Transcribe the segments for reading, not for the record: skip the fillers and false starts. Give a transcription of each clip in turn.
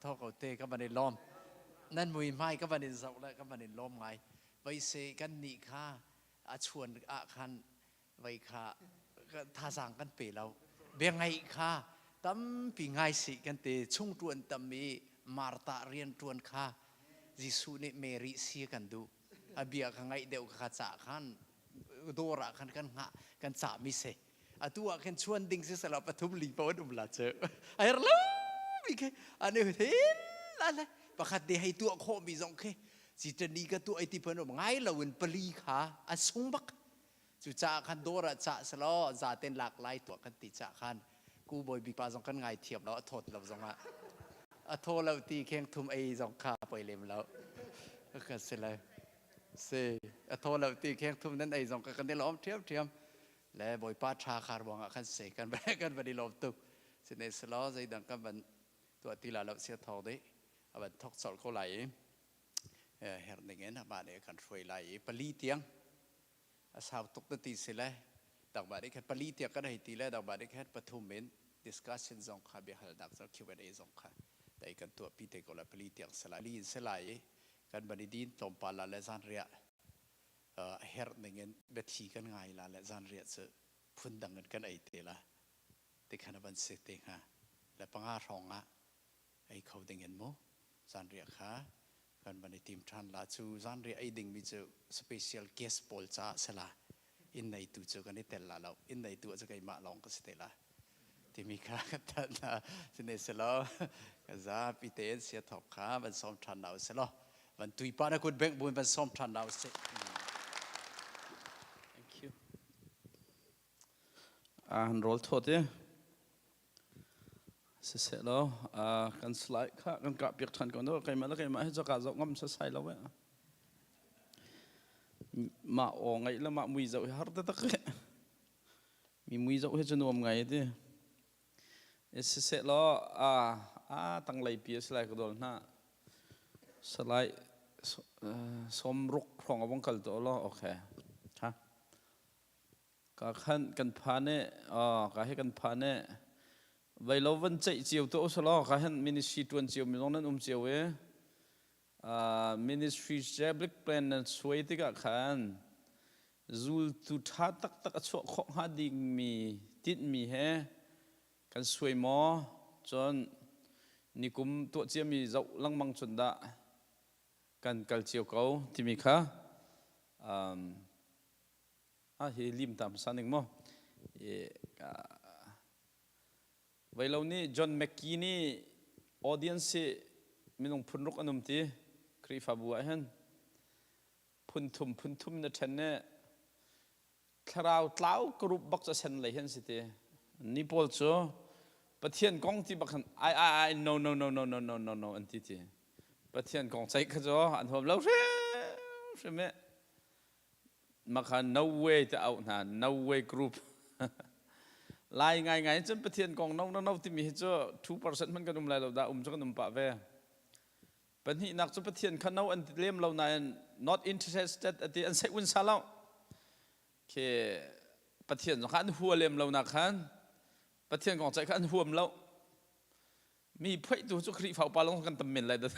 Tho ko te ka van i lawm. Nan mui hmai ka van in zoh le ka van in lawm ngai. Vei se kan nih kha a chuan ah khan vei kha thazaang kan pe lo. Bia ngaih kha tampi ngai si kan ti. Chung ṭuan tam i Martha rian ṭuan kha Jesuh nih Mary si kan duh. A bia kha ngaih deuh kha cah khan dawr ah khan kan hngah kan cah mi si. Atu ah khin chuan ding si selaw pathum li pa an um la cu. A her lo mi khi an i hin la le pakhat te hei tuah khawh mi zong khi ci tani ka tuah ai ti phan um ngai lo in pali kha an sung bak. Cu caah khan dawr ah cah selaw zaten lak lai tuah kan ti cah khan ku bawi bik pa zong kan ngai thiam lo a thawt lo zong ah a thaw lo ti kheng thum ei zong kha poi lem lo ka si le si a thaw lo ti kheng thum nan ei zong ka kan i lawm ṭhiam ṭhiam le Bawipa ṭha khar ruangah khan si kan kan van i lawm tuk sine selaw zeidang kan van tuah ti la lo sia thawk dih a van thok colh ko lai i herh ning in amah nih kan hruai lai i pali tiang a sau tuk na ti si le dangmah nih khan pali tiang kan hei ti le dangmah nih khan pathum in discussion zong kha biahalnak zong Q&A zong kha dai kan tuah pi te ko lai pali tiang si lai li in si lai i kan van i din tlawmpal la le zan riah a herh ning in biathli kan ngai la le zanriah cu phundang in kan ei te la ti khan a van si te hnga le panga hrawng ah ei kho ding in mu zanriah kha kan van i tim ṭhan la. Cu zanriah ei ding mi cu special guest pawl caah si la, inn neitu cu kan i tel la lo, inn neitu cu keimah lawng ka si te la timi kha kan thanh hna. Sine selaw ka zapi tein sia thawk kha van sawm ṭhan na usih law van tuipa na kut bengh buin van sawm ṭhan na usih. Thank you. Han rawl thawt i siseh law kan slide kha kan kah piak ṭhan ko no keimah le keimah hi ka zoh ngam sasai lo eh mah aw ngaih le mah mui zoh hi har taktak Mi mui zoh hi cu nuam ngai ti. Siseh law a a tanglei pi a si lai ka dawl hna. Salai 60 hrawng a vong kal to law okay. Ha. Ka khan kan phan e ka he kan phan e vai lo van ceih cio to usalaw ka hen ministry tuan cio mi zong nan um cio e ministry public plan nan suai tikah khan Zultu ṭha taktak a chuah khawh hnga dingmi tinhmi he kan suai maw? Cun nikum tuah ciami zoh lengmang cun dah kan kal cio ko timi kha hi lim ta hmasa ning maw? Veilo nih John McKee nih audience hi minung phun ruk an um ti Khrihfabu ah hin. Phunthum phunthum na ṭhen i thlarau tlau group bak cu sen lei hin si ti. Ni pawl cu Pathian kong ti bak khan ai ai ai, no no no no no no no no an ti ti. Pathian kong ceih kha cu an huam lo hrim hrim i makha no way te auh hna, no way group. Lai ngai ngai cun Pathian kong no no no timi hi cu 2% hmanh kan um lai lo dah, um cu kan um pah ve. Pahnihnak cu Pathian kha no an ti lem lo nain not interested ati, an seih un sa lo. Khi Pathian zong kha an hua lem lo nak khan Pathian kong ceih kha an huam lo. Mi phoih tu cu Khrihfa upa lawng kan tam men lai da.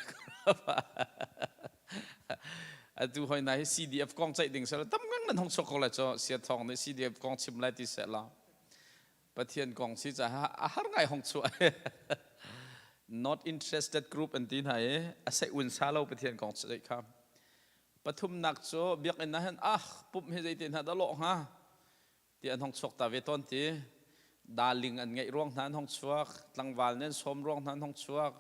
Atu hoi na hi CDF kong ceih ding sel tam ngang nan hong chuak ko lai cho sia thong nih CDF kong chim lai ti seh la. Pathian kong si caah a har ngai hong chuah. Not interested group an ti hna i a seih un sa lo Pathian kong ceih kha. Pathumnak cu biakinn ah hin ah pumh hi zeitin hna dah lawh hnga ti an hong chuak ta ve tawn ti. Darling an ngeih ruang hna an hong chuak, tlangval nih an sawm ruang hna an hong chuak,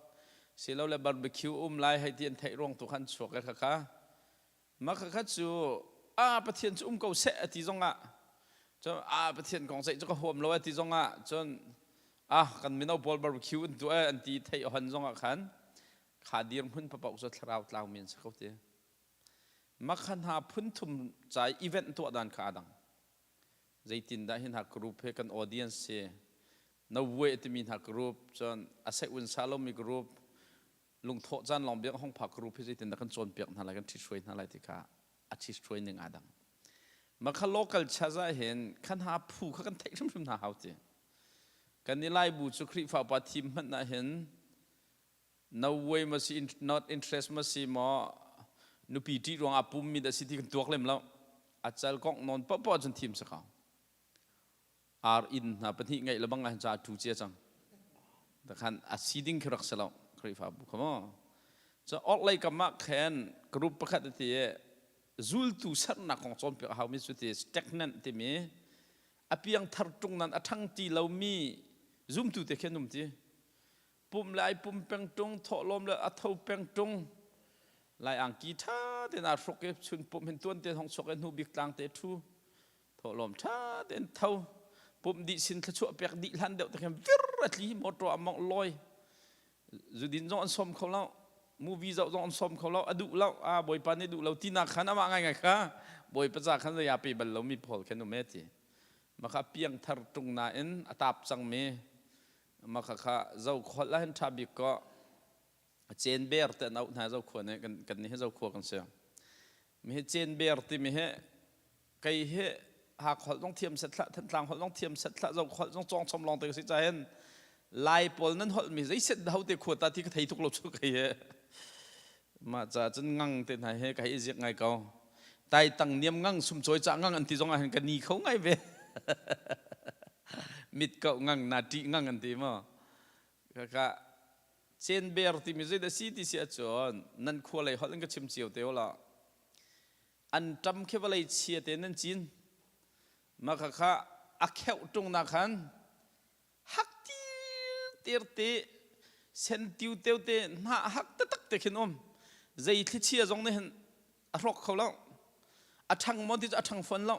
silole barbecue um lai hei ti an theih ruang tu kha an chuak e khakha. Mah khakha cu a Pathian cu um ko seh a ti zongah, cun a Pathian kong ceih cu ka huam lo a ti zongah, cun ah kan mino pawl barbecue an tuah an ti theih ohon zongah khan kha dirhmun papaoh cu thlarau tlaumi an si ko ti. Mah kha hna phun thum ca i event tuah dan kha aa dang. Zeitindah hi hna group he kan audience si no way timi hna group, cun a seih un sa lomi group, lungthawh caan lawng biak hong phak group hi zeitindah kan cawnpiak hna lai, kan ṭhithruai hna lai ti kha a ṭhithruai ning aa dang. Mah kha local chaza hin khan ha phu kha kan theih hrimhrim hna hau ti. Kan i Laibu cu Khrihfa upa thim hmanh ah hin No way ma si, not interest ma si maw, nupi ṭih ruangah pummi dah si ti kan tuak lem lo. A cal kongh nawn paohpaoh cun thim si ko. Ar inn hna pahnih ngeih le bang ah hin ca ṭhu cia cang. Takhan a si ding khi rak si lo Khrihfabu kha maw. Cu orhlei kam ah khan group pakhat a ti i zultu sernak kong cawnpiak a haumi cu ti stagnant timi a piangthar ṭung nan a ṭhang ti lomi zumtu te khi an um ti. Pum le ai pum peng ṭung, thawhlawm le a tho peng ṭung. Lai angki ṭha tein aa hruk i chun pum hin tuan tein hong chuak i hnu bik tlang te ṭhu. Thawhlawm ṭha tein tho. Pumh dih sin thluachuah pek dih hlan deuh te khin vir a tli, motor a mawngh lawi. Zudin zong an sawm kho lo. Movie zoh zong an sawm kho lo. A duh lo. A Bawipa nih duh lo tinak khan amah ngaingai kha Bawipa ca khan zei aa pe bal lomi pawl khin um e ti. Maka piangthar ṭung nain a tap cangmi mah khakha zokhua ah hin ṭha bik kaw cenber te an auh hna. Zokhua nih kan nih hi Zokhua kan si. Mi hi cenber timi hi kei hi Hakha holh zong thiam set hlah, Thantlang holh zong thiam set hlah, Zokhua holh zong cawng chom lawng te ka si ca hin Lai pawl nan holh mi zei set ho te khua ta ti ka thei tuk lo chu kei he. Mah ca cun ngang te hna he ka hei ziak ngai ko. Tai tang niam ngang sumcawi ca ngang an ti zong ah hin ka ni kho ngai ve. Mit ko ngang na ṭih ngang an ti maw. Kaka cenber timi zei dah si ti si ahcun nan khua lei holh in ka chim cio te la. An ṭam khi vawlei chia te nan cin. Mah khakha a kheuh ṭung na khan hak tir te sen tiu teu te hnah hak taktak te khin um. Zei thlichia zong nih hin a hrawk kho lo. A ṭhang maw ti cu a ṭhang fawn lo.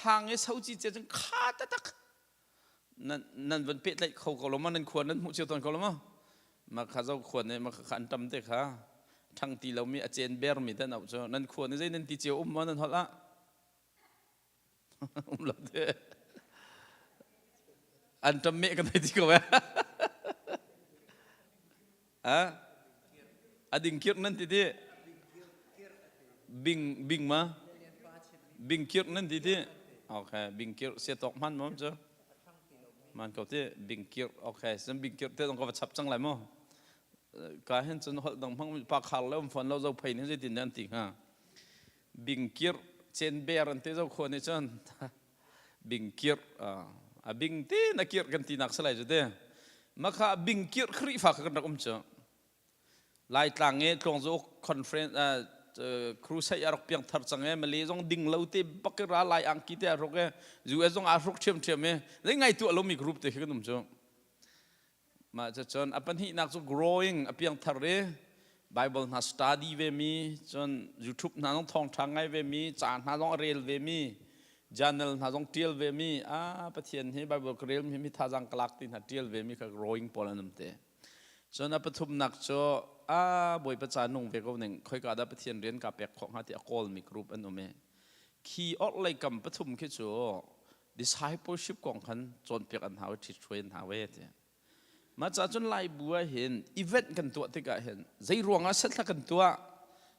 Hang i soci ce cun kha taktak nan nan van pehtlaih kho ko lo ma? Nan khua nan hmuh cio tawn ko lo ma? Ma kha zo khua nih ma kha an tam te kha ṭhang ti lomi a cen bermi te an auh cu. Nan khua nih zei nan ti cio um maw nan holh ah? Um lo te. An ṭam meh kan hei ti ko eh. A a ding kirh nan ti ti. Bing bing ma bing kirh nan ti ti. Okay, bing kirh sia tawk hman maw cu? Man ko ti bing kirh. Okay, sem bing kirh te dong ka va chap cang lai mu. Ka hin cun holh dang hmang pa khar le um phone lo zo phei ni zeitin an ti hnga? Bing kirh, chen ber an ti zo khua nih cun bing kirh. A bing te na kirh kan ti nak salai cu te. Makha bing kirh Khrihfa kha kan rak um cu. Laitlang e Tluangzu conference crusade a rak piang thar cang e. Malay zong ding lo te bak ra lai angki te a ruk e, US zong a hruk ṭhiam ṭhiam e. Zei ngai tu alomi group te khi kan um cu. Mah cucun a pahnihnak cu growing, a piangthar i Bible hna study ve mi, cun YouTube hna zong thawngṭha ngai ve mi, ca hna zong a rel ve mi, journal hna zong ṭial ve mi, a Pathian hi Bible ka rel mi mi thazaang ka lak ti hna ṭial ve mi kha growing pawl an um te. Cun a pathumnak cu a Bawipa ca nung ve ko ning, khoika dah Pathian rian ka pek khawh hnga ti a kawl mi group an um i khi orhlei kam pathum khi cu discipleship kong khan cawnpiak an hau i ṭhithruai an hau e ti. Mah ca cun Lai bu ah hin event kan tuah tikah hin zei ruangah set hla kan tuah,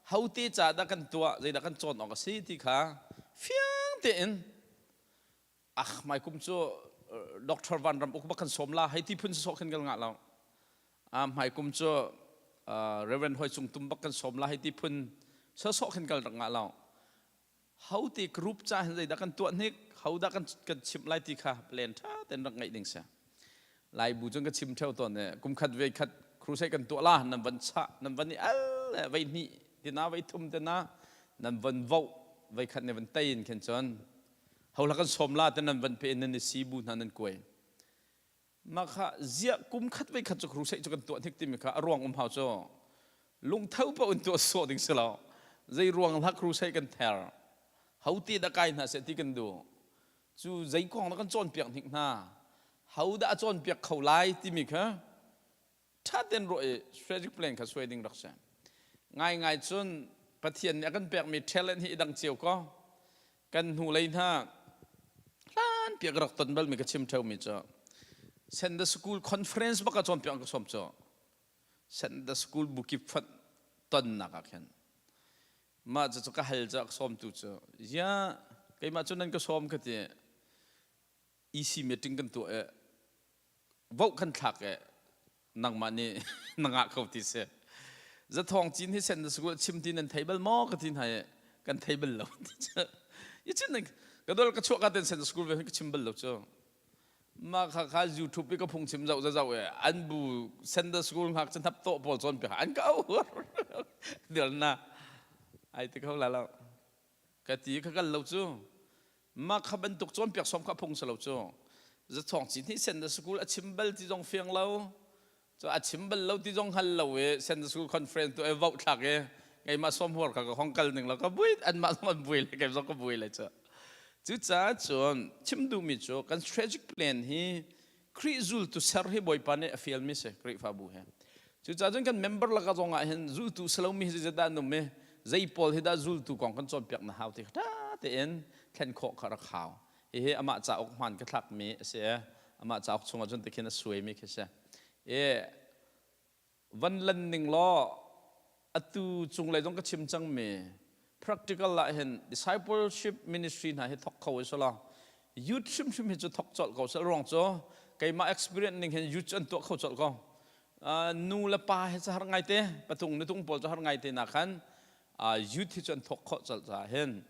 hote ca dah kan tuah, zeidah kan cawn awk a si ti kha fiang tein. Ah, mai kum cu Dr. Van Ram Uk bak kan sawm la hei ti phun sawh khin kan ngah lo. Ah, hmai kum cu Reverend Hoi Cung Tum bak kan sawm la hei ti phun sawh khin kal rak ngah lo. Hote group ca hin zeidah kan tuah hnik, hodah kan kan chimh lai ti kha plan ṭha tein rak ngeih ding si. Lai bu cun ka chim ṭheo tawn i kum khat ve khat crusade kan tuah la, nan van chah, nan van i al vei hnih tina, vei thum tina nan van voh, vei khat ne van tei in khin cun hola kan sawm la te nan van pe in nan i si bu hna nan kuai. Mah kha ziah kum khat vei khat cu crusade cu kan tuah hnik timi kha a ruang um hau cu. Lungtho paoh in tuah sawh ding si lo. Zei ruang hlah crusade kan ther, ho te dah kai hna seh ti kan duh, cu zei kong dah kan cawnpiak hnik hna, ho dah a cawnpiak kho lai timi kha ṭha tein ruah i strategic plan kha suai ding rak si. Ngaingai cun Pathian nih a kan pekmi talent hi i dang cio ko. Kan hnu lei hna hlan piak rak ton balmi ka chim ṭheumi cu Sunday School conference bak ah cawnpiak ka sawm cu. Sunday School bukip fonh tonnak ah khin mah cu ka hal cu, ka sawmtu cu, "Ziah keimah cu nan ka sawm?" ka ti. EC meeting kan tuah i vote kan thlak i Nangmah nih na ngah ko ti si. Zathawng cin hi sen na school chim ti nan thei bal maw ka ti hna i kan thei bal lo. I chin ka dol ka chuah ka ten sen school ve ka chim bal lo cu. Mah kha kha YouTube i ka phung chim zoh zoh e an bu Sunday school ngak chan thap to pawl cawn pe an ka au dil na ai ti kho la lo ka ti kha kal lo cu mah kha bantuk cawn piak som kha phung si lo cu zathawng cin hi Sunday school a chim bal ti zong fiang lo cu a chim bal lo ti zong hal lo i Sunday school conference tu e voh thlak i keimah som huar kha ka hong kal ning lo ka bui anmah zong an bui le kei zong ka bui le cu. Cucaah cun chim duhmi cu kan strategic plan hi Khrih zultu ser hi Bawipa nih a fialmi si Khrihfabu he. Cucaah cun kan member laka zong ah hin zultu si lomi hi zeidah an um i zei pawl hi dah zultu kong kan cawnpiak na hau ti kha ṭha tein thlen khawh kha rak hau. Hihi amah cauk hmaan ka thlakmi a si i amah cauk chungah cun tikhin a suaimi khi a si. I van lan ning law atu cunglei zong ka chim cangmi practical ah hin discipleship ministry hna hi thok kho i la youth hrimhrim hi cu thok colh ko sel ruang cu keimah experience ning hin youth cu an tuah kho colh ko. Nu le pa hi cu har ngai te, patung nutung pawl cu har ngai te na khan youth hi cu an thok khawh colh caah hin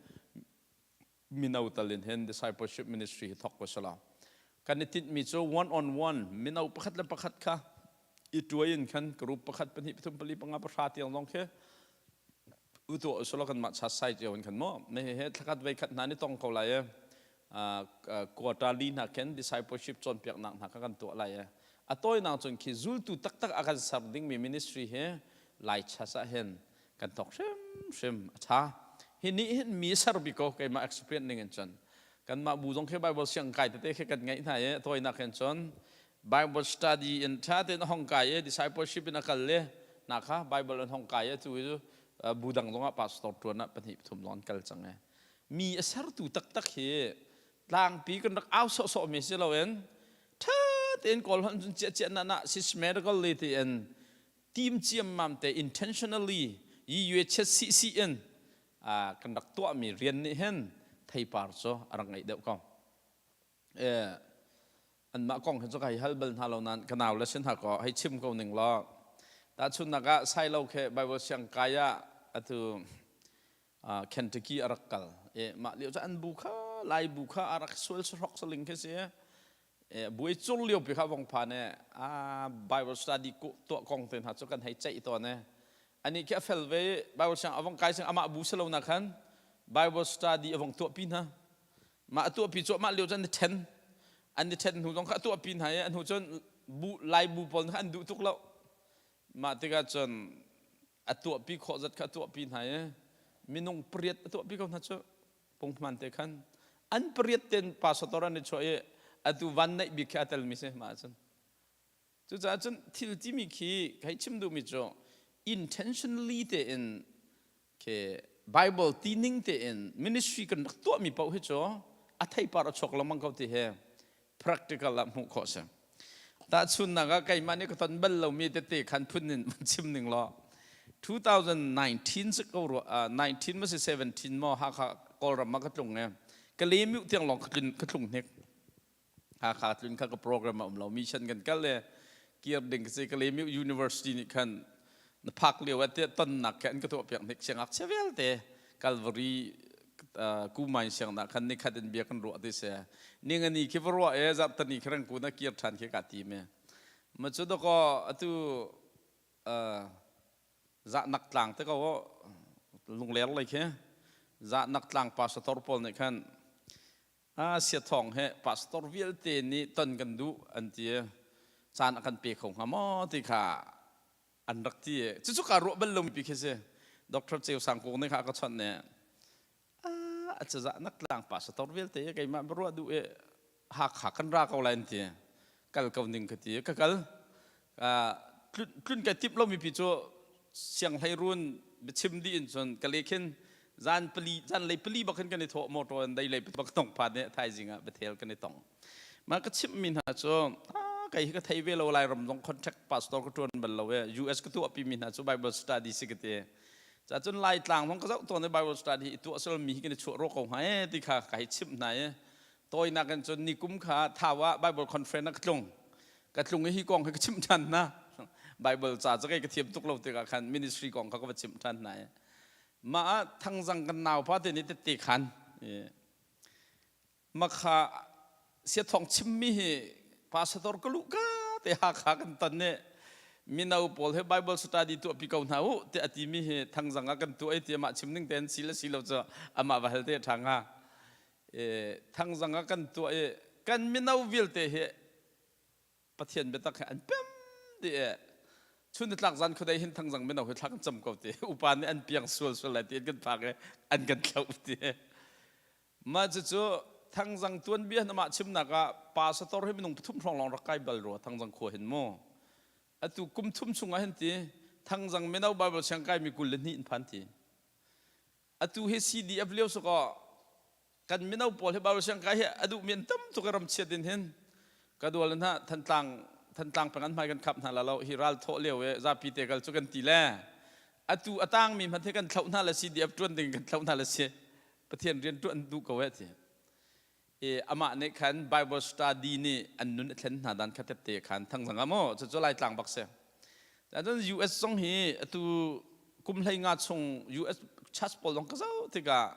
mino tal in hin discipleship ministry hi thok ko sala. Kan i tinhmi cu one on one mino pakhat le pakhat kha i tuai in khan group pakhat, pahnih, pathum, pali, panga, pahra tiang zong khi utu sala kan mah cha sai cio in khan mo me he thlakhat vei khat hna ni tong ko lai e quarterly hna khen discipleship cawnpiak nak hna kha kan tuah lai e. A tawinak cun khi zultu taktak a kan ser dingmi ministry hi lai chas ah hin kan thok hrimhrim a ṭha. Hi nih hin mi ser bik ko. Keimah experience ning in cun kanmah bu zong khi Bible siang kai tete khi kan ngeih hna i tawinak hin cun Bible study in ṭha tein a hong kai i discipleship in a kal le na kha Bible an hong kai i cu bu dang zongah pastor ṭuan ah pahnih pathum zong an kal cang i mi a sertu taktak hi tlangpi kan rak au sawhsawh mi si loin ṭha tein kawl hon cun ciah ciah na na systematically tiin tim ciammam te, intentionally, yi yue chet si si in kan rak tuahmi rian nih hin theipar cu a rak ngeih deuh ko. Anmah kong hi cu ka hei hal bal hna lo nain ka nau le sin hna ko hei chim ko ning law, tahchunnak ah Sailo khe Bible siang kai ah atu Kentucky a rak kal i mah lio cu an bu kha Lai bu kha a rak sual sahrok saling khi si. Buai cur lio pi kha vong phan e Bible study tuah kong te hna cu kan hei ceih tawn e. Ani khi a fel ve. Bible siang avong kai sing amah bu selo na khan Bible study avong tuah pi hna. Mah tuah pi cu mah lio cun an then an i then hnu zong kha tuah pi hna i hnu cun bu Lai bu pawl kha an duh tuk lo. Mah tikah cun a tuah pi khawh zat kha a tuah pi hna i minung pariat a tuah pi ko hna cu punghman te khan an pariat ten pastor an i chuah i atu van neih bik khi a telmi si mah ahcun. Cucaah cun thil timi khi hei chim duhmi cu intentionally tein khi Bible tining tein ministry kan rak tuahmi paoh hi cu a theipar a chuak lengmang ko ti hi practical ah hmuh khawh si. Tahchunnak ah keimah nih ka ton bal lomi tete khan phun in chim ning law, 2019 si ko rua, 19 ma si 17 maw, Hakha Kawlram ah ka tlung i Kalemiu tiang lawng ka tlung hnik. Hakha tlun kha ka program a um lo, mission kan kal le kir ding ka si. Kalemiu University nih khan na phak lio ah tiah tonnak khi an ka tuah piak hnik, siangngakchia vialte Calvary Kumai siangnak khan nikhat in bia kan ruah ti si. Ningani khi va ruah e zarhtani khi rangkun a kir ṭhan khi ka ti me. Ma cu dakaw atu zahnak tlang te ko lungler lei khi zahnak tlang pastor pawl nih khan a siathawng he pastor vialte nih ton kan duh an ti, caan a kan pe kho hnga maw ti kha an rak ti. Cucu kaa ruah bal lomi pi khi si. Dr. Ceu Sang Kung nih kha ka chawnh ne, a cazah nak tlang pastor vialte keimah ruah duh i Hakha kan ra ko lai an ti, kal ko ning ka ti. Ka kal, tlun kai tip lomi pi cu sianghleirun biachim dih in cun ka le khin zan pali, zan lei pali bak hin kan i thawh, motor in dei lei bak tong phan i thaizing ah Bethel kan i tong. Mah ka chimhmi hna cu kei hi ka thei ve lo, Lairam zong contract pastor ka ṭuan bal lo i US ka tuahpi mi hna cu Bible study si ka ti. Ca cun Laitlang zong ka zoh tawn i Bible study i tuah sal mi hi kan i chuah rawh ko hnga e ti kha ka hei chimh hna i tawinak in cun nikum kha Thau ah Bible conference ah ka tlung. Ka tlung i hi kong hi ka chimh ṭhan hna. Bible ca cu kei ka thiam tuk lo tikah khan ministry kong kha ka va chimh ṭhan hna i mah ah thangzang kan naupa te nih tette khan makha siathawng chimmi hi pastor ka luh ka te Hakha kan ton nih mino pawl he Bible study tuahpi ko hna u ti a timi hi thangzang ah kan tuah i ti amah chim ning tein si le si lo cu amah va hal te ṭha hnga. Thangzang ah kan tuah i kan mino vialte hi Pathian biatak he an pem dih i chun tlak zan khuadei hin thangzang mino hi thla kan cam ko ti upa nih an piang sual sual lai ti an kan phak i an kan thloh ti. Mah cucu thangzang tuanbia namah chimnak ah pastor hi minung pathum hrawng lawng rak kai bal rua thangzang khua hin mu. Atu kum thum chungah hin ti thangzang mino Bible siang kai mi 22 in phan ti. Atu hi CDF lio sakaw kan mino pawl hi Bible siang kai hi a duh mi an tam tuk ram chiat in hin ka dual hna Thantlang Thantlang peng an hmai kan khap hna la lo hi ral thawh lio e zapi te kal cu kan ti le atu atang mi hmanh hi kan thloh hna le CDF tuan ding kan thloh hna le si Pathian rian tuan duh ko e ti i amah nih khan Bible study nih an nun a thlen hna dan kha tette khan thangzang ah maw cucu Laitlang bak si. Cun US zong hi atu kum hlei nga chung US church pawl zong ka zoh tikah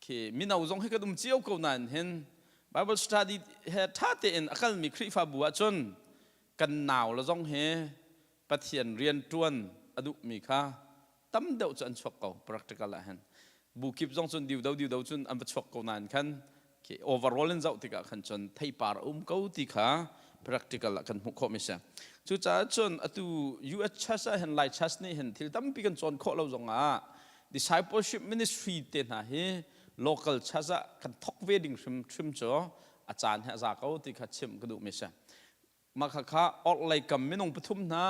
khi mino zong hi kan um cio ko nain hin Bible study he ṭha tein a kalmi Khrihfabu ahcun kan nau le zong hi Pathian rian ṭuan a duhmi kha tam deuh cu an chuak ko practical ah hin. Bu kip zong cun diu do diu do cun an va chuak ko nain khan khi overall in zoh tikah khan cun theipar a um ko ti kha practical ah kan hmuh khawh mi si. Cucaah cun atu US Church ah hin Lai Church nih hin thil tampi kan cawn khawh lo zongah discipleship ministry te hna hi local church ah kan thok ve ding hrim hrim cu a caan he a za ko ti kha chim ka duh mi si. Mah khakha orhlei kam minung pathum hna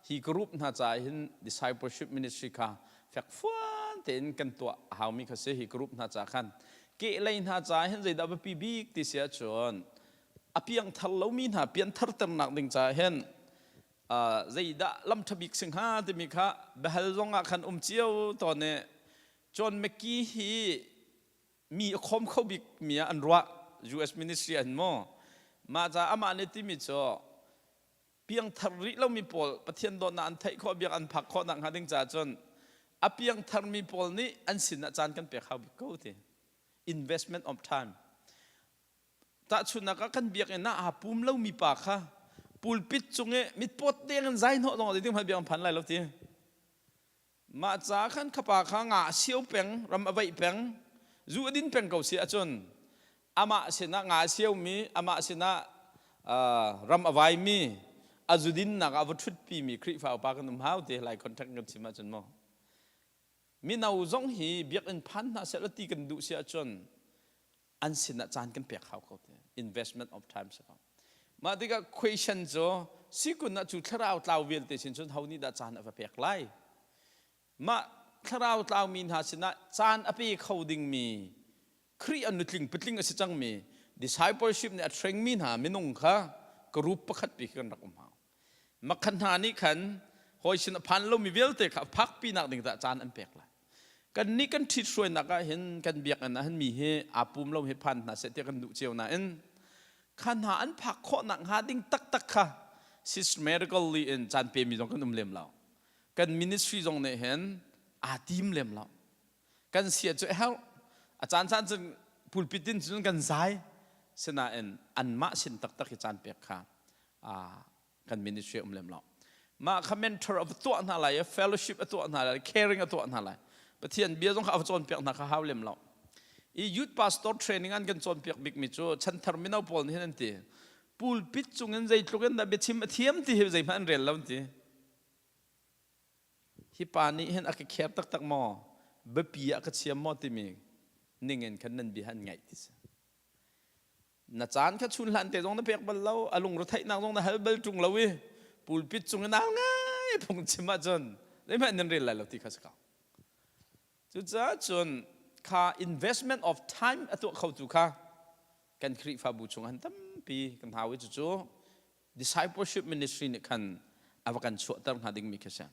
hi group hna caah hin discipleship ministry kha fekfuan tein kan tuah a haumi kha si hi group hna ca khan. Kehlei hna caah hin zeidah biapi bik ti si ahcun a piangthar lomi hna piantharternak ding caah hin zeidah lam ṭha bik si hnga timi kha biahal zong ah khan um cio tawn i John McKee hi mi a khawm kho bik mi ah an ruah US ministry an maw mah ca amah nih timi cu piangthar rih lomi pawl Pathian dawtnak an theih khawh biak an phak khawh nak hnga ding caah cun a piangthar mi pawl nih an sin ah caan kan pek hau bik ko ti investment of time. Tahchunhnak ah kan biakinn ah aa pum lomi pa kha pulpit cung i mitpawt deng in zai hnawh zong ah zeitin hmanh biak an phan lai lo ti. Mah ca khan khapa kha nga a sio peng, ram a veih peng, zu a din peng ko si ahcun amah sinah nga a siomi, amah sinah ram a vaimi, a zudinnak ah va ṭhutpimi Khrihfa upa kan um hau ti lai contact kan chim ahcun maw. Mino zong hi biakinn phan hna seh ti kan duh si ahcun an sinah caan kan pek hau ko ti investment of time si ko. Mah tikah question cu sikun ah cu thlarau tlau vialte sin cun ho nih dah caan a va pek lai? Mah thlarau tlaumi hna sinah caan a pe kho dingmi Khrih an nutling patling a si cangmi discipleship nih a trainmi hna minung kha group pakhat pi kan rak um hau. Makhan hna nih khan hawi sin a phan lomi vialte kha a phakpi nak ding dah caan an pek lai. Kan nih kan ṭhit hruainak ah hin kan biakinn ah hin mi hi aa pum lo hi phan hna seh tiah kan duh cio nain kha hna an phak khawh nak hnga ding taktak kha systematically in caan pe mi zong kan um lem lo. Kan ministry zong nih hin aa tim lem lo. Kan sia cu herh a caan caan cun pulpit in cun kan zai sinain anmah sin taktak hi caan pek kha kan ministry um lem lo. Mah kha mentor a tuah hna lai i fellowship a tuah hna lai, caring a tuah hna lai, Pathian bia zong kha a cawnpiak hna kha hau lem lo. I youth pastor training an kan cawnpiak bikmi cu chanthar mino pawl nih hin an ti pulpit cungin zeitluk in dah biachim a thiam ti hi zeihmanh an rel lo an ti. Hi pa nih hin a ka care taktak maw, biapi ah ka chiam maw timi ningin khan nan bia an ngaih ti si. Na caan kha chun hlan te zong na pek bal lo, a lungretheihnak zong na hal bal ṭung lo i pulpit cung in al ngai phungchim ahcun zeihmanh nan rel lai lo ti kha si ko. Cucaah cun kha investment of time a tuah khotu kha kan Khrihfabu chung han tampi kan hau i cucu discipleship ministry nih khan a va kan chuahter hnga dingmi khi si.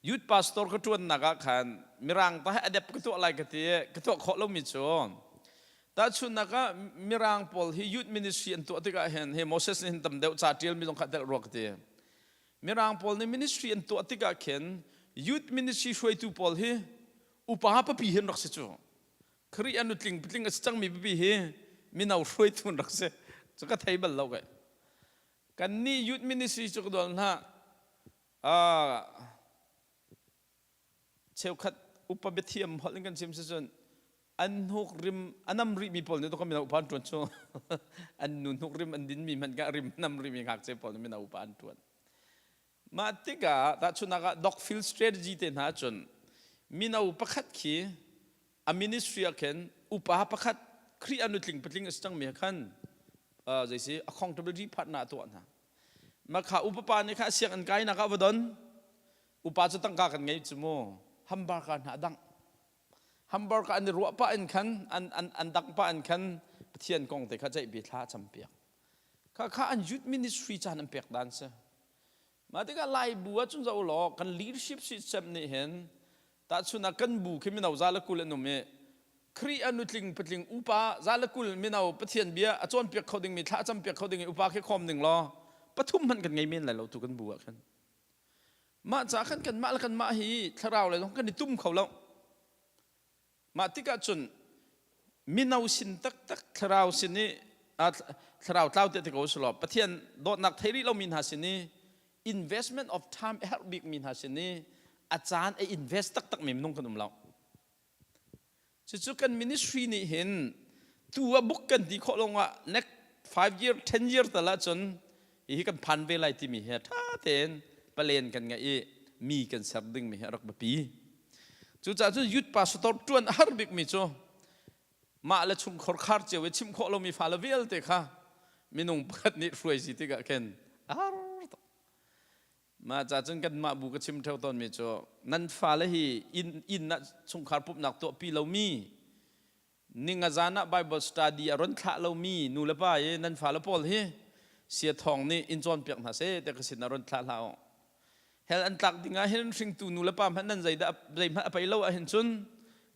Youth pastor ka ṭuannak ah khan mirang ta he adep ka tuah lai ka ti ka tuah khawh lomi cu tahchunhnak ah mirang pawl hi youth ministry an tuah tikah hin he Moses nih hin tam deuh ca ṭialmi zong kha telh rua ka ti. Mirang pawl nih ministry an tuah tikah khin youth ministry hruaitu pawl hi upa papi hin rak si cu. Khrih an nutling patling a si cangmi pipi hi mino hruaitu an rak si. Cu ka thei bal lo kai. Kan nih youth ministry cu ka dol hna. Cheukhat upa biathiam holh in kan chim si cun an hnuk rim a nam rihmi pawl nih mino upa an ṭuan cu. An nu hnuk rim an dinmi hmanh kha rim nam rihmi ngakchia pawl nih mino upa an ṭuan. Mah tikah tahchunhnak ah Dogfield strategy te hna cun mino pakhat khi a ministry ah khin upa pakhat Khrih a nutling patling a si cangmi khan zeisi accountability partner a tuah hna. Mah kha upa pa nih kha sianginn kainak ah va don. Upa cu tangka kan ngei cu mu. Hamburger hna a dangh. Hamburger an i ruah pah in khan an an an dangh pah in khan Pathian kong te kha ceihpi thla a campiak. Kha kha an youth ministry caan an pek dan si. Mah tikah Lai bu ah cun zoh law kan leadership system nih hin tahchun ah kan bu khi mino za le 20 an um i Khrih a nutling patling upa za le 20 mino Pathian bia a cawnpiak kho dingmi thla a campiak kho ding i upa khi khawm ning law pathum hmanh kan ngei men lai lo tu kan bu ah khan. Mah ca khan kanmah le kanmah hi thlarau le zong kan i tum kho lo. Mah tikah cun mino sin taktak thlarau sin i thlarau tlau te te ko selaw Pathian dawtnak thei rih lomi hna sin i investment of time a herh bikmi hna sin i a caan a invest taktak mi minung kan um lo. Cucu kan ministry nih hin tu a book kan ti khawh lawngah next 5 year 10 year tal ahcun hihi kan phan ve lai timi he ṭha tein palen kan ngeih i mi kan ser dingmi hi a rak biapi. Cucaah cun youth pastor ṭuan a har bikmi cu mah le chungkhar khar cio i chimh khawh lomi fale vialte kha minung pakhat nih hruai si tikah khin a har tuk. Mah ca cun kanmah bu ka chim ṭheo tawnmi cu nan fale hi inn inn ah chungkhar pumhnak tuahpi lomi ninga zan ah Bible study a ron thlah lomi nu le pa i nan fale pawl hi sia thawng nih in cawnpiak hna seh te ka sin ah ron thlah hlah u. Hell an tlak ding ah hin hringtu nu le pa hmanh nan zeidah zeihmanh a pei lo ahhin cun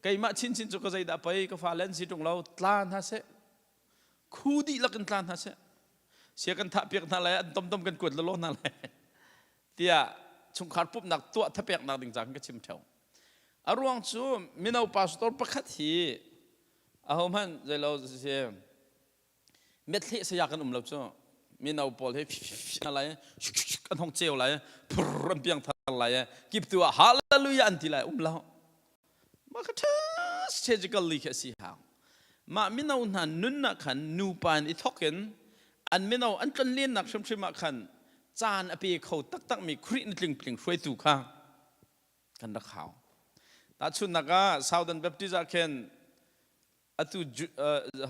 keimah chinchin cu ka zeidah pei ka fale an si ṭung lo tla hna seh khu dihlak in tla hna seh sia kan thah piak hna lai an tomtom kan kuat lawlaw hna lai tiah chungkhar pumhnak tuah thapeknak ding ca kan ka chim ṭheo. A ruang cu mino pastor pakhat hi ahohmanh zeilo si methleh saya kan um lo cu mino pawl hi hna lai an hong ceu lai phur an piang thar lai kip tu ah hallelujah an ti lai um lo mah kha strategically khi a si hang mah mino hna nun ah khan nupa in i thok in an mino an tlonlennak hrimhrim ah khan caan a pe kho taktakmi Khrih na tlingpling hruaitu kha kan rak hau. Tahchunhnak ah Southern Baptist ah khin atu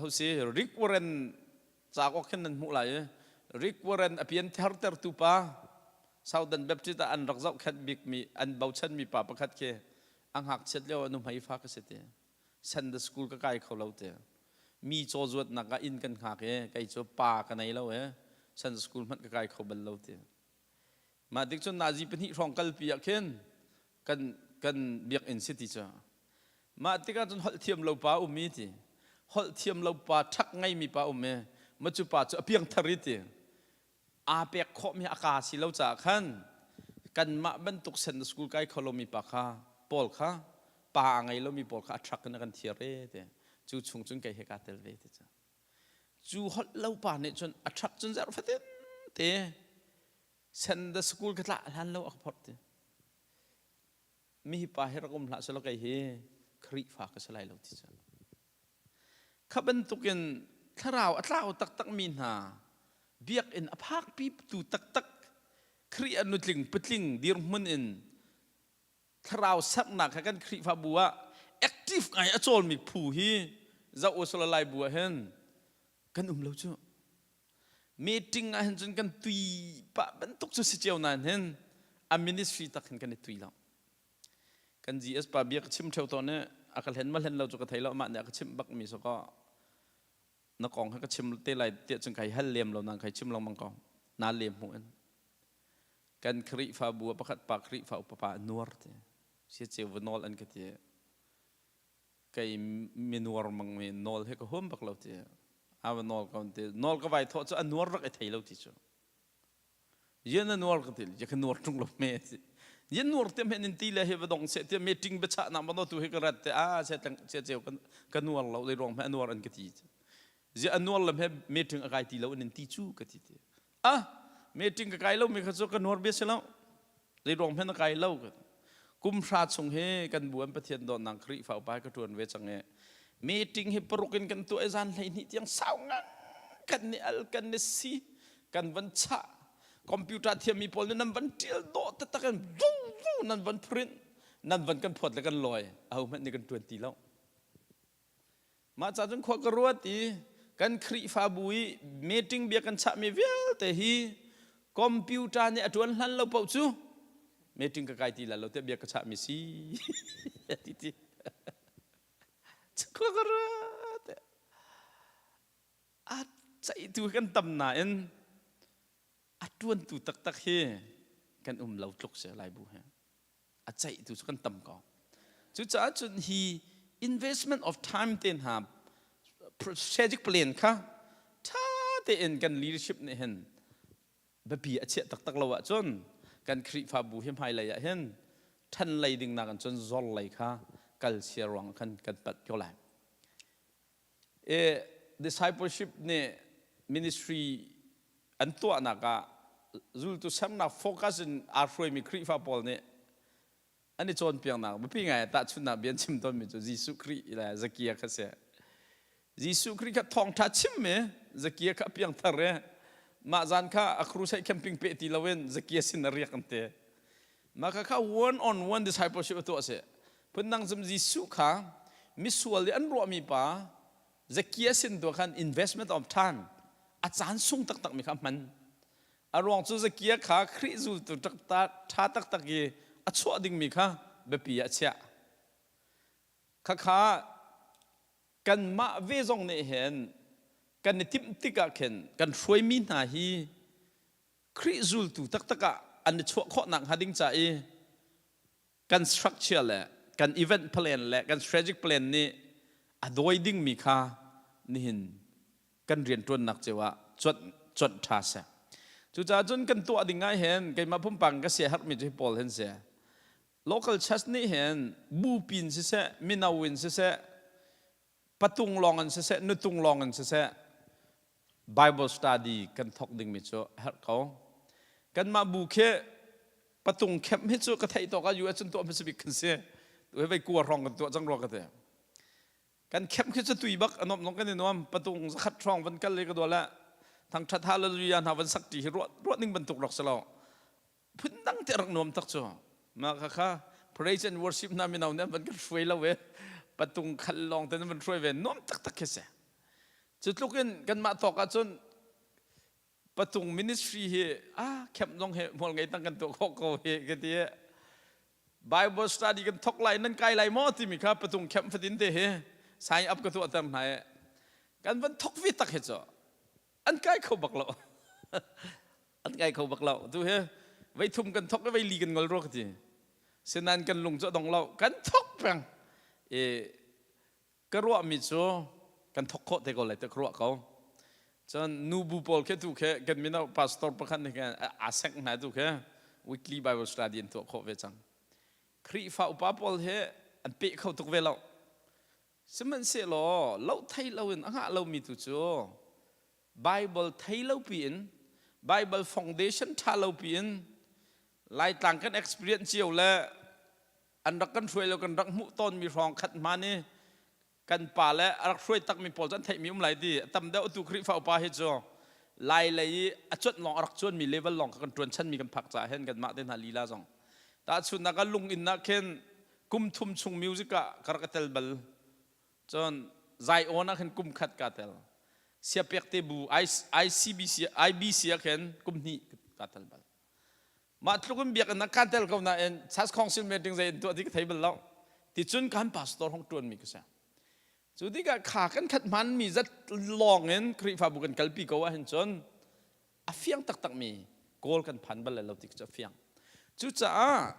ho si Rick Warren cauk khin nan hmuh lai i Rick Warren a pian thertertu pa Southern Baptist ah an rak zohkhenh bikmi an bochanmi pa pakhat khi a ngakchiat lio ah nuhmei fa ka si ti Sunday school ka kai kho lo ti mi caw zuatnak ah inn kan hngak i kei cu pa ka nei lo i Sunday school hmanh ka kai kho bal lo ti Mah tik cun nazi pahnih hrawng kalpi ah khin kan kan biakinn si ti cu. Mah tikah cun holh thiam lo pa um i ti. Holh thiam lo pa ṭhak ngeimi pa um i ma cu pa cu a piangthar i ti. Aa pek khawhmi a kaa si lo caah khan kanmah bantuk Sunday school kai kho lomi pa kha pawl kha pa a ngei lomi pawl kha a ṭhak in a kan thiar e ti. Cu chung cun kei he kaa tel ve ti cu. Cu holh lo pa nih cun a ṭhak cun zarh fatin te Sunday school ka tlah hlan lo a ka phorh ti. Mi hi pa hi rak um hlah selaw kei hi Khrihfa ka si lai lo ti cu. Kha bantukin thlarau a tlau taktak mi hna biakinn a phakpi tu taktak Khrih a nutling patling dirhmun in thlarau sernak he kan Khrihfabu ah active ngai a cawlmi phu hi zoh usulaw lai bu ah hin kan um lo cu. Meeting ah hin cun kan tui pah bantuk cu si cio nain hin a ministry tak hin kan i tui lo. Kan GS pa bia ka chim theo tawn i a ka hlen ma hlen lo cu ka thei lo mah nih a ka chimh bak mi so kaw na kong he ka chim te lai tiah cun kai hal lem lo nang kai chim lengmang ko na lem hmu in kan Khrihfabu ah pakhat pa Khrihfa upa pa a nuar ti sia ceu va nawl an ka ti kei minuar mang mi nawl he ka huam bak lo ti a va nawl ko ti nawl ka vai thawh cu a nuar rak i thei lo ti cu. Yen a nuar ka ti ya ka nuar tung lo me ti. Yen nuar te men in ti le he va dong se te meeting be cha na ma no tu he ka rat te a se tlang se cheu kan ka nuar lo le rong me nuar an ka ti. Zia a nuar lam he meeting a kai ti lo in ti chu ka ti te. Ah meeting ka kai lo mi kha chu ka nuar bia se lo. Zei ruang hmanh a kai lo. Kum hra chung hi kan bu an Pathian dawtnak Khrihfa upa ka ṭuan ve cang i meeting hi paruk in kan tuah i zan 12 tiang sau ngang kan ni al kan ni si kan van chah computer thiammi pawl nih nan van ṭial dawh taktak in vu vu nan van print nan van kan phawt le kan lawi aho hmanh nih kan ṭuan ti lo. Mah ca cun khua ka ruat i kan Khrihfabu i meeting bia kan chahmi vialte hi computer nih a ṭuan hlan lo paoh cu meeting ka kai ti lai lo tiah bia ka chahmi si ti ti. Khua ka ruat. A ceihtu kan tam nain a ṭuantu taktak hi kan um lo tluk si Laibu he. A ceihtu cu kan tam ko. Cucaah cun hi investment of time te hna strategic plan kha ṭha tein kan leadership nih hin biapi a chiah taktak lo ahcun kan Khrihfabu hi hmailei ah hin ṭhan lei ding nakin cun zor lei kha kal sia ruang khan kan panh ko lai. E, discipleship nih ministry an tuahnak ah zultu sernak focus in aa hruaimi Khrihfa pawl nih an i cawnpiaknak biapi ngai tahchunhnak bia an chim tawnmi cu Jesuh Khrih le Zakia kha si. Jesuh Khrih kha thawngṭha chim i Zakia kha a piangthar i mah zan kha a crusade camping peh ti loin Zakia sin a riak an ti. Mah kha kha one on one discipleship a tuah a si. Phundang zum Jesuh kha misual i an ruahmi pa Zakia sin tu khan investment of time a caan sung taktak mi kha hman. A ruang cu Zakia kha Khrih zultu ṭha taktak i a chuah dingmi kha biapi ah a chiah. Khakha kanmah ve zong nih hin kan i timh tikah khin kan hruaimi hna hi Khrih zultu taktak ah an i chuah khawh nakhnga ding ca i kan structure le kan event plan le kan strategic plan nih a dawi dingmi kha nihin kan rianṭuannak cio ah cuanh cuanh ṭha seh. Cucaah cun kan tuah ding ah hin keimah pumpak ka siaherhmi cu hi pawl hin si. Local church nih hin bupi in siseh, mino in siseh, patung lawng in siseh, nutung lawng in siseh, Bible study kan thawk dingmi cu a herh ko. Kanmah bu khi patung camp hi cu ka theih tawk ah US cun tuah hmasa bik kan si. Tu hi vei kua hrawng kan tuah cang rua ka ti. Kan camp khi cu tui bak a nuam zong kan i nuam. Patung zakhat hrawng van kal i ka dua le thangthat hallelujah hna van sak ṭi hi ruah ruah ning bantuk rak si lo. Phundang te rak nuam tak cu. Mah kha kha praise and worship hna mino nih an van kan hruai lo e. Patung khal lawng te nan van hruai ve nuam taktak khi si. Cu tluk in kanmah tawk ahcun patung ministry hi ah camp zong hi hmual ngei tang kan tuah khawh ko hi ka ti. Bible study kan thok lai nan kai lai maw timi kha patung camp fatin te hi sign up ka tuah ter hna i kan van thok vi tak hi cu an kai kho bak lo. An kai kho bak lo. Tu hi vei thum kan thok i vei li kan ngol rua ka ti. Sinain kan lung cu a dong lo. Kan thok peng. I ka ruahmi cu kan thok khawh te ko lai te ka ruah ko. Cun nubu pawl khi tu khi kan mino pastor pakhat nih khan aa sengh hna tu khi weekly Bible study an tuah khawh ve cang. Khrihfa upa pawl hi an peh kho tuk ve lo. Sihmanhsehlaw loh thei loin a ngah lomi tu cu Bible thei lo piin Bible foundation ṭha lo piin Laitlang kan experience cio le an rak kan hruai lo kan rak hmuh tawnmi hrawng khat hma nih kan pa le a rak hruai takmi pawl cu an theihmi um lai ti a tam deuh tu Khrihfa upa hi cu lai lei i a cuanh lawng a rak cuanmi level lawng kha kan ṭuan chanmi kan phak caah hin kanmah te hna lila zong tahchunhnak ah lung inn ah khin kum thum chung music ah ka rak i tel bal cun Zion ah khin kum khat kaa tel siapek te bu ICBC IBC ah khin kum hnih kaa tel bal Mah tluk in biakinn ah kaan tel ko nain church council meeting zei in tuah ti ka thei bal lo. Ticun kan pastor hong ṭuanmi ka si. Cu tikah kha kan khat hmanmi zat lawng in Khrihfabu kan kalpi ko ahhin cun a fiang taktakmi goal kan phan bal lai lo ti cu a fiang. Cucaah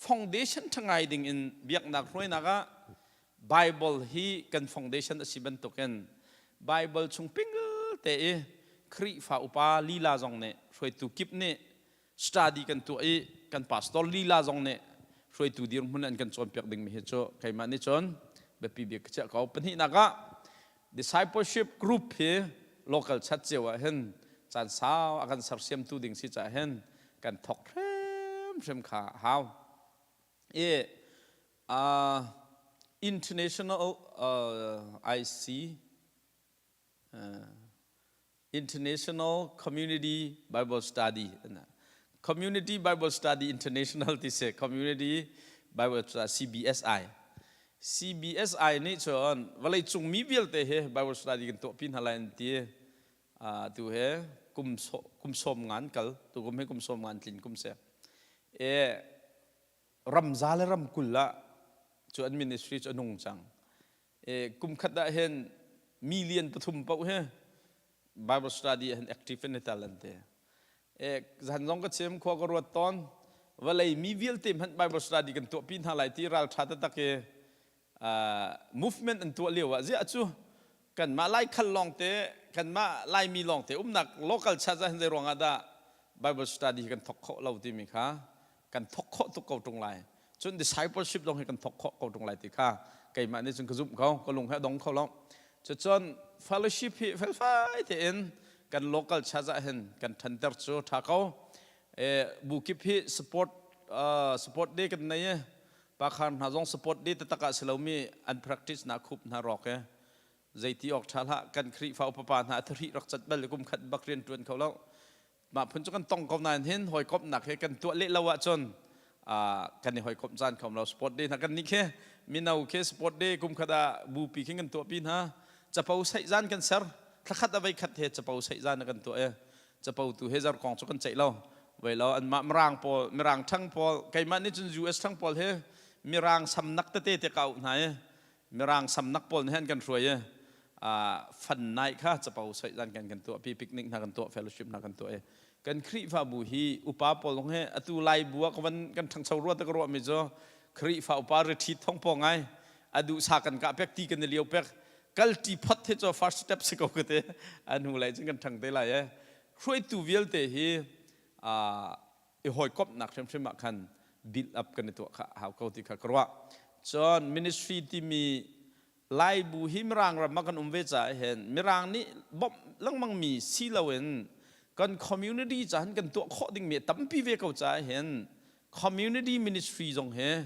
foundation ṭha ngai ding in biaknak hruainak ah Bible hi kan foundation a si bantukin Bible chung pingl te i Khrihfa upa lila zong nih hruaitu kip nih study kan tuah i kan pastor lila zong nih hruaitu dirhmun an kan cawnpiak dingmi hi cu keimah nih cun biapi bik ka chiah ko. Pahnihnak ah discipleship group hi local chat cio ah hin caan sau a kan sersiamtu ding si caah hin kan thok hrimhrim kha a hau. I international IC International Community Bible Study Community Bible Study International ti si Community Bible Study CBSI CBSI nih cun vawlei cung mi vialte he Bible study kan tuahpi hna lai an ti. Tu he kum sawm ngan kal tu kum he kum sawm ngan tlin kum se e ramza le ramkul ah cu an ministry cu a nung cang. E kum khat ah hin million pathum paoh hi Bible study ah hin active in i tel an ti. E zan zong ka chim khua ka ruat tawn vawlei mi vialte hmanh Bible study kan tuahpi hna lai ti ralṭha taktak i movement an tuah lio ah ziah cu kanmah Laikhal lawngte kanmah Laimi lawngte umnak local church ah hin zei ruangah dah Bible study hi kan thawk khawh lo timi kha kan thawk khawh tuk ko ṭung lai. Cun discipleship zong hi kan thawk khawh ko ṭung lai ti kha keimah nih cun ka zumh ko, ka lung he a dong kho lo. Cucun fellowship hi felfai tein kan local church ah hin kan ṭhanter cu ṭha ko. Bu kip hi support support day kan nei i pakhar hna zong support day taktak ah si lomi an practice na khup hna rawk e zeiti awk ṭha hlah. Kan Khrihfa upa pa hna a thari rak cat bal kum khat bak rian ṭuan kho lo. Mah phun cu kan tong ko nain hin hawikomhnak he kan tuah leh lo ahcun kan i hawikomh caan kho lo. Sport day hna kan nih khi mino khi sport day kum khat ah bupi khin kan tuahpi hna. Capo saih zan kan ser. Thlakhat a voi khat he capo saih zan kan tuah i capo tu he zar kong cu kan ceih lo voi lo. Anmah mirang pawl, mirang ṭhang pawl, keimah nih cun US ṭhang pawl he mirang samnak tete te ka auh hna i mirang samnak pawl nih an kan hruai i fan nai kha capo soih zan kan kan tuah pi, picnic hna kan tuah, fellowship hna kan tuah i kan Khrihfabu hi upa pawl zong he atu Lai bu ah ka van kan ṭhangcho rua te ka ruah mi cu Khrihfa upa retreat thong paw ngai adu sa kan kah pek ti kan i lio pek kal ṭi phot he cu first step si ko ka te an hu lai cun kan ṭhang te lai e. Hruaitu vialte hi i hawikomhnak hrimhrim ah khan build up kan i tuah kha hau ko ti kha ka ruah. Cun ministry timi Laibu hi Mirang ram ah kan um ve caah hin Mirang nih bawmh lengmang mi si loin kan community caah kan tuah khawh dingmi a tampi ve ko caah hin community ministry zong hi,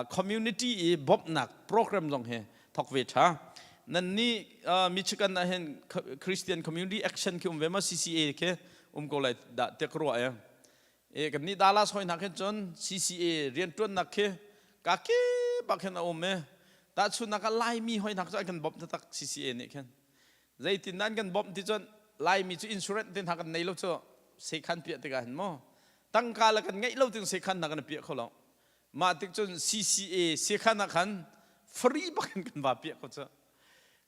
community i bawmhnak program zong hi thok ve tha. Nan nih Michigan ah hin Christian Community Action khi um ve ma? CCA khi um ko lai dah tiah ka ruah e. E kan nih Dallas hoi hna khin cun CCA riantuannak khi ka kip ah khin a um e. Tahchunnak ah Laimi hoi hna cu an kan bawmh taktak CCA nih khin. Zeitin an kan bawmh ti cun Laimi cu insurance te hna kan nei lo cu sekhan piah tikah hin mu tangka le kan ngeih lo ting sekhan hna kan piah kho lo. Mah tik cun CCA sekhan ah khan free bak in kan va piah ko cu.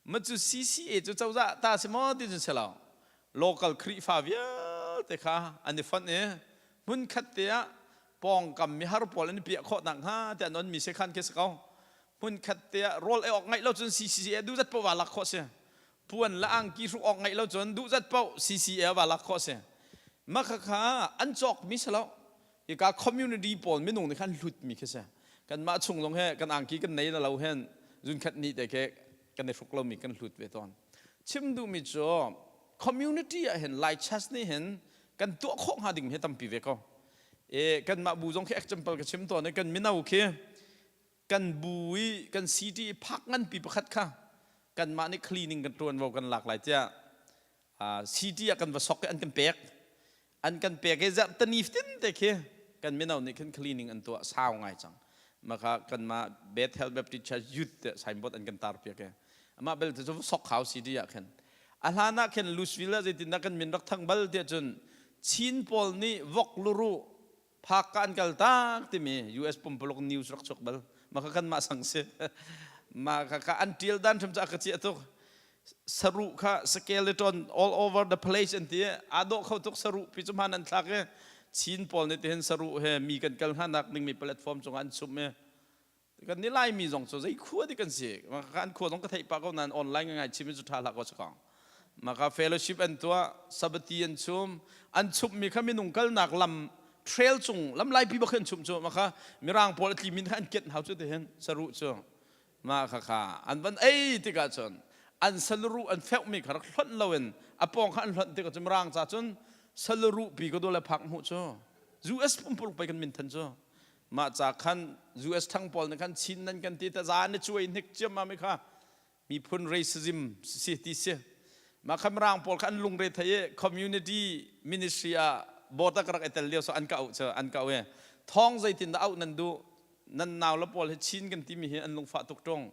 Ma cu CCA cu cozah ta si maw ti cun si lo, local Khrihfa vialte kha an i fonh i hmun khat te ah pawngkam mihar pawl an i piah khawh nak hnga tiah an on mi sekhan khi si ko. Hmun khat te ah rawl ei awk ngaih lo cun CCA duh zat paoh va lak khawh si, puan le angki hruk awk ngaih lo cun duh zat paoh CCA va lak khawh si. Mah khakha an cawk mi si lo, hika community pawl minung nih khan hlut mi khi si. Kanmah chung zong he kan angki kan nei la lo hen zunkhat ni te ke kan i hruk lomi kan hlut ve tawn. Chim duhmi cu community ah hin Lai church nih hin kan tuah khawh hnga ding hi tampi ve ko e. Kanmah bu zong khi example ka chim tawn i kan mino khi kan bu i kan city i phak nganpi pakhat kha kanmah nih cleaning kan ṭuanvo kan lak lai tiah city ah kan va sok i an kan pek, an kan pek i zarhtani tin te khi kan mino nih khin cleaning an tuah sau ngai cang. Maka kanmah Bethel Baptist Church Youth te signboard an kan tar piak i amah belte cu sok hau city ah khin. A hlan ah khin Louisville ah zeitindah kan min rak thang bal tiah cun Chin pawl nih vok luru phak ka an kal tak timi US pumpuluk news rak chuak bal. Maka kan mah sang si. Ma ka ka an tial dan hrim cu a ka chiah tuk. Saruh kha skeleton all over the place an ti. Aa dawh kho tuk saruh pi cu hman an thlak i Chin pawl nih tihin saruh he mi kan kal hna nak ding mi platform cungah an chumh i kan ni Laimi zong cu zei khua di kan si kan khua zong ka theih pah ko nain online ngai chim cu tha hlah ko sakong. Maka fellowship an tuah, sabati an chum, an chummi kha minung kalnak lam trail cung lam laipi bak an chum cu maka mirang pawl a tli min kha an kianh hau cu ti hin saruh cu mah kha kha an van ei tikah cun an saluruh an feuhmi kha rak hlonh loin a pawng kha an hlonh tikah cun mirang ca cun saluruh pi ka dole phak hmuh cu US pumpuluk pei kan min than cu mah ca khan US thang pawl nih khan Chin nan kan ti ta za ni cuai hnik ciam ma mi kha miphun racism si ti si mah kha mirang pawl kha an lungre thei i community ministry ah board ah ka rak i tel lio so an ka auh cu an ka auh i thawng zeitin dah auh nan duh nan nau le pawl hi Chin kan timi hi an lungfah tuk ṭung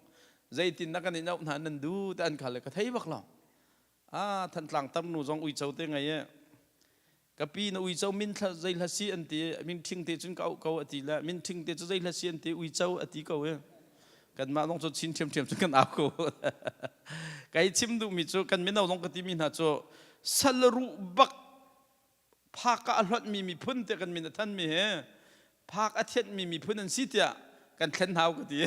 zeitin dah kan in auh hna nan duh te an khal le ka thei bak lo ah Thantlang tarnu zong uico te ngei i ka pi na uico min thla zei hla si an ti min ṭhing te cun ka auh ko a ti le min ṭhing te cu zei hla si an ti uico a ti ko i kanmah zong cu Chin ṭhiamṭhiam cun kan au ko. Kai chim duhmi cu kan mino zong ka timi hna cu salruh bak phak ah a hlonhmi miphun tiah kan min a thanmi he phak a thianhmi miphun an si tiah kan thlen hau ka ti.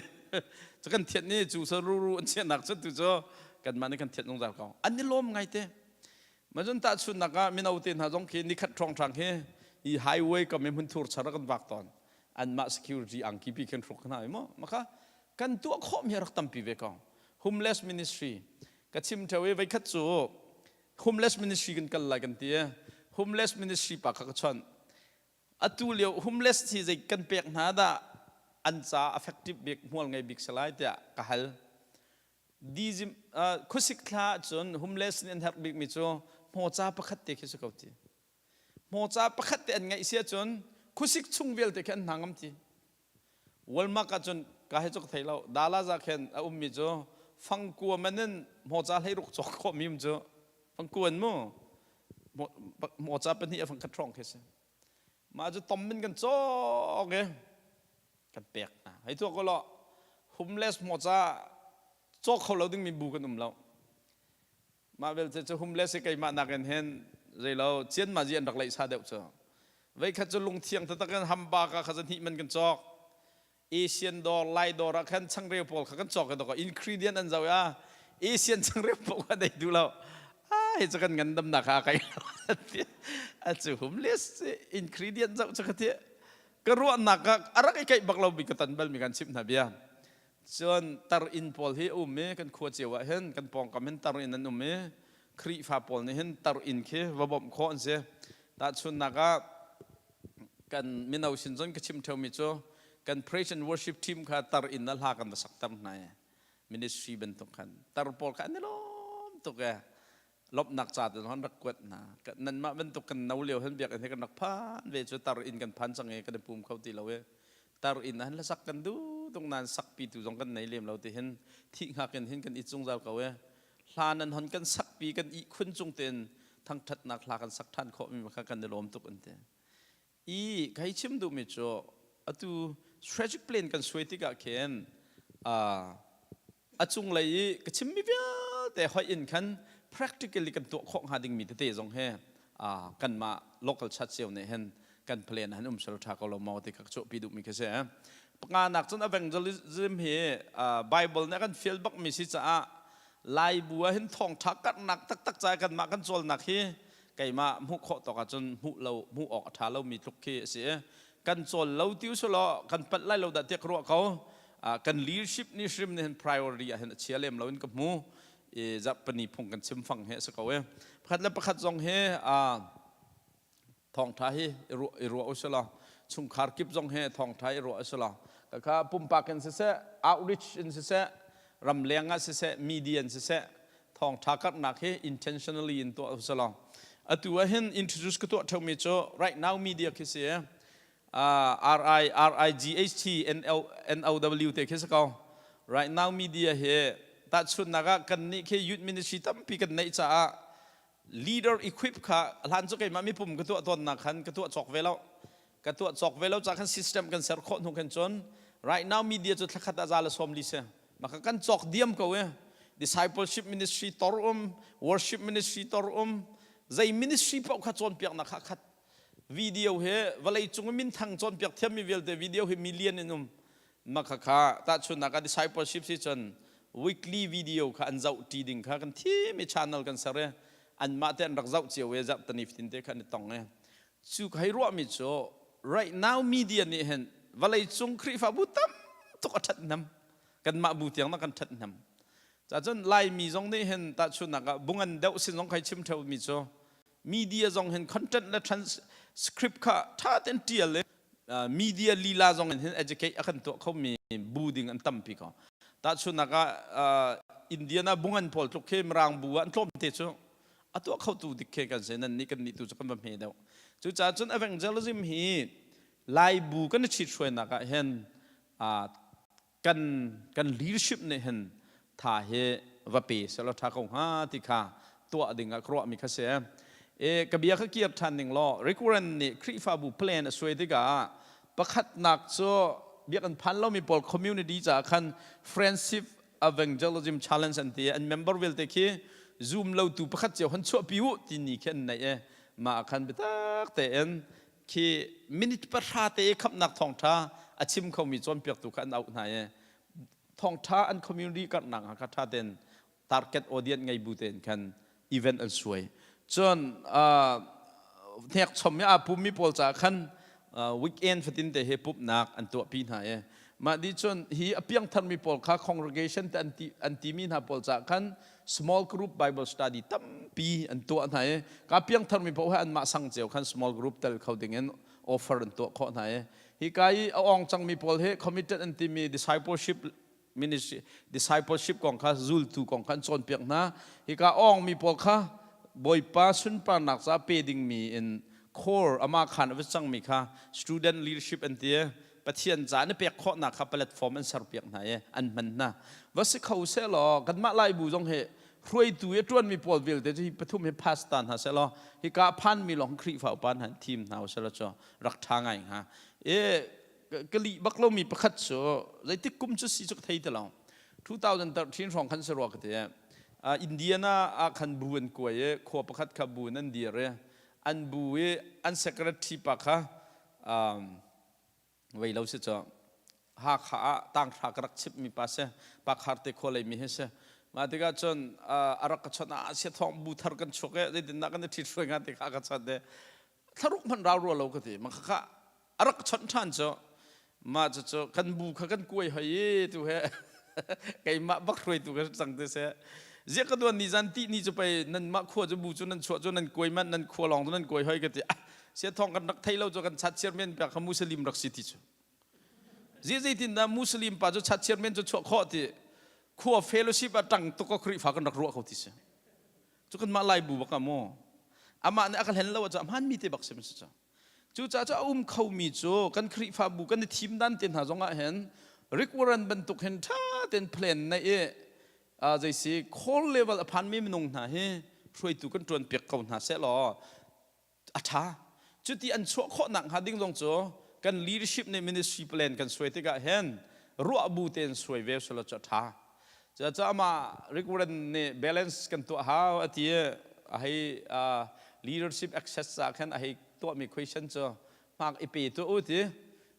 Cu kan thianh ni cu saruru an chiahnak cu tu cu kanmah nih kan thianh zungzal ko. An i lawm ngaite. Macun tahchunhnak ah mino te hna zong khi nikhat hrawnghrang hi hi highway kam i hmunthur char ah kan vak tawn. Anmah security angki pi khin hruk hna i maw maka kan tuah khawh mi rak tampi ve ko. Homeless ministry ka chim theo i veikhat cu homeless ministry kan kal lai kan ti i homeless ministry pa kha ka chawnh. Atu lio homeless hi zei kan pek hna dah an ca effective bik hmual ngei bik si lai tiah ka hal. Dizim khuasik thla ahcun homeless nih an herh bikmi cu hmawca pakhat te khi si ko ti. Hmawca pakhat te an ngeih si ahcun khuasik chung vialte khi an hna ngam ti. Walmark ahcun ka he cu ka thei lo. Dallas ah khin a ummi cu fangkua man in hmawca 16 cawk khawhmi um cu fangkua in mu hmawca pahnih a fangkhat hrawng khi si. Mah cu tom in kan cawk i kan pek hna. Hei tuah ko law homeless hmawca cawk kho lo dingmi bu kan um lo. Mah belte cu homeless hi keimah nakin hin zeilo cianma zi an rak leih sa deuh cu. Veikhat cu lungthiang taktak in hambaka kha zahnih man kan cawk. Asian dawr, Lai dawr ah khan changreu pawl kha kan cawk i dawk ingredient an zoh i ah Asian changreu pawl kha dei duh lo. Ah hi cu kan ngandamnak kha a kai lo. A cu homeless ingredient zoh cu ka ti. Ka ruahnak ah a rak i keih bak lomi ka ton balmi kan chimh hna bia. Cun tar inn pawl hi a um i kan khua cio ah hin kan pawngkam hin tar inn an um i Khrihfa pawl nih hin tar inn khi va bawmh khawh an si. Tahchunhnak ah kan mino sin cun ka chim ṭheumi cu kan praise and worship team kha tar inn ah hla kan va sakter hna i ministry bantuk khan tar pawl kha an i lawm tuk e lawmhnak ca te zong rak kuat hna. Nanmah bantuk kan no lio hin biakinn hi kan rak phan ve cu tar inn kan phan cang i kan i pum kho ti lo i tar inn ah hin hlasak kan duh tuk nain sakpi tu zong kan nei lem lo ti hin thih hngak in hin kan i zungzal ko e hla nan hon kan sakpi kan ihkhun cung tein thangṭhatnak hla kan sak ṭhan khawh mi kha kan i lawm tuk an ti. I kai chim duhmi cu atu strategic plan kan suai tikah khin a cunglei i ka chimmi vialte hoih in khan practically kan tuah khawh hnga dingmi tete zong he kanmah local church cio nih hin kan plan han um sel tha ko lo maw ti ka chuahpi duhmi khi si. Panganak cun evangelism hi Bible nih a kan fial bakmi si caah Laibu ah hin thawngtha karhnak taktak caah kanmah kan cawlnak hi keimah hmuh khawh tawk ahcun hmuh lo hmuh awk a ṭha lomi tluk khi a si. Kan cawl lo ti usulaw kan palh lai lo dah tiah ka ruah ko. Kan leadership nih hrim nih hin priority ah hin a chia lem lo in ka hmu i zarhpini phung kan chim fang hi a si ko i pakhat le pakhat zong hi thawngṭha hi i ruah usulaw chungkhar kip zong hi thawngṭha i ruah usulaw kha pumpak in siseh, outreach in siseh, ramleng ah siseh, media in siseh, thawngṭha karhnak hi intentionally in tuah usulaw atu ah hin introduce ka tuah ṭheumi cu Right Now Media khi si. R I R I G H T N O N O W te khi si ko. Right Now Media hi tahchunhnak ah kan nih khi youth ministry tampi kan neih caah leader equip kha hlan cu keimah mipum ka tuah tawnnak khan ka tuah cawk ve lo, ka tuah cawk ve lo ca khan system kan ser khawh hnu khan cun Right Now Media cu thlakhat ah 140 si maka kan cawk diam ko i discipleship ministry tor um, worship ministry tor um, zei ministry paoh kha cawnpiaknak kha khat video he vawlei cung i minthang cawnpiak thiammi vialte video hi million in um. Maka kha tahchunhnak ah discipleship si cun weekly video kha an zoh ṭi ding kha kan thim i channel kan ser i. Anmah te an rak zoh cio i zarhtani fatin te kha an i tong i cu ka hei ruahmi cu right now media nih hin vawlei cung Khrihfabu tam tuk a ṭhathnem. Kanmah bu tiang na kan ṭhathnem. Cacun Laimi zong nih hin tahchunhnak ah bungan deuh sin zong khai chim ṭheumi cu media zong hin content le transcript kha ṭha tein ṭial i media lila zong in hin educate a kan tuah khomi bu ding an tampi ko. Tahchunhnak ah Indian ah bungan pawl tluk khi Mirang bu ah an tlawm te cu a tuah khotu dik khi kan si nan nih kan nih tu cu kan va hme deuh. Cucaah cun evangelism hi Lai bu kan i ṭhithruainak ah hin kan kan leadership nih hin tha hi va pe selaw tha ko hnga ti kha tuah ding ah ka ruahmi kha si. E ka bia kha kir than ning law Reverend nih Khrihfabu plan a suai tikah pakhatnak cu biakinn phan lomi pawl community caah khan friendship evangelism challenge an ti an member vialte khi zoom lo tu pakhat cio han chuahpi u ti ni khi an nei e mah khan biatak tein khi minute 10 te i khamhnak thawngṭha a chim khomi cawnpiaktu kha an auh hna i thawngṭha an community karhnak ah kha ṭha tein target audience ngei bu tein khan event an suai. Cun hnek chom i aa pummi pawl caah khan weekend fatin te he pumhnak an tuahpi hna i mah dih cun hi a piangtharmi pawl kha congregation te an timi hna pawl caah khan small group Bible study tampi an tuah hna i ka piangtharmi paoh he anmah sang cio khan small group tel kho ding in offer an tuah khawh hna i hi ka i a ong cangmi pawl hi committed an timi discipleship ministry discipleship kong kha zultu kong kha an cawnpiak hna. Hika ong mi pawl kha Bawipa sunparnak ca pe dingmi in core ama khan a va cangmi kha student leadership an ti. Pathian ca na pek khawhnak kha platform an serpiak hna i an hman hna. Va si kho seh law kanmah Laibu zong hi hruaitu i ṭuanmi pawl vialte cu hi pathum hi pastor hna seh law hika phanmi lawng Khrihfa upa hna thim hna usih law cu rak ṭha ngai hnga. I ka lih bak lomi pakhat cu zeitik kum cu si cu ka thei ti lo. 2013 hrawng khan si rua ka ti. Indiana ah khan bu an kuai i khua pakhat kha bu in an dir i an bu i an secretary pa kha vei lo si cu Hakha ah tanghra ka rak chimh mi pa si Pakhar te khua lei mi hi si. Mah tikah cun a rak ka chawnh ah sia thawng bu thar kan chuak e zeitindah kan i ṭhit hruai hnga ti kha ka chawnh te thlaruk hmanh rau rua lo ka ti. Mah kha a rak chawnh ṭhan cu mah cucu kan bu kha kan kuai hoi i tu he keimah bak hruaitu ka cang ti seh. Ziah ka duan ni zan ti ni cu pei nan mah khua cu bu cu nan chuah cu nan kuai manh nan khua lawng cu nan kuai hoi ka ti. Sia thawng kan rak thei lo cu kan chat chairman pa kha Muslim rak si ti cu. Zi zeitin dah Muslim pa cu chat chairman cu chuah khawh ti khua fellowship ah tang tuk ka Khrihfa kan rak ruah ko ti si. Cu kan mah lai bu bak ah mu. Amah nih a ka hlen lo ah hmaan mi te bak si si cu. Cucaah cu a um kho mi cu kan Khrihfabu kan i thim dan te hna zong ah hin Rick Warren bantuk hin ṭha tein plan neih i zei si call level a phan mi minung hna hi hruaitu kan ṭuan piak ko hna seh law a ṭha. Cuti an chuah khawh nakhnga ding zong cu kan leadership nih ministry plan kan suai tikah hin ruah bu tein suai ve selaw cu a ṭha. Cucaah amah Rick Warren nih balance kan tuah hau a ti i a hei leadership access ah khan a hei tuahmi question cu hmak i pe tuah u ti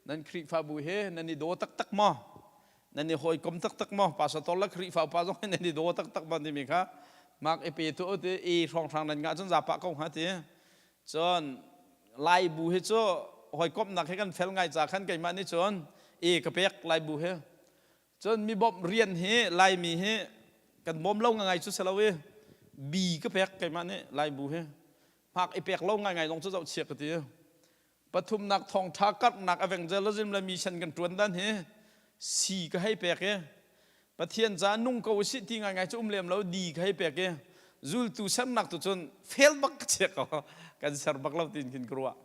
nan Khrihfabu hi nan i daw taktak maw? Nan i hawikom taktak maw? Pastor le Khrihfa upa zong hi nan i daw taktak maw timi kha mak i pe tuah u ti i hrawnghrang nan ngah cun zapa ko hnga ti. Cun Laibu hi cu hawikomhnak hi kan fel ngai ca khan keimah nih cun e ka pek Laibu hi. Cun mi bawmh rian hi Laimi hi kan bawm lo ngai cu si lo i B ka pek keimah nih Laibu hi. Hmak i pek lo ngaingai zong cu zohchia ka ti. Pathumnak thawngṭha karhnak evangelism le mission kan ṭuan dan hi C ka hei pek i Pathian ca nung ko usih ti ngaingai cu um lem lo D ka hei pek i zultu sernak tu cun fail bak ka chia ko kan ser bak lo tin khin ka ruah.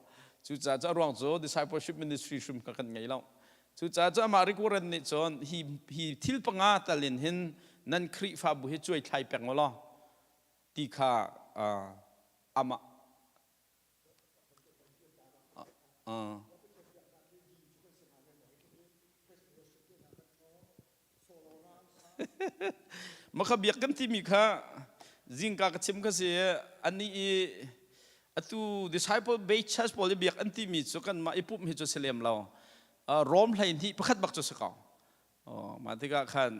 Cucaah cu a ruang cu discipleship ministry hrim kha kan ngei lo. Cucaah cu amah Rick Warren nih cun hi hi thil panga tal in hin nan Khrihfabu hi cuai thlai peng u law ti kha amah Makha biak kan timi kha zingka ka chim kha si ani i atu disciple based church pawl i biak an timi cu kanmah i pumh hi cu si lem lo. Rom 12 pakhat bak cu si ko. Mah tikah khan.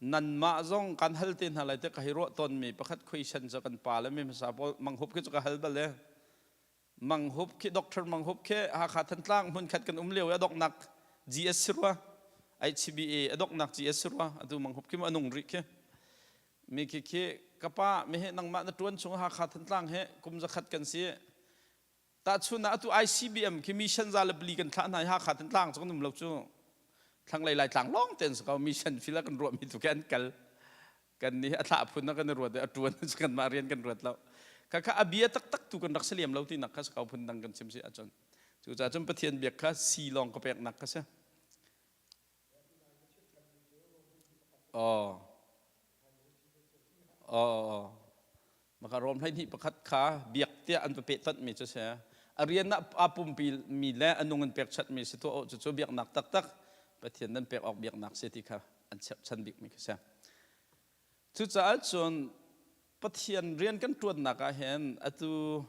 Nanmah zong kan hal te hna lai te ka hei ruah tawnmi pakhat question cu kan pa le mi hmasa pawl Manghup khi cu ka hal bal e. Manghup khi Doctor Manghup khi Hakha Thantlang hmunkhat kan um lio i a donghnak GS si rua. HCBA a donghnak GS si rua. Atu Manghup khi mu a nung rih khi. Mi khi khi ka pa mi he nangmah na tuan chung Hakha Thantlang he kum zakhat kan si. Tahchun ah atu ICBM khi mission za le pali kan thlah hna i Hakha Thantlang cu kan um lo cu. Thlanglei Laitlang lawng te an si ko. Mission fil ah kan ruahmi tu khi an kal. Kan nih a thlah phun ah kan i ruat i a ṭuan kanmah rian kan ruat lo. Khakha a bia taktak tu kan rak si lem lo tinak kha si ko phun dang kan chim si ahcun. Cucaah cun Pathian biak kha si lawng ka peknak kha si. Aw. Aw. Maka Rom 12 pakhat kha biak tiah an va pehtonhmi cu si. A rian ah aa pumpi mi le a nung in pekchanhmi si tuah awh cucu biaknak taktak Pathian nan pek awk biaknak si ti kha an cherhchan bikmi khi si. Cucaah cun Pathian rian kan ṭuannak ah hin atu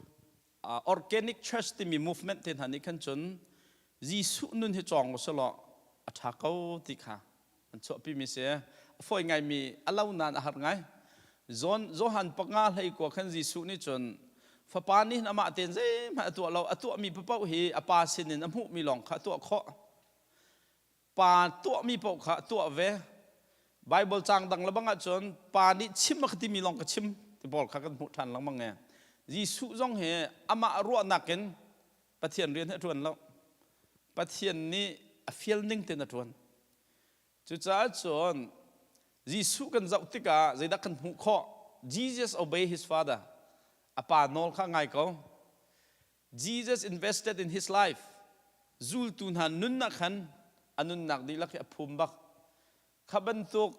organic church timi movement te hna nih khan cun Jesuh nun hi cawng u selaw a ṭha ko ti kha an chuahpimi si. A fawi ngaimi a lo nain a har ngai. John Johan 5:19 khan Jesuh nih cun fapa nih hin amah tein zeihmanh a tuah lo, a tuahmi paoh hi a pa sinin a hmuhmi lawng kha a tuah khawh. Pa tuahmi paoh kha a tuah ve. Bible caang dang le bang ahcun pa nih chim a ka timi lawng ka chim ti pawl kha kan hmuh ṭhan lengmang e. Jesuh zong hi amah ruahnak in Pathian rian hi a ṭuan lo. Pathian nih a fial ning tein a ṭuan. Cucaah cun Jesuh kan zoh tikah zeidah kan hmuh khawh? Jesus obey his father. A pa nawl kha ngai ko. Jesus invested in his life. Zultu hna nunnak khan a nunnak dihlak hi a phum bak. Kha bantuk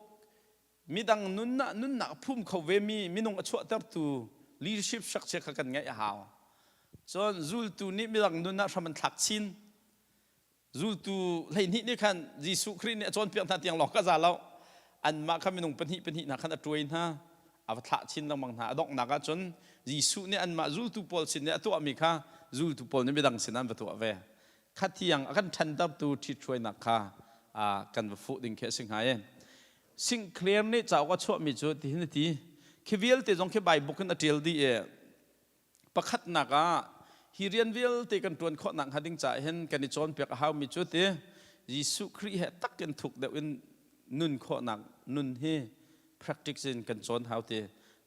midang nunnak nunnak a phum kho vemi minung a chuahtertu leadership structure kha kan ngeih a hau. Cun zultu nih midang nun ah hram an thlak chin. Zultu 12 nih khan Jesuh Khrih nih a cawnpiak hna tiang lawng ka za lo. Anmah kha minung pahnih pahnih hna khan a ṭuai hna, a va thlah chin lengmang hna. A donghnak ah cun Jesuh nih anmah zultu pawl sin i a tuahmi kha zultu pawl nih midang sinah an va tuah ve. Kha tiang a kan ṭhantertu ṭhithruainak kha kan va fuh ding khi a si hnga i Sinclair nih cauk a chuahmi cu tihin a ti. Khi vialte zong khi Baibuk in a ṭial dih i Pakhatnak ah hi rian vialte kan ṭuan khawh nakhnga ding caah hin kan i cawnpiak a haumi cu ti Jesuh Khrih he tak in thuk deuh in nun khawhnak nun hi practice in kan cawn hau ti.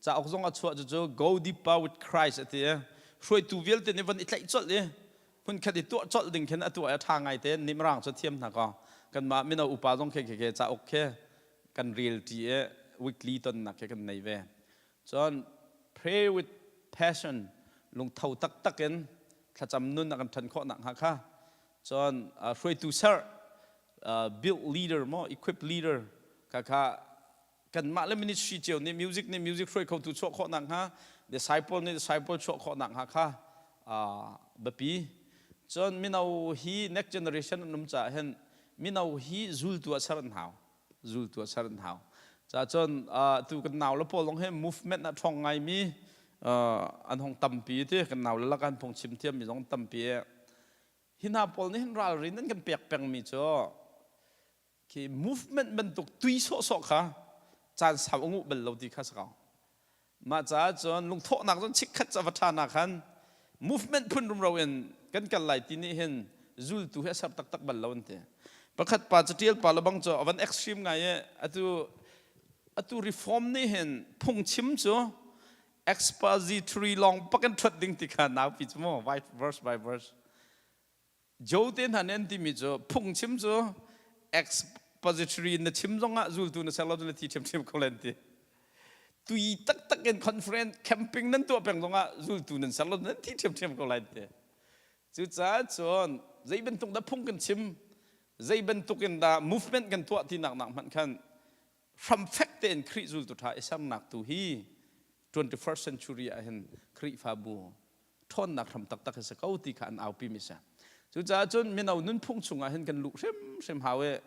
Cauk zong a chuah cucu Go Deeper with Christ a ti i hruaitu vialte nih van i tlaih colh i hmunkhat i tuah colh ding khin a tuah i a ṭha ngai te nimrang cu thiam hna kaw kanmah mino upa zong khi khi cauk khi kan rel ṭi i weekly tonnak khi kan nei ve. Cun pray with passion lungtho taktak in thlacam nun a kan ṭhan khawh nakhnga kha cun hruaitu ser build leader maw equip leader kha kha kanmah le ministry cio nih music nih music hruai khotu chuah khawh nakhnga disciple nih disciple chuah khawh nakhnga kha biapi cun mino hi next generation an um caah hin mino hi zultu ah ser an hau zultu ah ser an hau. Cacun tu kan nau le pawl zong hi movement ah ṭhawng ngaimi an hong tampi ti kan nau le lak an phungchim thiammi zong tampi. Hi hna pawl nih hin ralrin an kan pek pengmi cu khi movement bantuk tui sawhsawh kha caan sau a nguh bal lo ti kha si ko. Mah caah cun lungthawhnak cun chikkhat ca va ṭha nak khan movement phun rumro in kan kal lai ti nih hin zultu hi a ser taktak bal lo an ti. Pakhat pa catial pa lebang cu a van extreme ngai i atu atu reform nih hin phungchim cu expository lawng pak in ṭhuat ding ti kha naupi cu mu verse by verse. Joe te hna nih an timi cu phungchim cu expository na chim zongah zultu na ser lo na thi ṭhiamṭhiam ko len ti. Tui taktak in conference camping nan tuah peng zongah zultu nan ser lo nan thi ṭhiamṭhiam ko lai ti. Cucaah cun zei bantuk dah phung kan chim, zei bantuk in dah movement kan tuah ti nak nak hmanh khan hramfek tein Khrih zultu ṭha i sernak tu hi 21st century ah hin Khrihfabu ṭhawnnak hram taktak hi si ko ti kha an aupi mi si. Cucaah cun mino nunphung chungah hin kan luh hrimhrim hau i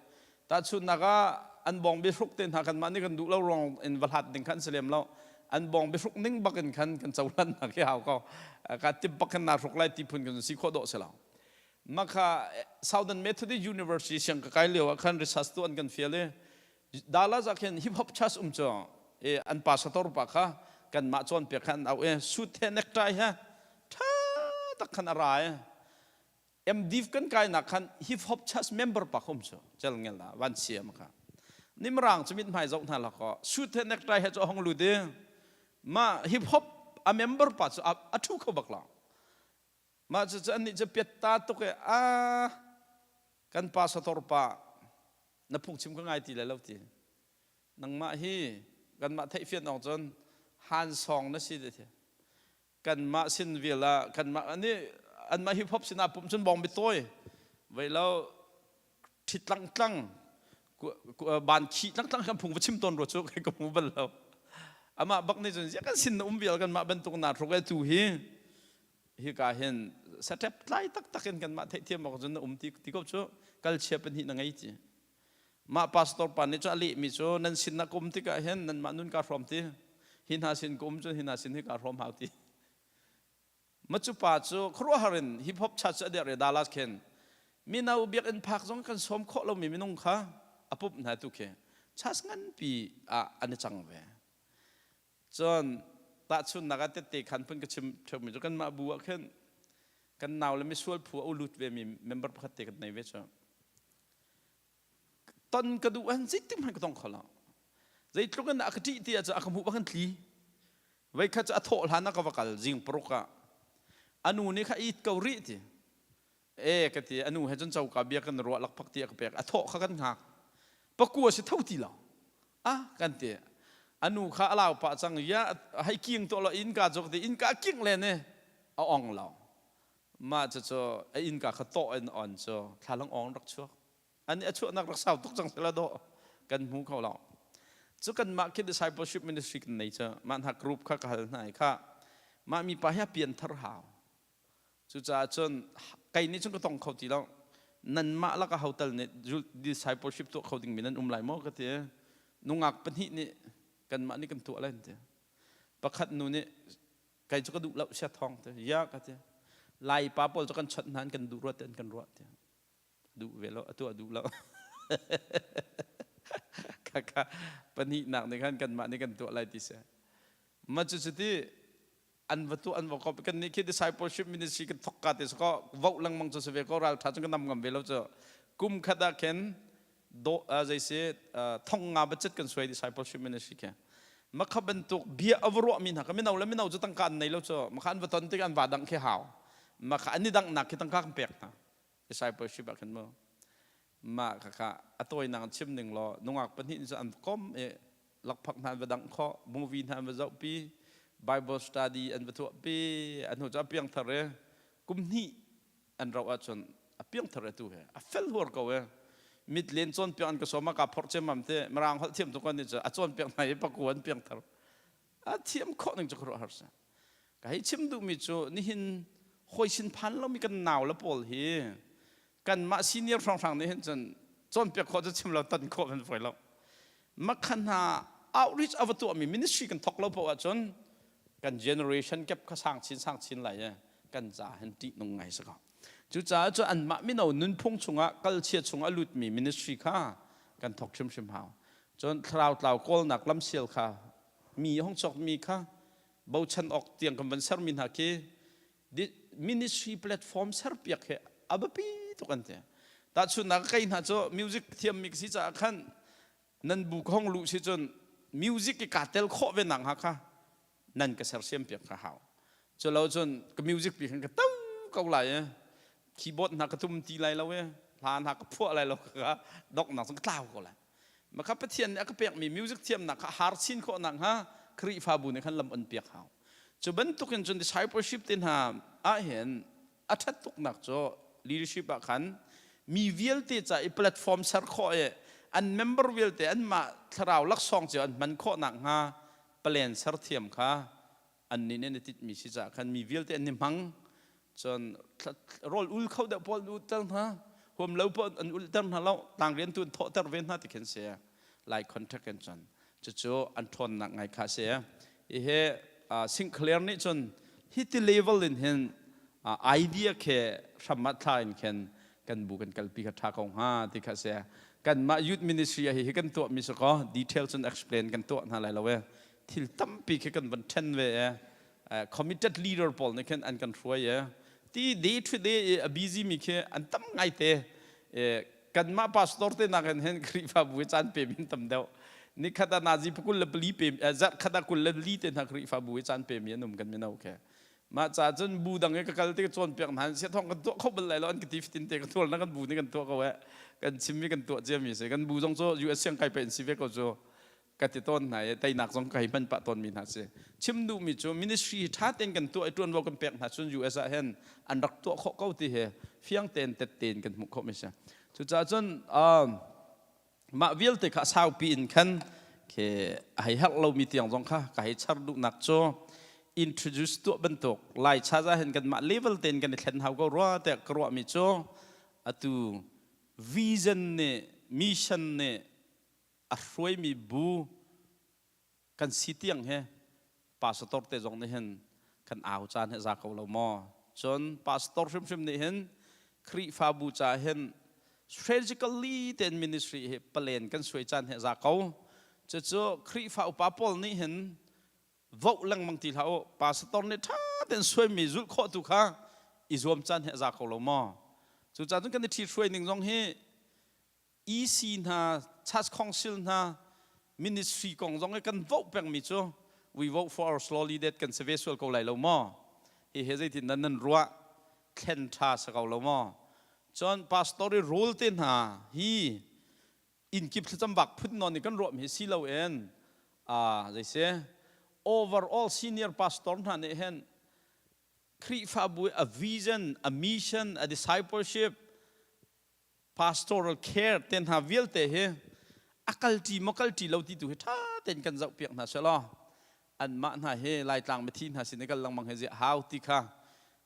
tahchunhnak ah an bawng biahruk te hna kanmah nih kan duh lo ruang in va hlat ding khan si lem lo. An bawng biahruk ning bak in khan kan cohlan nak hi hau ko. Ka tip bak khan naa hruk lai ti phun kan si khawh dawh si lo. Makha Southern Methodist University siang ka kai lio ah khan research tu an kan fial i. Dallas ah khin hip hop church um cu e an pastor pa kha kanmah cawnpiak khan an auh i suit he necktie he ṭha tak khan a ra i MDiv kan kainak khan hip hop church member pa kha um cu cel ngel ah van siam kha nimrang cu mit hmai zoh hna lako suit he necktie he cu a hong lut i mah hip hop a member pa cu a ṭhu kho bak lo. Mah cucu annih cu piatta tuk i a kan pastor pa na phungchim ka ngai ti lai lo ti. Nangmah hi kanmah theihfian awk cun han sawng na si ti. Kanmah sin vial ah kanmah ani anmah hip hop sinah pum cun bawng bitawi vei lo ṭhit tlangtlang ban khi tlangtlang kan phung va chim tawn rua cu kai ka hmu bal lo. Amah bak nih cun ziah kan sin na um vial kanmah bantuk na hruk e tu hi hika hin saṭep tlai taktak in kanmah theihthiam awk cun na um ti ti ko cu kalchia pahnih na ngei ti. Mah pastor pa nih cu a lehmi cu nan sin na ka um tikah hin nanmah nun kaa hrawm ti, hi hna sin ka um cun hi hna sin hi kaa hrawm hau ti. Ma cu pa cu khuaruahhar in hip hop church a dirh i Dallas khin mino biakinn phak zong kan sawm khawh lomi minung kha a pumh hna tu khi church nganpi ah an i cang ve. Cun tahchunhnak ah tette khan phun ka chim ṭheumi cu kanmah bu ah khin kan nau le misual phu a u lut vemi member pakhat te kan nei ve cu. Ton ka duh an zeitik hmanh ka tong kho lo. Zeitluk in a ka ṭih ti ahcun a ka hmuh bak in tli. Voikhat cu a thawh hlan ah ka va kal zing paruk ah. A nu nih kha it ko rih ti. E ka ti, a nu he cun coka bia kan ruah lakphak ti a ka pek. A thawh kha kan hngak. Pakua si tho ti lo. Ah kan ti. A nu kha a lau pah cang. Ya hei king tuah lo innka cu ka ti. Innka king len i a ong lo. Mah cucu a innka kha tawh in on cu thlalang ong rak chuak. Ani a chuahnak rak sau tuk cang sela dawh kan hmu kho lo. Cu kanmah khi discipleship ministry kan nei cu mah hna group kha ka hal hna i kha mah mi pa hi a pianthar hau. Cucaah cun kei nih cun ka tong kho ti lo. Nanmah lakah ho tal nih discipleship tuah kho dingmi nan um lai maw ka ti. Nungak pahnih nih kanmah nih kan tuah lai an ti. Pakhat nu nih kei cu ka duh lo sia thawng ti. Ya ka ti. Lai pa pawl cu kan chawnh hna an kan duh ruat an kan ruah ti. Duh ve lo, atu a duh lo. Kaka pahnihnak nih khan kanmah nih kan tuah lai ti si. Ma cu cuti an va tuah an va kop kan nih khi discipleship ministry kan thok ka te so voh lengmang cu si ve ko, ral tha cu kan nam ngam ve lo cu. Kum khat ah khin do zei si thong nga budget kan suai discipleship ministry khi. Makha bantuk bia a va ruah mi hna ka mino le mino cu tangka an nei lo cu, makha an va ton tik an va dang khi hau, makha an i dang nak khi tangka kan pek hna discipleship ah khin mu. Mah kha a tawinak chim ning law, nungak pahnih cu an kom i lakphak hna an va dangh khawh, movie hna an va zohpi, Bible study an va tuahpi. A hnu cu a piangthar i kum hnih an rauh ahcun a piangthar e tu he a fel huar ko e. Mit len cawnpiak an ka sawm a ka phorh ciammam te mirang holh thiam tuk an nih cu a cawnpiak hna i paku an piangthar a thiam khawh ning cu khuaruahhar si. Ka hei chim duhmi cu nihin hawi sin phan lomi kan nau le pawl hi kanmah senior hrawnghrang nih hin cun cawnpiak khawh cu chim lo, ton khawh kan fawi lo. Makha hna outreach a va tuahmi ministry kan thok lo paoh ahcun kan generation gap kha sang chin sang chin lai i kan ca hin ṭih nung ngai si ko. Cucaah cu anmah mino nunphung chungah kalchia chungah lutmi ministry kha kan thok hrimhrim hau. Cun thlarau tlau kawlnak lamsial kha mi hong chokmi kha bochan awk tiang kan van sermi hna khi ministry platform serpiak hi a biapi tuk an ti. Tahchunhnak, kei hna cu music thiammi ka si caah khan nan bu ka hong luh si cun music i kaa tel khawh ve nak hnga kha nan ka sersiam piak kha hau. Cu lo cun ka music pi khan ka to ko lai i keyboard hna ka tum ti lai lo i hla hna ka phuah lai lo, ka doknak cun ka tlau ko lai. Maka Pathian nih a ka pekmi music thiamnak kha har chin khawh nak hnga Khrihfabu nih khan lam on piak hau. Cu bantukin cun discipleship te hna ah hin a ṭhat tuknak cu leadership ah khan mi vialte ca i platform ser khawh i an member vialte anmah thlarau laksawng cio an hman khawh nak hnga plan ser thiam kha annih nih an i titmi si caah khan mi vialte an i hmang. Cun rawl ul kho deuh pawl an ulter hna, huam lo pawl an ulter hna lo, tlang rian tu an thawhter ve hna ti khin si. Lai contract in cun cucu an ṭhawnnak ngai kha si. Hi Sinclair nih cun hi ti level in hin idea khi hram ah thla in khin kan bu kan kalpi kha ṭha ko hnga ti kha si. Kanmah youth ministry ah hi kan tuahmi si kaw detail cun explain kan tuah hna lai lo e. Thil tampi khi kan van ṭhen ve e. Committed leader pawl nih khin an kan hruai e. Ti day to day i a busy mi khi an tam ngai te. Kanmah pastor te nakin hin Khrihfabu hi caan pe mi an tam deuh. Nikhat ah nazi 24 pe zarh khat ah 24 te hna Khrihfabu hi caan pe mi an um kan mino ke. Mah ca cun bu dang i ka kal tik cawnpiak hna sia thong kan tuah kho bal lai lo an ka ti fatin te ka tual na kan bu nih kan tuah ko eh kan chimmi kan tuah ciami si kan bu zong cu US siang kai pe in si ve ko cu ka ti tawn hna i teinak zong ka hei hman pah tawnmi hna si chim duhmi cu ministry ṭha tein kan tuah i ṭuanvo kan pek hna cun US ah hin an rak tuah khawh ko ti hi fiang tein tet tein kan hmuh khawhmi si cucaah cun mah vialte kha saupi in khan khi a hei herh lomi tiang zong kha ka hei char duhnak cu introduce tuah bantuk lai cha za hin kanmah level tein kan i thlen hau ko rua tiah ka ruahmi cu atu vision nih mission nih a hruaimi bu kan si tiang hi pastor te zong nih hin kan au caan hi za ko lo maw cun pastor hrimhrim nih hin Khrihfabu ca hin strategically ten ministry hi palen kan suai caan hi za ko cucu Khrihfa upa pawl nih hin voh lengmang ti hlah u pastor nih ṭha tein suaimi zulh khawh tu kha i zuam caan hi a za ko lo maw cucaah cun kan i ṭhithruai ning zong hi EC hna, Church Council hna, ministry kong zong i kan vote pengmi cu we vote for our slowly that kan si ve sual ko lai lo maw? Hi he zeitin dah nan ruah? Thlen ṭha si ko lo maw? Cun pastor i role te hna hi innkip thlacam bak phun nawn i kan ruahmi hi si loin zeisi overall senior pastor hna nih hin Khrihfabu a vision, a mission, a discipleship pastoral care te hna vialte hi a kalṭi maw kalṭi lo ti tu hi ṭha tein kan zohpiak hna selaw anmah hna hi Laitlang mithi hna sin i kal lengmang hi ziah hau ti kha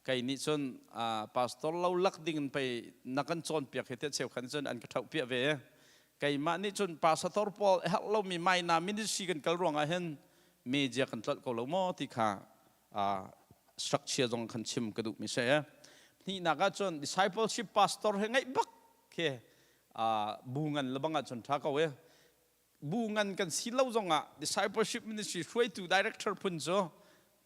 kei nih cun pastor lo lak ding in pei na kan cawnpiak hi tiah cheukhat nih cun an ka ṭhohpiah ve keimah nih cun pastor pawl herh lomi maina ministry kan kal ruangah hin media kan tlolh ko lo maw ti kha structure zong khan chim ka duhmi si. Hnihnak ahcun discipleship pastor he ngaih bak khi bu ngan le bang ahcun ṭha ko e. Bu ngan kan si lo zongah discipleship ministry hruaitu director phun cu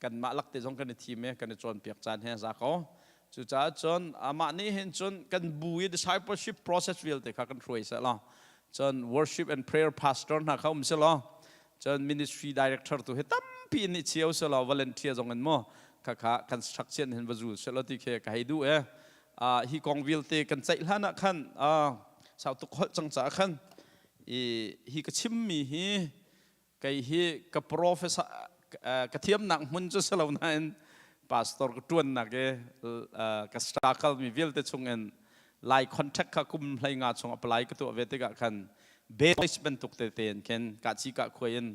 kanmah lakte zong kan i thim i kan i cawnpiak caan he za ko. Cucaah cun amah nih hin cun kan bu i discipleship process vialte kha kan hruai seh law cun worship and prayer pastor hna kha um seh law cun ministry director tu hi tampi in i cio selaw volunteer zong in mu khakha kan structure hin va zul selaw ti khi ka hei duh e hi kong vialte kan ceih hlan ah khan sau tuk holh cang caah khan i hi ka chimmi hi kei hi ka professor ka thiamnak hmun cu selo nain pastor ka tuannak i ka struggle mi vialte chung in lai contact kha kum hlei nga chung apply ka tuah ve tikah khan base bantuk tete in khin kahci kah khuai in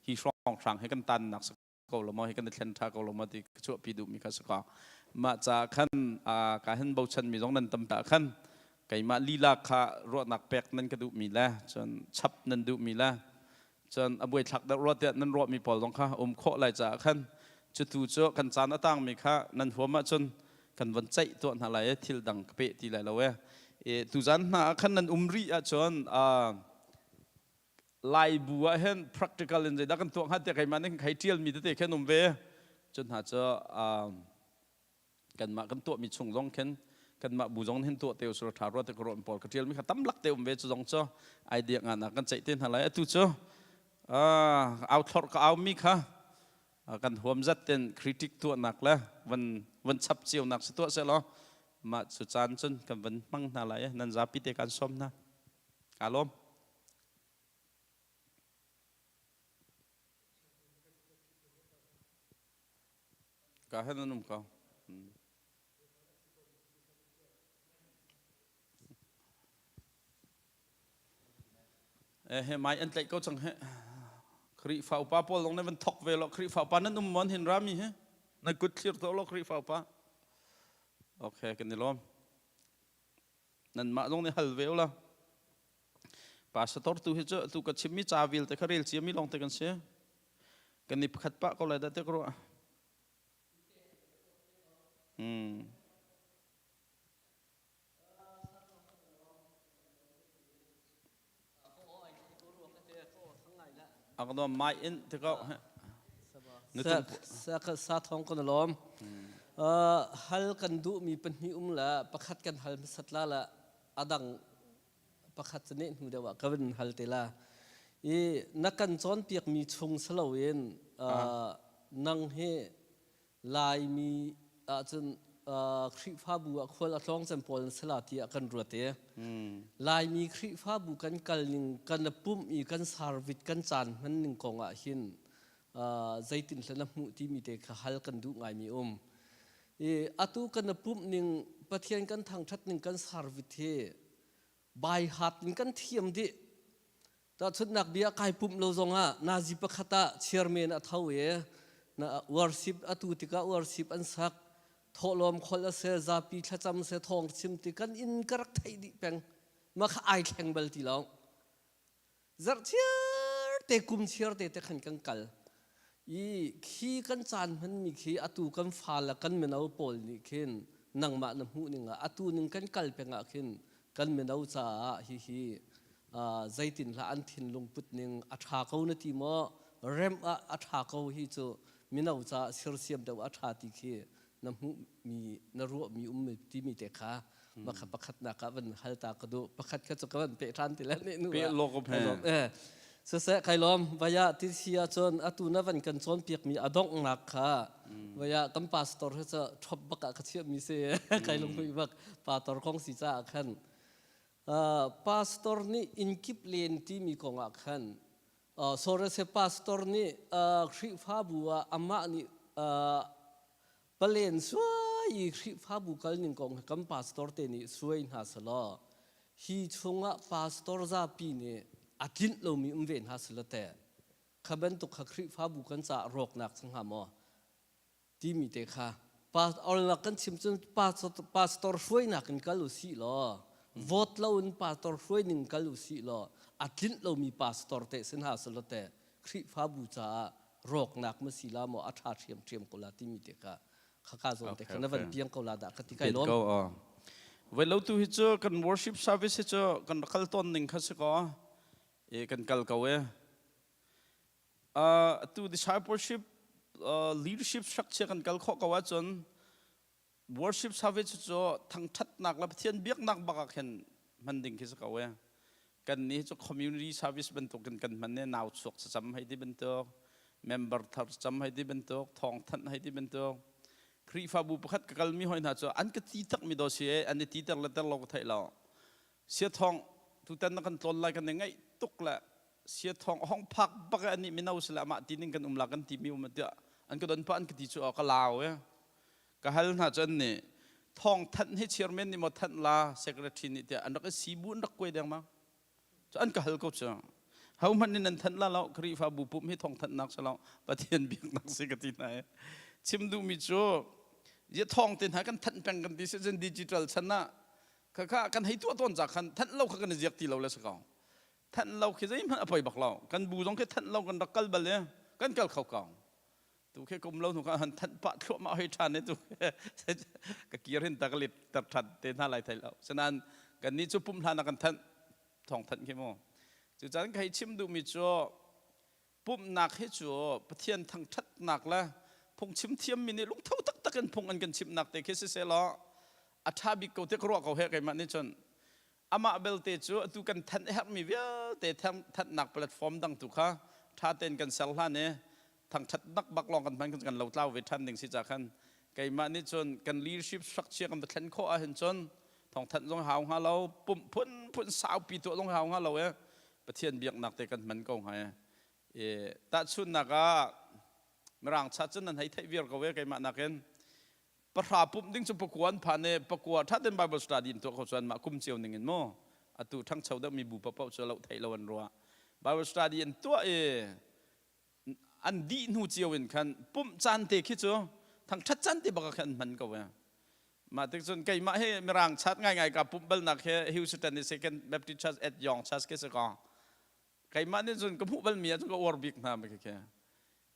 hi hrawng hrang hi kan tan nak si ko lo maw hi kan i thlen tha ko lo maw ti ka chuahpi duhmi kha si ko mah ca khan ka hin bochan mi zong nan tam ta khan keimah lila kha ruahnak pek nan ka duhmi le cun chap nan duhmi le cun a buaithlak deuh rua tiah nan ruahmi pawl zong kha um khawh lai caah khan cutu cu kan caan a tangmi kha nan huam ahcun kan von ceih tuah hna lai i thil dang ka peh ti lai lo e. E tuzan hna ah khan nan um rih ahcun lai bu ah hin practical in zeidah kan tuah hnga tiah keimah nih khai ṭialmi tete khan um ve cun hna cu kanmah kan tuahmi chung zong khin kanmah bu zong hin tuah te usur tha rua te ka ruah pawl ka tial mi kha tam lak te um ve cu zong cu idea nga na kan ceih te hna lai atu cu au thlor ka au mi kha kan huam zat ten critic tuahnak le van van chap cio nak si tuah se law mah cu caan cun kan van hmang hna lai nan zapi te kan som hna ka lawm Ka hen an um ko. Eh he mai an tlaih ko cang he. Khrihfa upa pawl zong nih van thok ve lo Khrihfa upa nan um mon hin rami he. Na kut thlir to lo Khrihfa upa. Okay kan i lawm. Nanmah zong nih hal ve ula. Pastor tu hi cu tu ka chimmi ca vialte kha rel ciami lawng te kan si. Kan i pakhat pah ko lai dah te ka ruah. Hmm. A ka dom mai in te ko. Sa thong kan lawm. Hal kan duh mi pahnih um la pakhat kan hal hmasat la la adang pakhat cu neh hnu deuh ah ka van hal te la. I na kan cawnpiak mi chung saloin nang hi Laimi ahcun Khrihfabu ah khual a tlawng cem pawl an si la tiah kan ruat i Laimi Khrihfabu kan kal ning kan pumh i kan service kan caan hman ning kong ah hin zeitin hla na hmuh timi te kha hal kan duh ngaimi um. I atu kan pumh ning Pathian kan thangthat ning kan service hi by heart in kan thiam dih. Tahchunhnak bia kai pumh lo zongah nazi pakhat ah chairman a tho i na worship atu tikah worship an sak thawhlawm kholh a si zapi thlacam se thawng chim ti kan inn ka rak theih dih peng ma kha ai thleng bal ti lo zarh chiar te kum chiar te te khan kan kal i khi kan caan hmanmi khi atu kan fa le kan mino pawl nih khin nangmah na hmuh ning ah atu ning kan kal peng ah khin kan mino caah hihi zeitin hlah an thinlung put ning a ṭha ko na ti maw rem ah a ṭha ko hi cu mino caah sirsiam deuh a ṭha ti khi na hmuhmi na ruahmi um timi te kha makha pakhatnak ah van hal ta ka duh pakhat kha cu ka van pe ṭhan ti le ne nu pe lo ko phe eh siseh kai lawm vaya ti si ahcun atu na van kan cawnpiakmi a donghnak kha vaya kan pastor he cu ṭhop bak ah ka chiahmi si kai lunghui bak pastor kong si caah khan pastor nih innkip len timi kong ah khan sorese pastor nih Khrihfabu ah amah nih palen suai i Khrihfabu kal ning kong kan pastor te nih suai hna selaw hi chungah pastor zapi nih a tlinh lomi um ve hna selaw teh kha bantuk kha Khrihfabu kan caah rawknak si hnga maw timi te kha pastor kan chim cun pastor hruainak in kal u sih law vote lo in pastor hruai ning kal u sih law a tlinh lomi pastor te sin ha selaw te Khrihfabu caah rawknak ma si la maw a ṭha ṭhiamṭhiam ko la timi te kha khaka zawn te kha na van piang ko la dah ka ti kai lawm. Voi lo tu hi cu kan worship service hi cu kan kal tawn ning kha si ko e kan kal ko e tu discipleship leadership structure kan kal khawh ko ahcun worship service cu thangṭhatnak le Pathian biaknak bak ah khin hman ding khi si ko e kan nih cu community service bantuk in kan hman e nau chuak cam hei ti bantuk member thar cam hei ti bantuk thawngthanh hei ti bantuk Khrihfabu pakhat ka kalmi hoi hna cu an ka ti tak mi do si e an i ti ter le ter lo ka theih lo sia thong tutan na kan tlawn lai kan i ngaih tuk le sia thong hong phak bak ani mino sila amah ti ning kan um la kan ti mi um tiah an ka don pa an ka ti cu ka lau e ka hal hna cu an nih thong thanh hi chairman nih maw thanh la secretary nih tiah an rak i sibu an rak kuai deng ma cu an ka hal ko cu ho hmanh nih nan thanh la lo Khrihfabu pum hi thong thanhnak si lo Pathian biaknak si ka ti hna i chim duhmi cu ye thong te hna kan thanh peng kan ti si cun digital chan ah khakha kan hei tuah tawn ca khan thanh lo kha kan i ziak ti lo le si ko thanh lo khi zeihmanh a poi bak lo kan bu zong khi thanh lo kan rak kal bal i kan kal kho ko tu khi kum lo hnu kha han thanh pah thluahmah hoi ṭhan i tu ka kir hin ta ka lit ter ṭhan te hna lai thai lo sinain kan nih cu pum hlan ah kan thanh thawng thanh khi mu cu caan ka hei chim duhmi cu pumhnak hi cu Pathian thangṭhatnak le phungchim thiammi nih lungtho taktak in phung an kan chimhnak te khi siseh law a ṭha bik ko te ka ruah ko he keimah nih cun amah belte cu atu kan thanh herhmi vialte thanhnak platform dang tu kha ṭha tein kan ser hlan i thangṭhat bak bak lawng kan hman kan lo tlau ve ṭhan ding si ca khan keimah nih cun kan leadership structure kan va thlen khawh ahhin cun thawngthanh zong hau hnga lo pumh phun phun saupi tuah zong hau hnga lo e Pathian biaknak te kan hman ko hnga e tahchunhnak ah mirang cha cun nan hei theih viar ko e keimah nakin pahra pumh ding cu pakua an phan i pakua ṭha tein Bible study in tuah kho cuan mah kum cio ning in mu atu ṭhangcho deuh mi bu paohpaoh cu lo theih lo an ruah Bible study an tuah i an dih hnu cio in khan pumh caan te khi cu thangṭhat caan te bak ah khan an hman ko e mah tik cun keimah hi mirang chat ngaingai ka pumh balnak hi Houston i Second Baptist Church at Yong Church ke si ko keimah nih cun ka hmuh balmi ah cun ka uar bik hna ma khi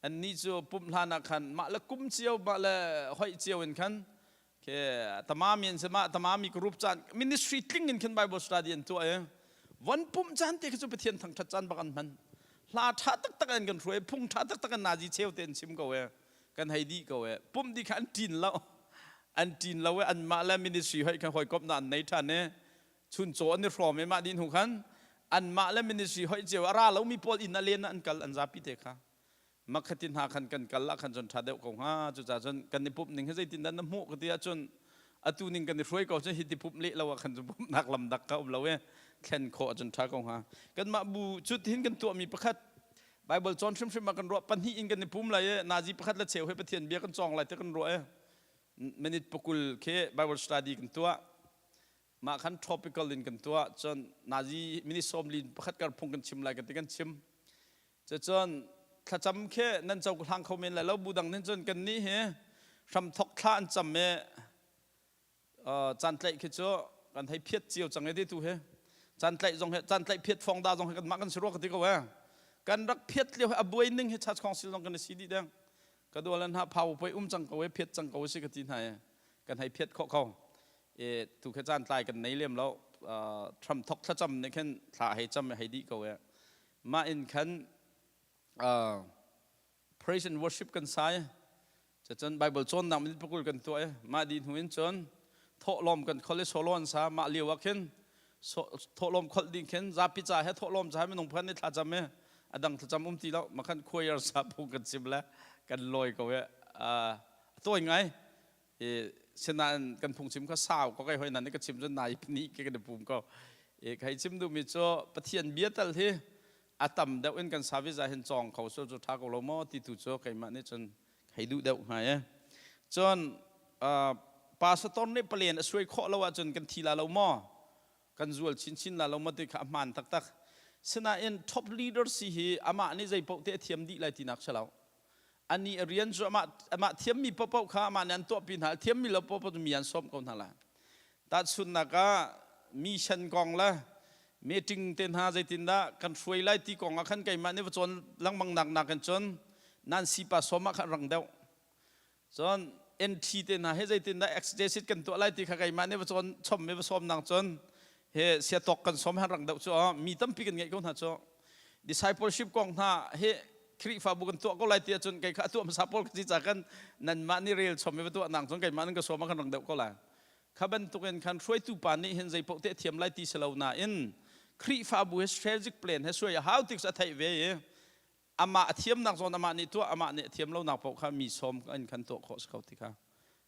annih cu pumh hlan ah khan mah le kum cio mah le hoih cio in khan ke tamami an si mah tamami group caan ministry tling in khan Bible study an tuah i von pumh caan te khi cu Pathian thangṭhat caan bak an hman. Hla ṭha taktak an kan hruai, phung ṭha taktak an nazi cheu te an chim ko e. Kan hei dih ko e. Pumh dih kha an ṭin lo. An ṭin lo e. Anmah le ministry hoi khan hawikomhnak an nei ṭhan e. Chuncaw an i hrawm e mah dih hnu khan anmah le ministry hoi cio a ra lomi pawl inn a len ah an kal an zapi te kha. Makhati hna khan kan kal ah khan cun ṭha deuh ko hnga. Cucaah cun kan i pumh ning hi zeitindah na hmuh ka ti ahcun atu ning kan i hruai ko cun hi ti pumh leh lo ah khan cun pumhnak lam dak ka um lo i thlen khawh ahcun ṭha ko hnga. Kanmah bu cu tihin kan tuahmi pakhat Bible cawn hrimhrim ah kan ruah pahnih in kan i pum lai i nazi pakhat le cheu he Pathian bia kan cawng lai ti kan ruah i minute pakul khi Bible study kan tuah. Mah khan tropical in kan tuah. Cun nazi minute sawmli pakhat kar phung kan chim lai kan ti kan chim. Cucun thlacam khi nan co hlang kho men lai lo bu dang nih cun kan nih hi hramthok thla an cam i caan tlaih khi cu kan hei phiat cio cang i ti tu hi caan tlaih zong hi caan tlaih phiat fong da zong hi kanmah kan si rua ka ti ko eh kan rak phiat lio hi a buai ning hi church council zong kan i si dih deng ka dual hna phau poi um cang ko e phiat cang ko si ka ti hna e kan hei phiat khawh ko e tu khe caan tlai kan nei lem lo Trump thok thlacam nih khin thla hei cam hei dih ko e Mah in khan uh, praise and worship kan sai. Cun Bible cawnnak minute pakul kan tuah i mah dih hnu in cun thawhlawm kan khol i solo an sa mah lio ah khin thawhlawm kholh ding khin zapi ca he thawhlawm ca he minung phan nih thlacam i a dang thlacam um ti lo makhan choir sa phung kan chim le kan lawi ko i a tawi ngai i sinain kan phungchim kha sau ko kai hoi nan ka chim cun nai ni ke kan pum ko i kai chim duhmi cu Pathian bia tal hi a tam deuh in kan service ah hin cawng kho sul cu tha ko lo maw ti tu cu keimah nih cun hei duh deuh hnga e cun pastor nih palen a suai khawh lo ahcun kan thi la lo maw kan zual chinchin la lo maw ti kha a hmaan taktak sinain top leader si hi amah nih zei paoh te a thiam dih lai tinak si lo ani a rian cu amah amah thiammi paohpaoh kha amah nih an tuahpi hna thiammi lo paohpaoh cu mi an sawm ko hna lai tahchunhnak ah mission kong le meeting te hna zeitindah kan hruai lai ti kong ah khan keimah nih va cawn lengmang nak nakin cun nan sipa sawm ah khan rang deuh cun NT te hna he zeitindah XJC kan tuah lai ti kha keimah nih va cawn chom mi va sawm nang cun he siatok kan sawm han rang deuh cu mi tampi kan ngeih ko hna cu discipleship kong hna he Khrihfabu kan tuah ko lai ti ahcun kei kha a tuah hmasa pawl ka si ca kan nanmah nih rel chom i va tuah nang cun keimah nan ka sawm ah kan rang deuh ko lai kha bantukin khan hruaitu pa nih hin zei paoh te thiam lai ti si lo nain Khrihfabu he strategic plan he suai a hau tik a theih ve i amah a thiamnak zawn amah nih tuah amah nih a thiam lonak paoh kha mi sawm in khan tuah khawh si ko ti kha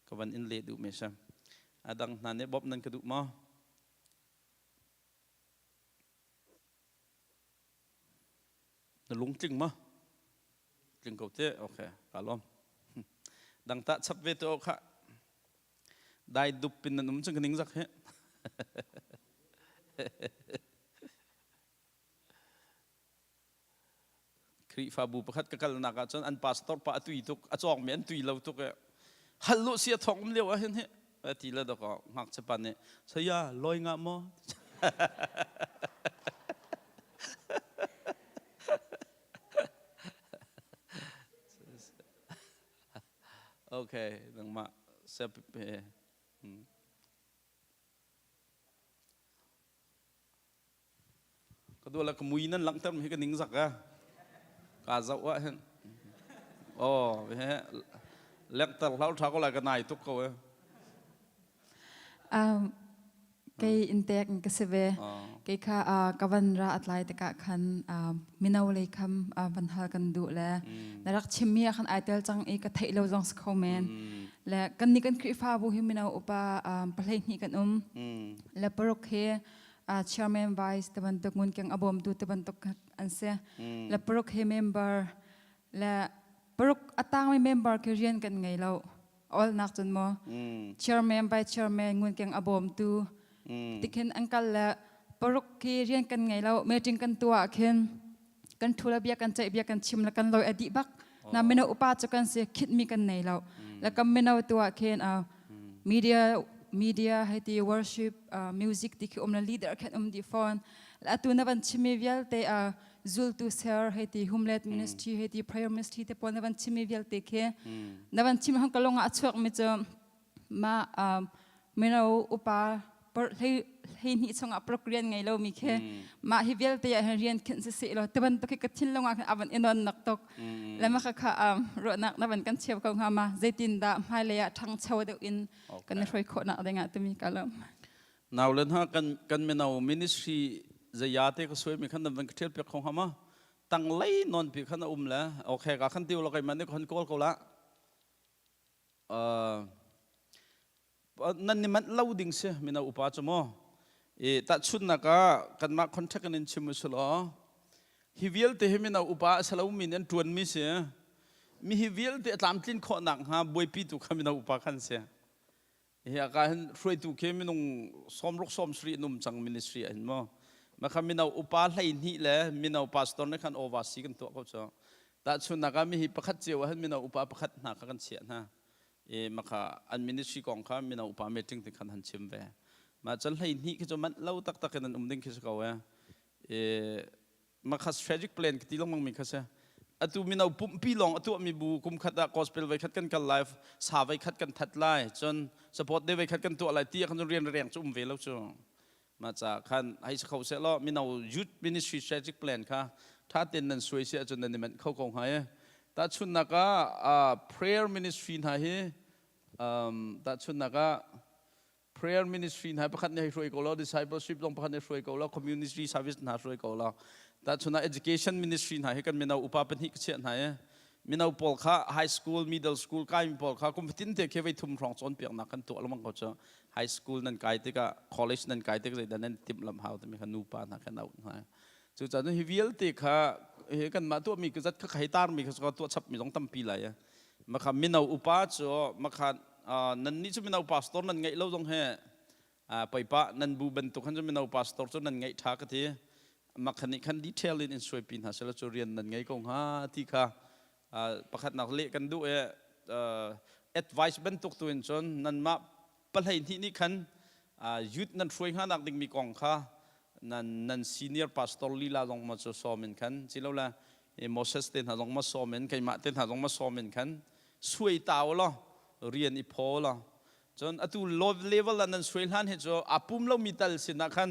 ka van in leh duh mi si a dang hna nih bawmh nan ka duh maw Na lungtling ma? Tling ko te. Okay, ka lawm. Dang ta chap ve te kha. Dai dup pin nan um chung ka ning zak he. Khrihfabu pakhat ka kalnak ah cun an pastor pa a tui tuk a cawk mi an tui lo tuk e hal lu sia thong um lio ah hin hi ti le dok ngakchia pa nih saya loi nga maw okay nangmah sep hmm. Ka dua le ka mui nan langhter mi hi ka ning zak a. Ka zoh ah hin. Oh, he lekter hlau tha ko lai ka nai tuk ko e. Um, kei in tek in ka si ve. Kei kha ka van ra atlai tikah khan mino lei kham van hal kan duh le na rak chimmi ah khan ai tel cang i ka theih lo zong si kho men. Le kan ni kan Khrihfabu hi mino upa pahlei hnih kan um. Le paruk hi chairman vice te bantuk ngunkeng a bawmtu te bantuk an si le paruk he member le paruk a tangmi member khi rian kan ngei lo olnak cun mo chairman vice chairman ngunkeng a bawmtu tikhin an kal le paruk khi rian kan ngei lo meeting kan tuah khin kan thu le bia kan ceih bia kan chim le kan loi a dih bak na mino upa cu kan si khit mi kan nei lo le kam mino tu ah khin media media hei ti worship music ti khi um le leader khan um di phone le atu na van chimi vialte zultu ser hei ti homeland ministry hei ti prayer ministry te pawl na van chimi vialte khi na van chim hang kalong ah a chuak mi cu ma mino upa. hlei 12 chungah paruk rian ngei lomi khi mah hi vialte ah hin rian khinh si seh law tibantuk hi ka thinlung ah khin a van i non nak tuk. Le mah kha ruahnak na van kan cheu ko hnga ma zeitin dah hmailei ah ṭhangcho deuh in kan i hruai khawhnak ding ah timi ka lawm. Nau le hna kan kan mino ministry zaya te ka suai mi khan nan van ka ṭhial piak kho hnga ma? Tanglei non pi khan a um le okay ka khan tiu lo kai man ni khan kawl ko la. Nan ni manh lo ding si mino upa cu mu. I tahchunnak ah kanmah contract in chim usih law hi vialte hi mino upa a si lomi nih an ṭuanmi si. Mi hi vialte a tlamtlin khawh nakhnga buaipi tu kha mino upa khan si. Hi ah ka hin hruaitu khi minung sawmruk 70 an um cang ministry ah hin mu. Makha mino upa 12 le mino pastor nih khan oversee kan tuah ko cu. Tahchunnak ah mihi pakhat cio ah hin mino upa pakhat hna kha kan chiah hna. I makha an ministry kong kha mino upa meeting te khan han chim ve. Mah cun 12 khi cu manh lo taktak in an um ding khi si ko e. I makha strategic plan ka ti lengmang mi kha si. Atu mino pumpi lawng a tuahmi bu kum khat ah gospel voi khat kan kal lai, sa voi khat kan that lai, cun support day voi khat kan tuah lai ti ah khan cun rian reng cu um ve lo cu. Mah ca khan hei si kho seh law mino youth ministry strategic plan kha tha tein nan suai si ahcun nan i manh kho ko hnga i. Tahchunhnak ah prayer ministry hna hi tahchunhnak ah prayer ministry hna pakhat nih hei hruai ko law discipleship zong pakhat nih hruai ko law community service hna hruai ko law tahchun ah education ministry hna hi kan mino upa pahnih ka chiah hna i mino pawl kha high school middle school kaimi pawl kha kum fatin te khi voi thum hrawng cawnpiaknak kan tuah lengmang ko cu. High school nan kai tikah, college nan kai tik zeidah nan timh lam hau timi kha nupa hna khan auh hna. Cucaah hi vialte kha hi kanmah tuahmi ka zat kha hei tarmi kha tuah chapmi zong tampi lai. Makha mino upa cu makha nan nih cu mino pastor nan ngeih lo zong he poipa nan bu bantuk khan cu mino pastor cu nan ngeih ṭha ka ti. Makha nih khan detail in in suaipi hna sela cu rian nan ngei ko hnga ti kha pakhatnak leh kan duh i advice bantuk tu in cun nanmah pahlei hnih nih khan youth nan hruai hnga nak dingmi kong kha nan nan senior pastor lila zong ma cu sawm in khan silole Moses te hna zong ma sawm in keimah te hna zong ma sawm in khan suai ta law rian i phaw law cun atu level ah nan suai hlan hi cu a pum lomi tal sin ah khan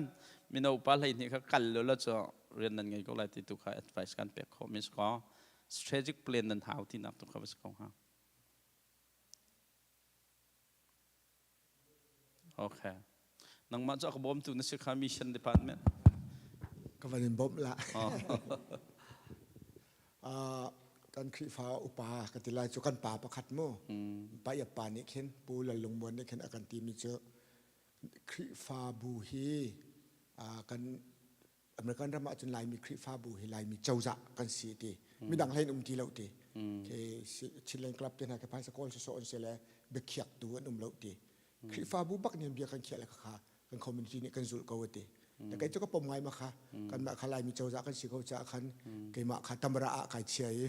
mino pa 12 kha kal lo la cu rian nan ngei ko lai ti tu kha advice kan pek khawh mi si ko. Strategic plan nan hau ti nak tu kha va si ko hnga. Okay. Nangmah cu a ka bawmtu na si kha mission department. Ka van in bawmh la. Kan Khrihfa upa ka ti lai cu kan pa pakhat mu. Pa iap pa nih khin Pu Lal Lung Muan nih khin a kan timi cu Khrihfabu hi kan American ram ahcun Laimi Khrihfabu hi Laimi cozah kan si ti. Midang hlei in um ti lo ti. Ke Chinland Club te hna ke phaisa kawl sawsawh an si le biakhiaktu an um lo ti. Khrihfabu bak nih bia kan khiah le kha kan community nih kan zulh ko ti. Na kei cu ka pom ngai ma kha kanmah kha Laimi cozah kan si ko caah khan keimah kha tamra ah kai chia i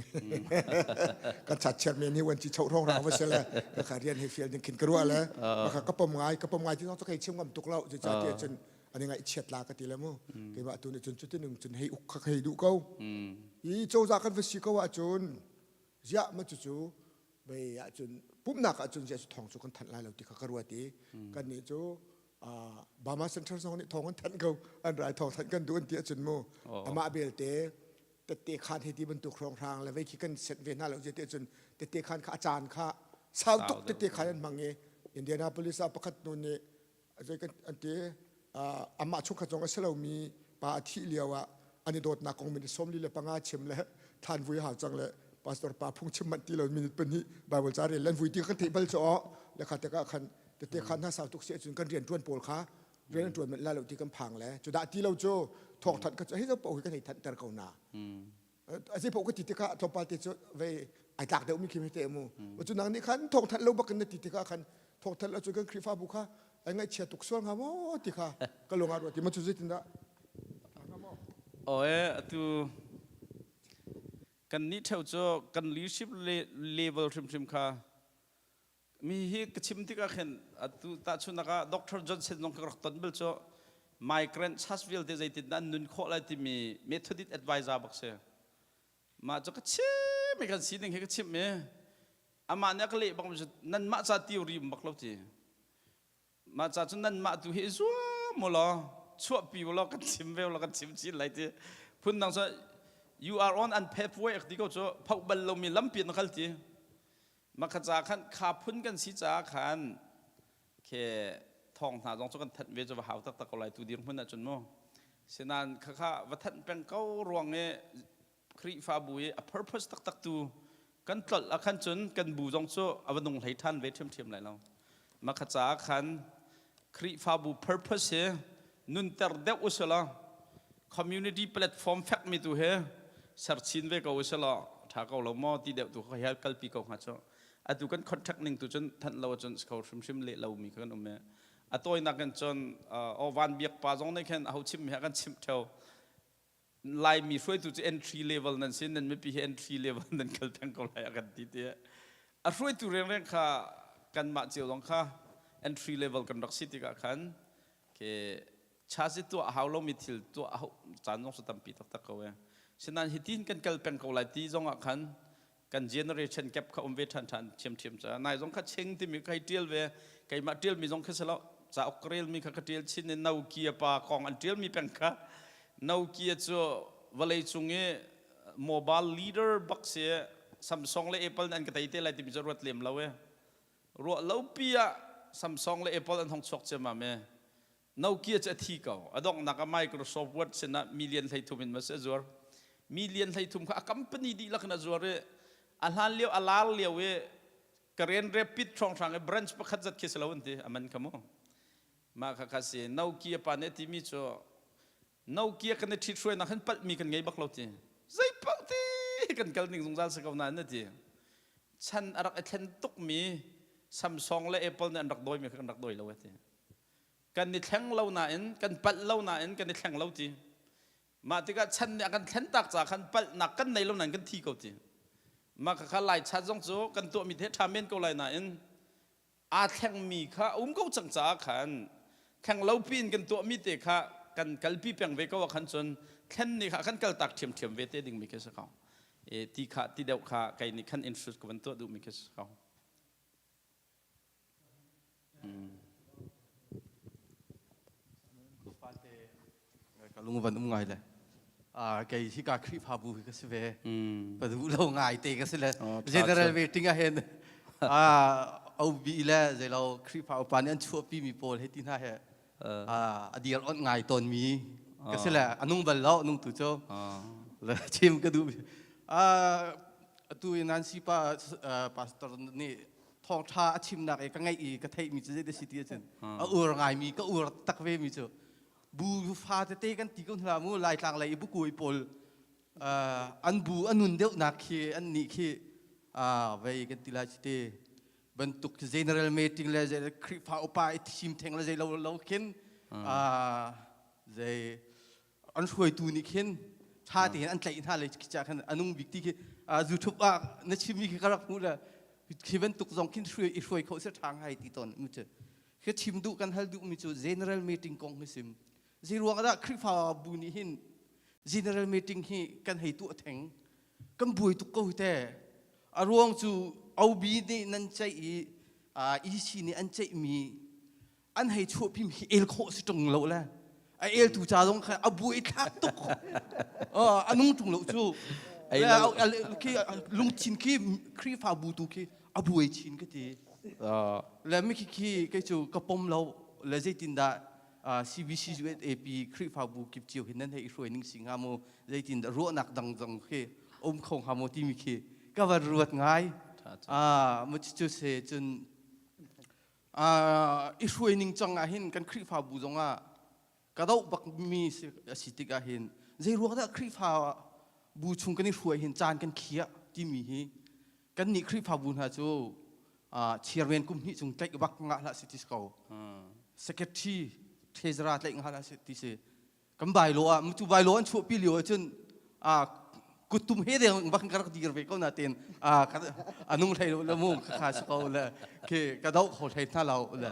kan chat chairman hi wan chi chau rong rang va se le ka kha rian he fial ding khin ka ruah le ma kha ka pom ngai ka pom ngai ti zong cu kei chim ngam tuk lo cu ca ti cun ani ngaih chiat la ka ti le mu keimah tu nih cun cutin cun hei uk kha hei duh ko i cozah kan va si ko ahcun ziah ma cucu vei ahcun pumhnak ahcun ziah cu thawng cu kan thanh lai lo ti kha ka ruat i kan nih cu Bama Center zong nih thawng an thanh ko an rai thawng thanh kan duh an ti ahcun mu amah belte tette khan he ti bantuk hrawnghrang le vei khi kan set ve hna lo ti ahcun tette khan kha a caan kha sau tuk tette khan an hmang i Indianapolis ah pakhat nu nih zei kan an ti amah chungkhat zong a si lomi pa a thih lio ah an i dawtnak kong minute 45 chim le thlan vui hau cang le pastor pa phung chim manh ti lo minute pahnih bible ca rel lan vui ti kan theih bal cu le kha tikah khan tete khan hna sau tuk si ahcun kan rian tuan pawl kha rian an tuan manh la lo ti kan phang le cu dah ti lo cu thawng thanh ka hei zo paoh hi kan hei thanh ter ko na a zei paoh ka ti tikah tlawmpal te cu vei ai tlak deuh mi khi te mu cu nang nih khan thawng thanh lo bak in na ti tikah khan thawng thanh lo cu kan Khrihfabu kha ai ngaihchia tuk sual hnga maw ti kha ka lung ah ruat ti ma cu zeitindah? Oe atu kan nih theu cu kan leadership level hrimhrim kha Mi hi ka chim tikah khin atu tahchunhnak ah Dr. Johnson zong ka rak ton bal cu migrant church vialte zeitindah an nun khawh lai timi Methodist advisor bak si. Mah cu ka chim i kan sining hi ka chimh i amah nih a ka leh bak mi cu nanmah ca theory um bak lo ti. Mah ca cu nanmah tu hi i zuam. hram u law chuahpi u law kan chim ve u law kan chim chin lai ti phun dang cu you are on unpaved way ti ko cu phoh bal lomi lampi na kal ti makha ca khan kha phun kan si caah khan khe thawng hna zong cu kan thanh ve cu va hau taktak ko lai tu dirhmun ahcun mu sinain khakha va thanh peng ko ruang i Khrihfabu i a purpose taktak tu kan tlolh ah khan cun kan bu zong cu a va nung hlei ṭhan ve ṭhiamṭhiam lai lo. Makha caah khan Khrihfabu purpose hi nunter deuh usila community platform fekmi tu hi ser chin ve ko usila ṭha ko lo maw ti deuh tu kha hi kalpi ko hnga cu. Atu kan contact ning tu cun thanh lo ahcun si kho hrimhrim leh lomi kha kan um i a tawinak in cun aw van biak pa zong nih khin aho chimmi ha kan chimh ṭheo Laimi hruaitu cu entry level nan si nan mipi hi entry level nan kal peng ko lai a kan ti ti a hruaitu rengreng kha kanmah cio zong kha entry level kan rak si tikah khan ke chasi tuah hau lomi thil tuah hau caan zong su tampi taktak ko e sinain hitin kan kal peng ko lai ti zong ah khan kan generation gap kha um ve ṭhan ṭhan ṭhiamṭhiam ca nai zong kha ching timi ka hei ṭial ve keimah ṭialmi zong kha si lo cauk ka relmi kha ka ṭial chin i Nokia pa kong an ṭialmi peng kha Nokia cu vawlei cung i mobile leader bak si Samsung le Apple an ka tei te lai timi cu ruat lem lo e ruah lo pi ah Samsung le Apple an hong chuak ciammam e Nokia cu a thi ko. A donghnak ah Microsoft Word sinah million 13 in ma si a zuar. Million 13 kha a company dihlak in a zuar i a hlan lio a lar lio i ka rian rapid hrawnghrang i branch pakhat zat khi si lo an ti a man kha mu. Mah kha kha si Nokia pa nih a timi cu Nokia kan i ṭhithruainak hin palhmi kan ngei bak lo ti. Zei paoh ti kan kal ning zungzal si ko nain a ti. Chan a rak i thlen tukmi Samsung le Apple nih an rak dawimi kha kan rak dawi lo a ti. Kan i thleng lo nain kan palh lo nain kan i thleng lo ti. Mah tikah chan nih a kan thlen tak ca khan palhnak kan nei lo nain kan thi ko ti. Mah kha lai chat zong cu kan tuahmi the ṭha men ko lai nain aa thlengmi kha a um ko cang caah khan thleng lo piin kan tuahmi te kha kan kalpi peng ve ko ah khan cun thlen ni kha kan kaltak ṭhiamṭhiam ve te dingmi khi si ko. E, ti kha ti deuh kha kei nih khan introduce ka van tuah duhmi khi si ko. Ka lung van um ngai le. Kei hi ka Khrihfabu hi ka si ve. Ka duh lo ngai te ka si le. General meeting ah hin OB le zeilo Khrihfa upa nih an chuahpi mi pawl he ti hna he a dir on ngai tawn mi ka si le a nung bal lo nung tu cu le chim ka duh. Atu Nancy pa pastor nih thawngṭha a chimnak i ka ngaih i ka theihmi cu zeidah si ti ahcun a ur ngaimi ka ur tak ve mi cu bu fa tete kan ti ko hna mu laitlang lei i bukuai pawl an bu a nun deuhnak khi an nih khi vei kan ti lai te bantuk general meeting le Khrihfa upa i thim theng le zei lo lo khin zei an hruaitu nih khin ṭha tein an tlaih hna le khi ca khan a nung bik ti khi YouTube ah na chimmi khi ka rak hmuh le khi bantuk zong khin hruai i hruai kho se ṭha ngai ti tawn mu cu khi chim duh kan hal duh mi cu general meeting kong hi sim zei ruang dah Khrihfabu nih hin general meeting hi kan hei tuah theng kan buai tuk ko hi te a ruang cu OB nih nan ceih i EC nih an ceihmi an hei chuahpi hi el khawh si ṭung lo le a eltu ca zong kha a buai thlak tuk a nung ṭung lo cu khi lungthin khi Khrihfabu tu khi a buai chin ka ti le mi khi khi kei cu ka pom lo le zeitindah CBC USAP Khrihfabu kip cio hin nan hei i hruai ning si hnga mu zeitindah ruahnak dang zong khi um kho hnga mu timi khi ka van ruat ngai mu cu se cun i hruai ning cang ah hin kan Khrihfabu zongah ka doh bakmi a si tik ah hin zei ruang dah Khrihfabu chung kan i hruai hin caan kan khiah timi hi kan nih Khrihfabu hna cu chairman kum hnih chung tlaih bak ngah hlah si ti ko secretary treasurer tlaih ngah hlah si ti si kan bailo ah cu bailo an chuahpi lio ahcun kuttum he deng bak ka rak dir ve ko na ten a nung hlei lo le mu kha si ko le khi ka do kho hlei hna lo le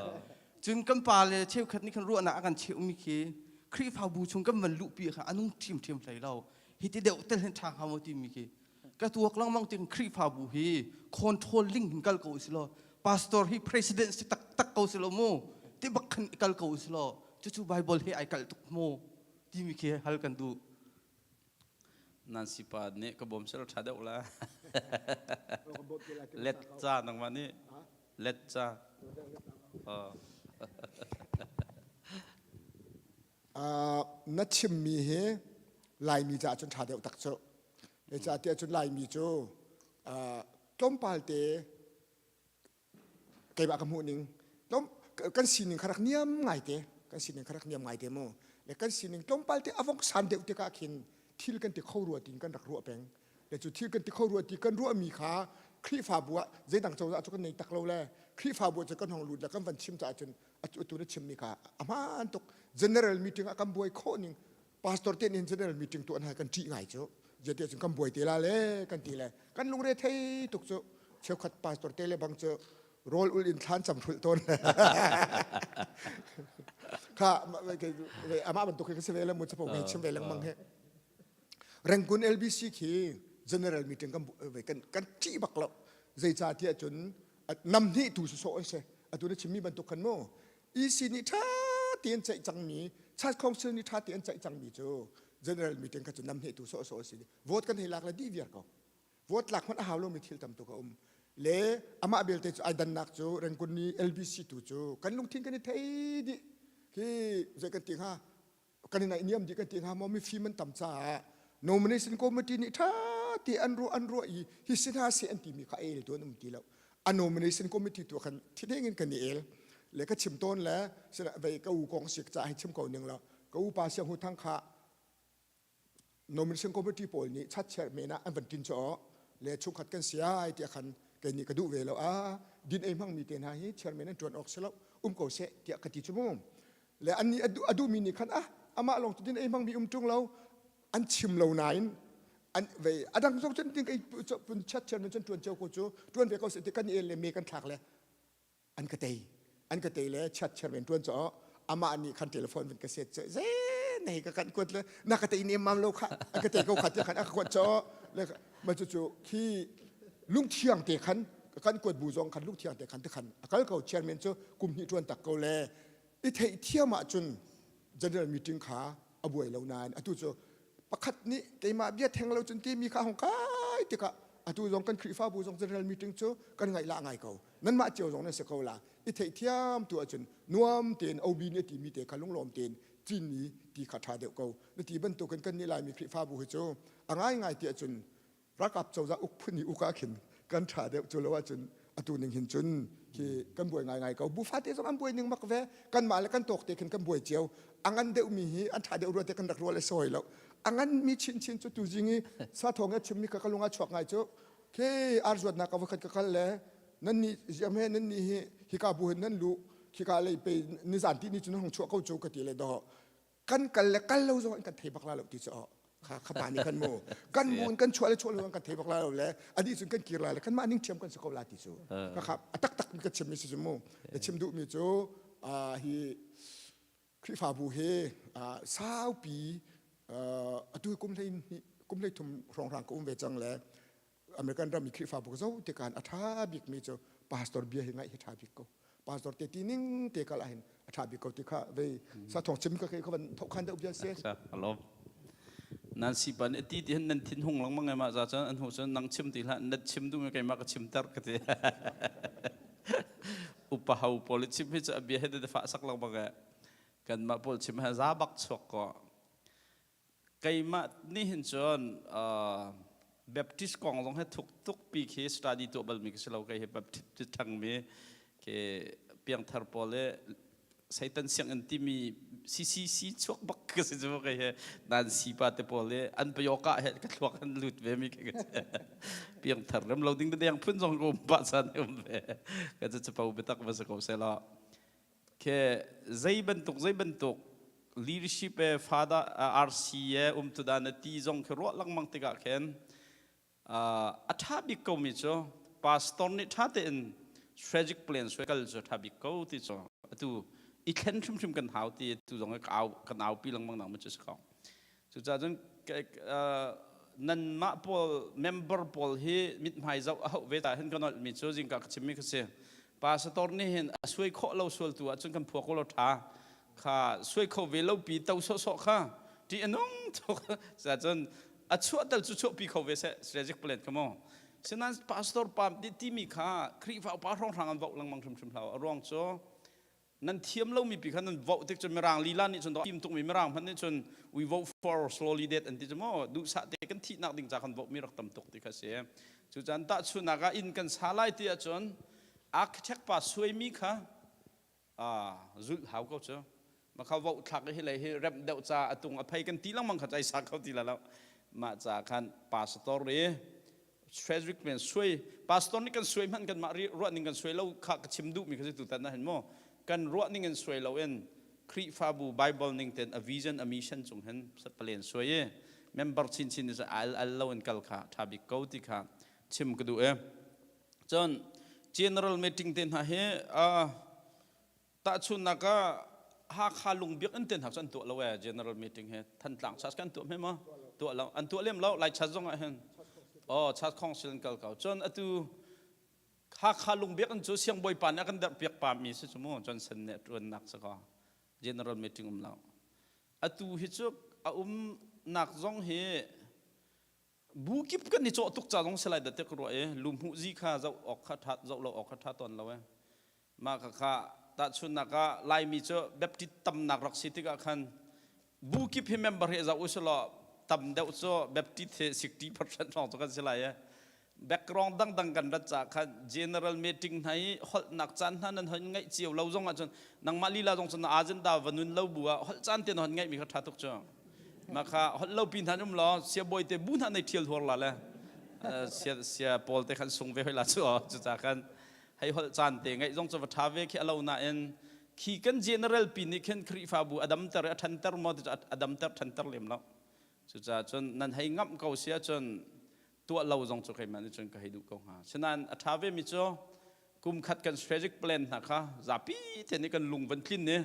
cun kan pa le cheukhat nih khan ruahnak a kan cheuhmi khi Khrihfabu chung kan van luhpi kha a nung ṭhiamṭhiam hlei lo hi ti deuh tel hin ṭha hnga maw timi khi ka tuak lengmang ting Khrihfabu hi control ling hin kal ko si law pastor hi president si taktak ko si lo mu ti bak khan kal ko si law. Cucu Bible he ai kalh tuk maw timi khi hal kan duh. Nancy pa nih ka bawm sel ṭha deuh la. Let ca nangmah nih let ca. Na chimmi hi Laimi caah cun ṭha deuh tak cu. Zeicahtiah cun Laimi cu tlawmpal te keimah ka hmuh ning kan sining kha rak niam ngaite kan sining kha rak niam ngaite mu le kan sining tlawmpal te a vong san deuh tikah khin thil kan ti kho rua tiin kan rak ruah peng le cu thil kan ti kho rua ti kan ruahmi kha Khrihfabu ah zeidang cozah cu kan nei tak lo le Khrihfabu cu kan hong lut le kan van chim caah cun atu na chimmi kha a hmaan tuk general meeting ah kan buai khawh ning pastor te nih general meeting tuah hna kan ṭih ngai cu zeiti cun kan buai te la le kan ti le kan lungre thei tuk cu cheukhat pastor te le bang cu rawl ul in thlan cam hrulh tawn kha amah bantuk hi ka si ve le mu chapo ngai chim ve lengmang he Rangoon LBC khi general meeting kan kan kan ṭih bak lo zeicah tiah cun nam hnih tu sawsawh an si atu na chimmi bantuk khan mu EC nih ṭha tein ceih cangmi Church Council nih ṭha tein ceih cangmi cu general meeting kha cu nam hnih tu sawhsawh a si vote kan hei lak le dih viar ko vote lak hmanh a hau lomi thil tam tuk a um le amah belte cu ai dannak cu Rangoon ni LBC tu cu kan lungthin kan i thei dih hi zei kan ti hnga kan i naihniam dih kan ti hnga maw mifim an tam caah nomination committee nih ṭha te an ruah an ruah i hi si hna seh an timi kha el tu an um ti lo a nomination committee tu khan thideng in kan i el le ka chim tawn le vei ka u kong sik ca hi chim ko ning lo ka u pa siang hu thang kha nomination committee pawl nih chatchiar men ah an van tin cho le chungkhat kan si ai tiah khan kei nih ka duh ve lo a din ei hmangmi te hna hi chairman an ṭuan awk si lo um ko seh tiah ka ti cu mu le an nih a duhmi nih khan ah amah lawng cu din ei hmangmi um ṭung lo an chim lo nain an ve a dang zong cun ding ei pun chat chairman cun ṭuan cio ko cu ṭuan ve ko seh ti kan i el le me kan thlak le an ka tei an ka tei le chat chairman ṭuan cu amah nih khan telephone vun ka set cu ze nei ka kan kuat le na ka tei nem mam lo kha a ka tei ko kha ti khan a ka kuat cho le ma cu cu khi lungthiang te khan kan kuat bu zong khan lungthiang te khan te khan a kal ko chairman cu kum hnih ṭuan tak ko le i theih thiam ahcun general meeting kha a buai lo nain atu cu pakhat nih keimah bia theng lo cun timi kha hong kai tikah atu zong kan Khrihfabu zong general meeting cu kan ngaih lah ngai ko nanmah cio zong nan si ko la i theih thiam tu ahcun nuam tein OB nih a timi te kha lunglawm tein cinmi ti kha ṭha deuh ko na ti bantukin kan nih Laimi Khrihfabu hi cu a ngaingai ti ahcun ralkap cozah uk phun i uk ah khin kan ṭha deuh cu lo ahcun atu ning hin cun khi kan buai ngaingai ko bu fate zong an buai ning mak ve kanmah le kan tawk te khin kan buai cio a ngan deuhmi hi an ṭha deuh rua te kan rak rual le sawi lo a ngan mi chinchin cu tuzing i sathawng he chimmi ka ka lung a chuak ngai cu khi ar zuatnak ka voikhat ka kal le nan nih ziam he nan nih hi hika bu hin nan lu khika lei pe nizan ti ni cu nan hong chuah ko cu ka ti le do kan kal le kal lo zong in kan thei bak la lo ti cu kha kha pa nih khan mu kan mu in kan chuah le chuah lo kan thei bak la lo le adi cun kan kir la le kan mah ning thiam kan si ko la ti cu kha kha a taktak mi ka chim mi si cu mu na chim duh mi cu hi Khrihfabu hi saupi atu kum hlei kum hlei thum hrawnghrang ka um ve cang le American ram i Khrihfabu ka zoh tikah a ṭha bikmi cu pastor bia hi ngaih hi ṭha bik ko pastor te ti ning te kal ahhin a ṭha bik ko ti kha vei sa thawng chim ka ka van thokhan deuh bia si alom nan si pan ti ti hin nan thin hung lengmang ai ma za cun an hu cun nang chim ti hlah nan chim du mi keimah ka chim ter ka ti upa hau pawl chim hi cu a bia he te fa sak lengmang e kanmah pawl chim he za bak chuak ko Keimah nih hin cun uh, Baptist kong zong he thuk tuk pi khi study tuah balmi ka si lo kei hi Baptist ṭhangmi ke piangthar pawl le Satan sianginn timi CCC chuak bak ka si cu kei he nan sipa te pawl le an payoka he ka thluak an lut ve mi ke piangthar rem lo ding deng phun zong ko um pa chan um ve ka cu chapo biatak va si ko se la Ke zei bantuk zei bantuk leadership e father RC e um tu dan ti zong khi ruah lengmang tikah khin a ṭha bik ko mi cu pastor nih ṭha tein strategic plan suai kal cu ṭha bik ko ti cu atu i thlen hrimhrim kan hau ti tu zong ka au kan aupi lengmang nak ma cu si ko Cucaah cun nanmah pawl member pawl hi mithmai zoh a hauh ve ta hin ka nolh mi cu zingka ka chimmi ka si. Pastor nih hin a suai khawh lo sual tu ahcun kan phua ko lo ṭha. Kha suai kho ve lo pi to sawhsawh kha ṭih a nung tuk. Cun a chuah tal cu chuahpi kho ve seh strategic plan kha mu. Sinain pastor pa timi kha Khrihfa upa hrawnghrang an voh lengmang hrimhrim hlah. A ruang cu nan thiam lomi pi kha nan voh tik cun mirang lila nih cun fim tukmi mirang hmanh nih cun we vote for slowly death an ti cu maw duhsah te kan thihnak ding ca kan voh mi rak tam tuk ti kha si. Cucan tahchunhnak ah inn kan sa lai ti ahcun architect pa suaimi kha zulh hau ko cu. Makha voh thlak hi lei hi remh deuh ca atung a phei kan ti lengmang kha cai sa kho ti la lo. Mah ca khan pastor i Frederick men suai pastor nih kan suai hmanh kan mah ruah ning kan suai lo kha ka chim duh mi kha si tutan na hin mu kan ruah ning in suai lo in Khrihfabu Bible ning ten a vision a mission cung hin palen suai i member chin chin is al al lo in kal kha tha bik ko ti kha chim ka duh e. Cun general meeting te hna hi tahchunhnak ah Hakha lungbiak in te hna cu an tuah lo ee general meeting he Thantlang church kan tuah hme maw tuah lo an tuah lem lo Lai church zong ah hin oh church council in kal ko cun atu Hakha lungbiak in cu siangbawipa nih a kan derh piak pa mi si cu mu Johnson nih a tuannak si ko general meeting um lo atu hi cu a umnak zong hi Bu kip kan i cawh tuk ca zong si lai dah tiah ka ruah i lumhmuh zi kha zoh awk kha ṭha zoh lo awk kha ṭha tawn lo e. Mah kha kha tahchunhnak ah Laimi cu Baptist tamnak rak si tikah khan bu kip hi member hi zoh usilaw tam deuh cu Baptist hi 60% hrawng cu kan si lai e. Background dangdang kan rat caah khan general meeting hna i holhnak caan hna nan hon ngaih cio lo zong ahcun nangmah lila zong cun na agenda va nun lo bu ah holh caan te na hon ngaihmi kha ṭha tuk cu. Mah kha holh lo pi hna um law sia bawi te bu hna nei ṭhial huar la le sia sia pawl te khan sung ve hoi la cu cuca khan hei holh caan te ngaih zong cu va ṭha ve khi a lo nain khi kan general pi nih khin Khrihfabu a damter a ṭhanter maw ti cu a damter ṭhanter lem lo. Cucaah cun nan hei ngamh ko si ahcun tuah lo zong cu keimah nih cun ka hei duh ko hnga. Sinain a ṭha vemi cu kum khat kan strategic plan hna kha zapi te nih kan lung van tlin i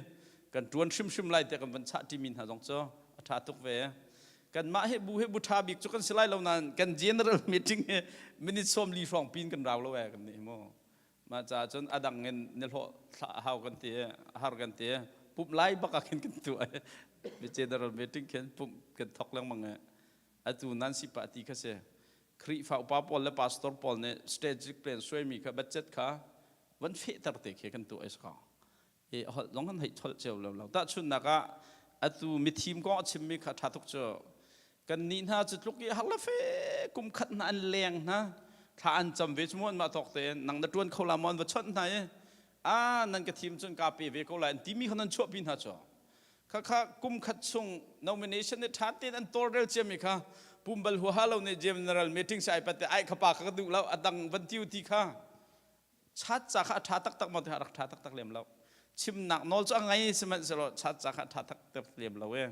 kan ṭuan hrimhrim lai tiah kan van chah ṭimi hna zong cu a ṭha tuk ve. Kanmah he bu he bu ṭha bik cu kan si lai lo nain kan general meeting hi minute 40 hrawng pin kan rau lo ee kan nih mu. Mah caah cun a dang in ni hlawh thlah hau kan ti har kan ti pumh lai bak ah khin kan tuah i general meeting khin pumh kan thok lengmang i atu nan si pah ti kha si Khrihfa upa pawl le pastor pawl nih strategic plan suaimi kha budget kha van fehter te khi kan tuah i si ko i holh zong kan hei tholh cio lo lo tahchunhnak ah atu mithim kong a chimmi kha ṭha tuk cu kan nih hna cu tluk i har le fe kum khat hna an leng hna thla an cam ve cu mu an mah tawk tein nang na ṭuan kho la maw an va chawnh hna i a nan ka thim cun ka pe ve ko lai an timi kha nan chuahpi hna cu khakha kum khat chung nomination nih ṭha tein an tawlrel ciami kha pumbal huaha lo nih general meeting si ai pat te ai khapa kha ka duh lo a dang van tiu ti kha chat ca kha a ṭha taktak maw ti kha a rak ṭha taktak lem lo chimnak nawl cu a ngei sihmanhsehlaw chat ca kha a ṭha taktak lem lo e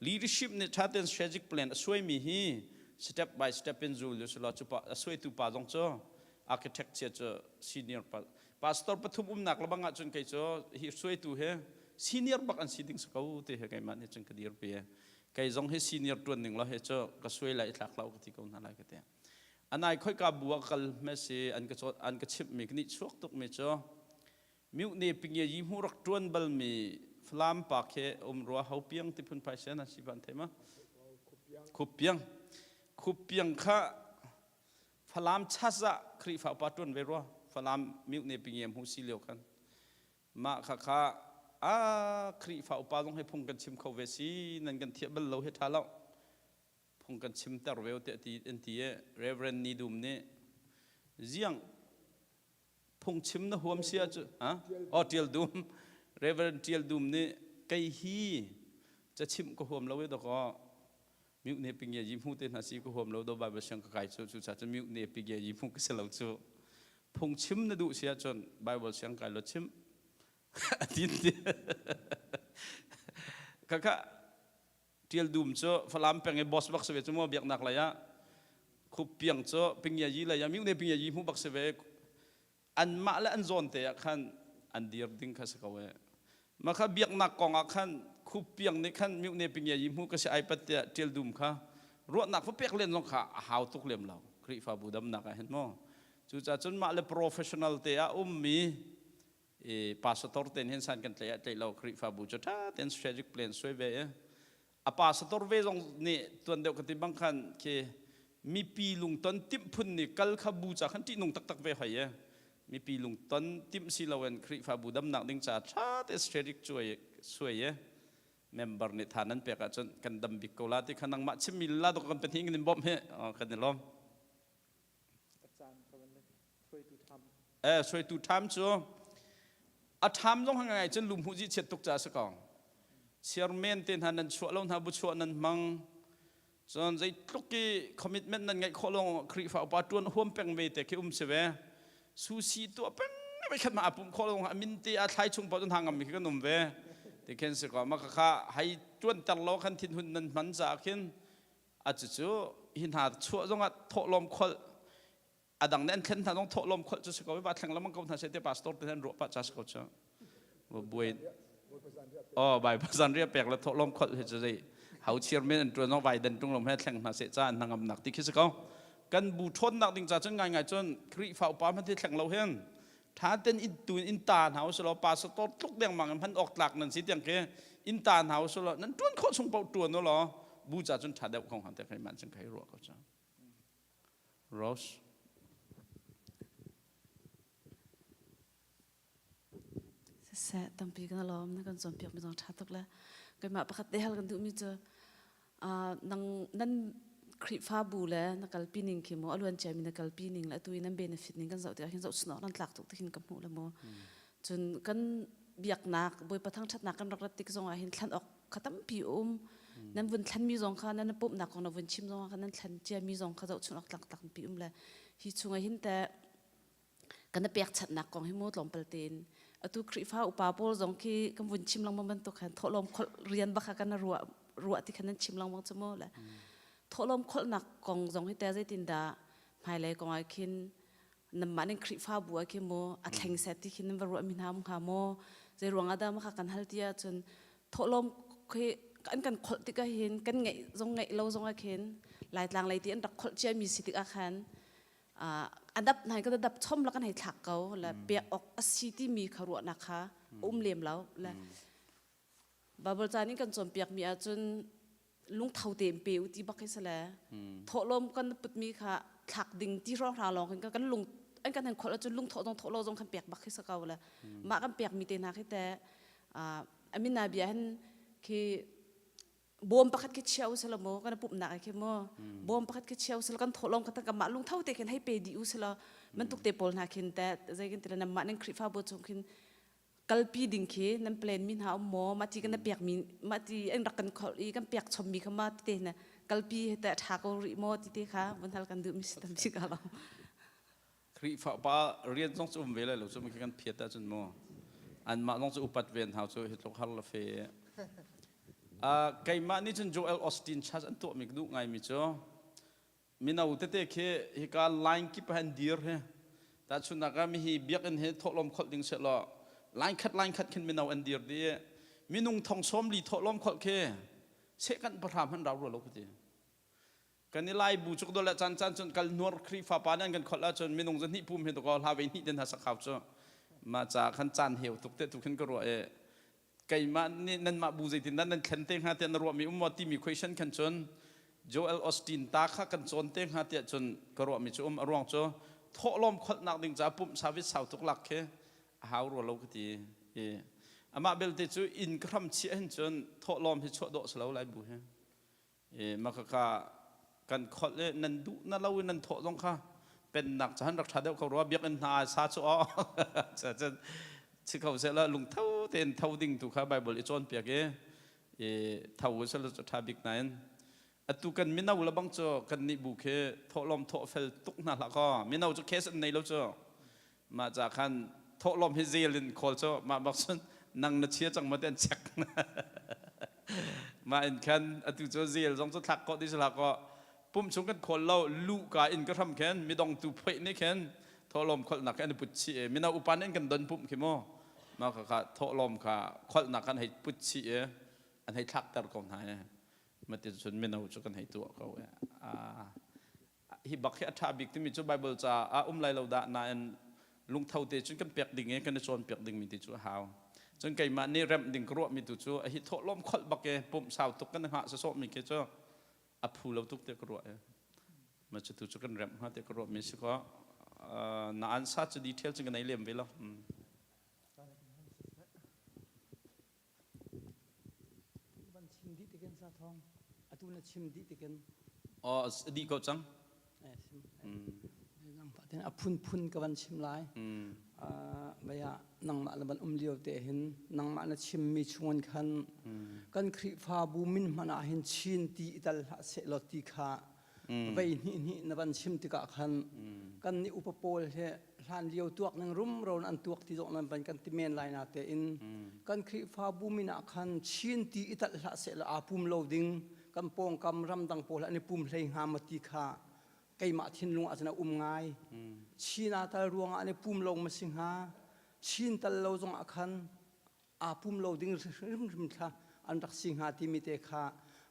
leadership nih ṭha tein strategic plan a suaimi hi step by step in zul usulaw cu pa a suaitu pa zong cu architect chia cu senior pa pastor pathum umnak lebang ahcun kei cu hi suaitu he senior bak an si ding si ko ti he keimah nih cun ka dirpi kei zong hi senior ṭuan ning lo he cu ka suai lai i thlak lo ka ti ko hna lai ka ti Anai khoika bu ah kal hmesi an ka an ka chimhmi ka nih chuak tukmi cu Mute pinge yi hmu rak ṭuan balmi Falam pa khi um rua ho piang ti phun phai sen si ban thei ma khup piang khup piang kha Falam chaza Khrihfa upa ṭuan ve rua Falam mute pinge hmu si lio khan mah kha kha a Khrihfa upa zong he phung kan chim kho ve si nan kan thiah bal lo he ṭha lo phung kan chimter ve tiah ti an ti i Reverend Ni Dum nih ziang phungchim na huam si ahcun ha oh Tial Dum Reverend Tial Dum nih kei hi cachimh ka huam lo i dakaw mute ne pingye yi hmu te hna si ka huam lo do Bible siang ka kai cu cu ca cu mute ne pingye yi hmu ka si lo cu phungchim na duh si ahcun Bible siang kai lo chim ti kaka Ṭial Dum cu Falam peng i boss bak si ve cu mu biaknak lei ah Khup Piang cu Pingya Yi lei ah Myone Pingya Yi hmu bak si ve anmah le an zawn te ah khan an dir ding kha si ko e mah kha biaknak kong ah khan Khup Piang nih khan Myone Pingya Yi hmu ka si ai pat tiah Ṭial Dum kha ruahnak va pek len zong kha a hau tuk lem lo Khrihfabu damnak ah hin mu cucaah cun mah le professional te ah ummi. I pastor ten hin san kan tlaih ah tlaih lo Khrihfabu cu ṭha tein strategic plan suai ve i a pastor ve zong nih tuan deuh ka ti bang khan khi mipi lungton timh phun nih kal kha bu ca khan ṭihnung taktak ve hoi e mipi lungton timh si loin Khrihfabu damnak ding ca ṭha te strategic cuai suai e member nih tha nan pek ahcun kan dam bik ko la ti kha nangmah chimmi la dok kan pahnih kan in bawmh hi kan i lawm. Eh, hruaitu ṭham cu a ṭham zong ngai cun lumhu zi chiat tuk ca si ko. Chairman te hna nan chuah lo hna bu chuah nan hmang. Cun zeitluk i commitment nan ngeih khawh lawng Khrihfa upa ṭuan huam peng ve te khi um si ve. Susi tuah peng ve khat ma a pum khawh lawng a min te a thlai chung paoh cun hna ngam mi khi kan um ve. Ti khin si ko ma kha hai ṭuan ter lo khan thinhun nan hman caah khin a cucu hi hna chuah zongah thawhlawm kholh a dang nih an thlen hna zong thawhlawm kholh cu si ko va thleng lengmang ko hna seh te pastor te an ruah pah ca si ko cu buai oh bible zan ria pek le thawhlawm kholh hi cu zei hau chairman an tuan zong vai dan tung lom he thleng hna seh ca an hnangam nak ti khi si ko kan bu ṭhawnnak ding ca cun ngai ngai cun Khrihfa upa hmanh hi thleng lo hin tha ten in tu in ta hna usulaw pastor tluk dengmang in hman awk tlak nan si tiang khi in ta hna usulaw nan tuan khawh chung paoh tuan u law bu ca cun tha deuh ko hnga te khai man cun khai ruah ko cu Rose Siseh tampi kan lawm na kan cawnpiak mi zong tha tuk le keimah pakhat te hal kan duhmi cu nang nan Khrihfabu le na kalpi ning khi mu a luan ciami na kalpi ning le atu i nan benefit ning kan zoh tikah hin zohchun awk nan tlak tuk ti hin ka hmuh le mu cun kan biaknak Bawipa thangṭhatnak kan rak rat tik zongah hin thlan awk kha tampi um nan vun thlanmi zong kha nan pumhnak kong na vun chim zongah khan nan thlan ciami zong kha zohchun awk tlak tampi um le hi chungah hin teh kan i pekchanhnak kong hi mu tlawmpal tein atu Khrihfa upa pawl zong khi kan vun chim lengmang bantuk khan thawhlawm kholh rian bak kha kan ruah ruah ti khan nan chim lengmang cu mu le thawhlawm kholhnak kong zong hi te zeitin dah hmailei kong ah khin namah ning Khrihfabu ah khin mu a thleng set ti khin nan va ruah mi hna mu hnga maw zei ruang ah dah maka kan hal ti ahcun thawhlawm khi an kan kholh tikah hin kan ngeih zong ngeih lo zong ah khin Laitlang lei ti an rak kholh cia mi si tikah khan a dap hna kan dap chom la kan hei thlak ko le pek awk a si timi kha ruahnak kha um lem lo le Bible caan in kan cawnpiak mi ahcun lungtho tein pe u ti bak hi si le thawhlawm kan putmi kha thlak ding ti hrawng hra lawng hin kan lung an kan han kholh ahcun lungthawh zong thawh lo zong kan pek bak hi si ko le mah kan pek mi te hna khi te amina bia hin khi bawm pakhat khi chia u selaw mu kan pumhnak ah khi mu bawm pakhat khi chia u selaw kan thawhlawm kha kan mah lungtho te khin hei pe dih u selaw bantuk te pawl hna khin te zei kan ti le nan mah nan Khrihfabu chung khin kalpi ding khi nan plan mi hna um maw mah ti kan pek mi mah ti an rak kan kholh i kan pek chom mi kha ma ti te na kalpi he te tha ko rih maw ti te kha vun hal kan duh mi si tam si ka lo Khrihfa upa rian zong cu um ve lai lo cu kan phiat ahcun mu anmah zong cu upat ve hau cu hi tluk har la fe keimah nih cun Joel Osteen Church an tuahmi ka duh ngaimi cu mino tete khi hika line kip ah an dir hi tahchunhnak ah mihi biakinn hi thawhlawm kholh ding sehlaw line khat line khat khin mino an dir dih minung thong sawm li thawhlawm kholh khi sehkanh pahra hmanh rau rua lo ka ti Kan i lai bu cuk dol le caan caan cun kal nuar Khrihfa pa nih an kan kholh ahcun minung zahnih pum hi tukaw hla vei hnih den ha sak hau cu mah ca khan caan heu tuk te tu khin ka ruah i keimah nih nanmah bu zeitin dah nan thlen te hnga tiah na ruahmi um maw timi question khan cun Joel Osteen ta kha kan cawn te hnga tiah cun ka ruahmi cu um a ruang cu thawhlawm kholhnak ding caah pumh service sau tuk lak khi a hau rua lo ka ti i amah belte cu inn ka hram chiah hin cun thawhlawm hi chuah dawh si lo lai bu hi I makaka kan kholh i nan duh na lo i nan thawh zong kha pennak cu han rak ṭha deuh ko rua biakinn hna sa cu aw cun si kho sehla lungtho tein tho ding tu kha Bible i cawnpiak i i tho sehla cu ṭha bik nain atu kan mino le bang cu kan nih bu khi thawhlawm thawh fel tuk hna hlah kaw mino cu case an nei lo cu Mah ca khan thawhlawm hi zel in khawl cu mah bak cun nang na chia cang ma ti an check. Mah in khan atu cu zel zong cu thlak khawh ti si hlah kaw pum chung kan khawl lo lu ka in ka hram khin midong tu phoih nih khin thawhlawm kholhnak khi an i put chih i mino upa nih an kan don pumh khi mu mah kha kha thawhlawm kha kholhnak kan hei put chih i an hei thlakter ko hna i mati cun mino cu kan hei tuah ko i hi bak hi a ṭha bik timi cu Bible ca ah um lai lo dah nain Lungtho te cun kan pek ding i kan i cawnpiak dingmi ti cu a hau. Cun keimah nih remh ding ka ruahmi tu cu a hi thawhlawm kholh bak i pumh sau tuk kan hngah sawsawhmi khi cu a phu lo tuk tiah ka ruah i ma cu tu cu kan remh hnga tiah ka ruahmi si kaw na ansa cu detail cu ka nei lem ve lo. Van chim dih tikin sa thong atu na chim dih tikin. Oh, dih ko cang. Eh, sim. A phunphun ka van chim lai. Baya nangmah na van um lio te hin nangmah na chimmi chungin khan kan Khrihfabu min hmanh ah hin Chin ti i tal hlah sehlaw ti kha vei hnih hnih na van chim tikah khan kan nih upa pawl he hlan lio tuak ning rumro an tuak ti zong nan van kan ti men lai na tein kan Khrihfabu min ah khan Chin ti i talh hlah sehlaw aa pum lo ding kan pawngkam ramdang pawl an i pum hlei hnga ma ti kha keimah thinlung ah cun a um ngai. Chin aa tal ruangah an i pum lo ma si hnga? Chin tal lo zongah khan aa pum lo ding hrimhrim thla an rak si hnga timi te kha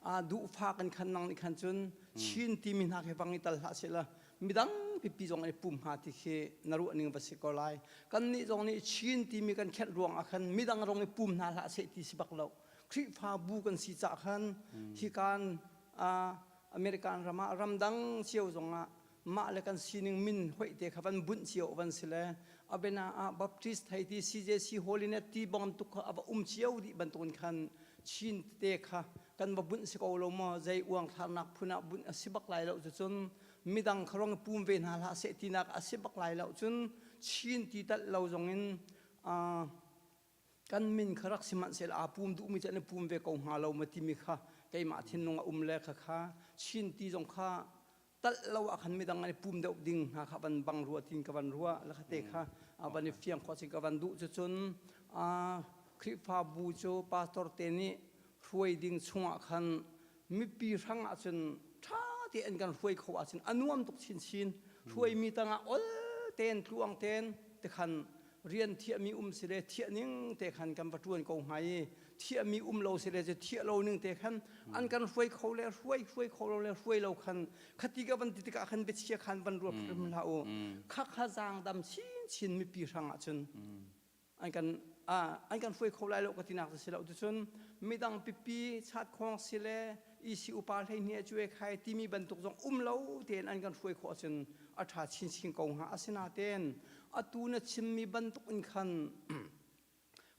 aa duhfak in khan nang nih khan cun Chin timi hna khi vang i tal hlah seh la midang pipi zong an i pum hnga ti khi na ruah ning va si ko lai. Kan nih zong nih Chin timi kan khenh ruang ah khan midang rong i pum hna hlah seh ti si bak lo. Khrihfabu kan si cah khan hi kan American ram ah ramdang cio zongah mah le kan sining min hoih te kha van bunh cio van si le abena ah Baptist hei ti CJC Holiness ti bang tuk kha ava um cio dih bantukin khan Chin te kha kan va bunh si ko lo maw zei uang thlarnak phun ah bunh a si bak lai lo cucun midang kha rong pum ve hna hlah seh tinak a si bak lai lo cun Chin ti talh lo zongin kan min kha rak sihmanhsehlaw aa pum duhmi cu an i pum ve ko hnga lo ma timi kha keimah thinlung a um le kha kha Chin ti zong kha talh lo ah khan midang an i pum deuh ding hna kha van bang rua tin ka van ruah la kha te kha van i fiang khawh cing ka van duh cucun Khrihfabu cu pastor te nih hruai ding chungah khan mipi hrang ahcun ṭha tein kan hruai kho ahcun a nuam tuk chinchin hruaimi tangah ol tein tluang tein tikhan rian thiahmi um si le thiah ning te khan kan va ṭuan ko hnga i thiahmi um lo si le cu thiah lo ning te khan an kan hruai kho le hruai hruai kho lo le hruai lo khan khati ka van ti tikah khan biachia khan van ruat hrim hlah u kha kha zaang dam chinchin mipi hrang ahcun an kan an kan hruai kho lai lo ka tinak cu si lo tucun midang pipi chatkhawng si le EC upa hleihnih a cuai khai timi bantuk zong um lo tein an kan hruai khawh ahcun a ṭha chinchin ko hnga asinain atu na chimmi bantuk in khan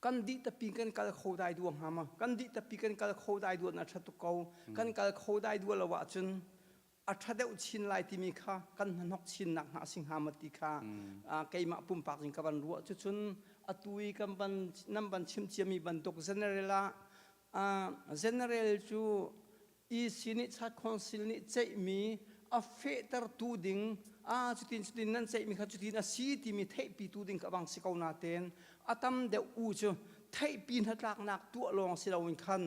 kan dih tapi kan kal kho dai dua hnga ma kan dih tapi kan kal kho dai dua na ṭha tuk ko kan kal kho dai dua lo ahcun a ṭha deuh chin lai timi kha kan hnahnok chinnak hna a si hnga maw ti kha keimah pumpak in ka van ruah cucun atu i kan van nan van chim ciami bantuk general ah general cu EC nih Church Council nih ceihmi a fehtertu ding a cutin cutin nan ceihmi kha cutin a si timi theihpitu ding kha bang si ko natein a tam deuh u cu theihpi hnatlaknak tuah lawng si loin khan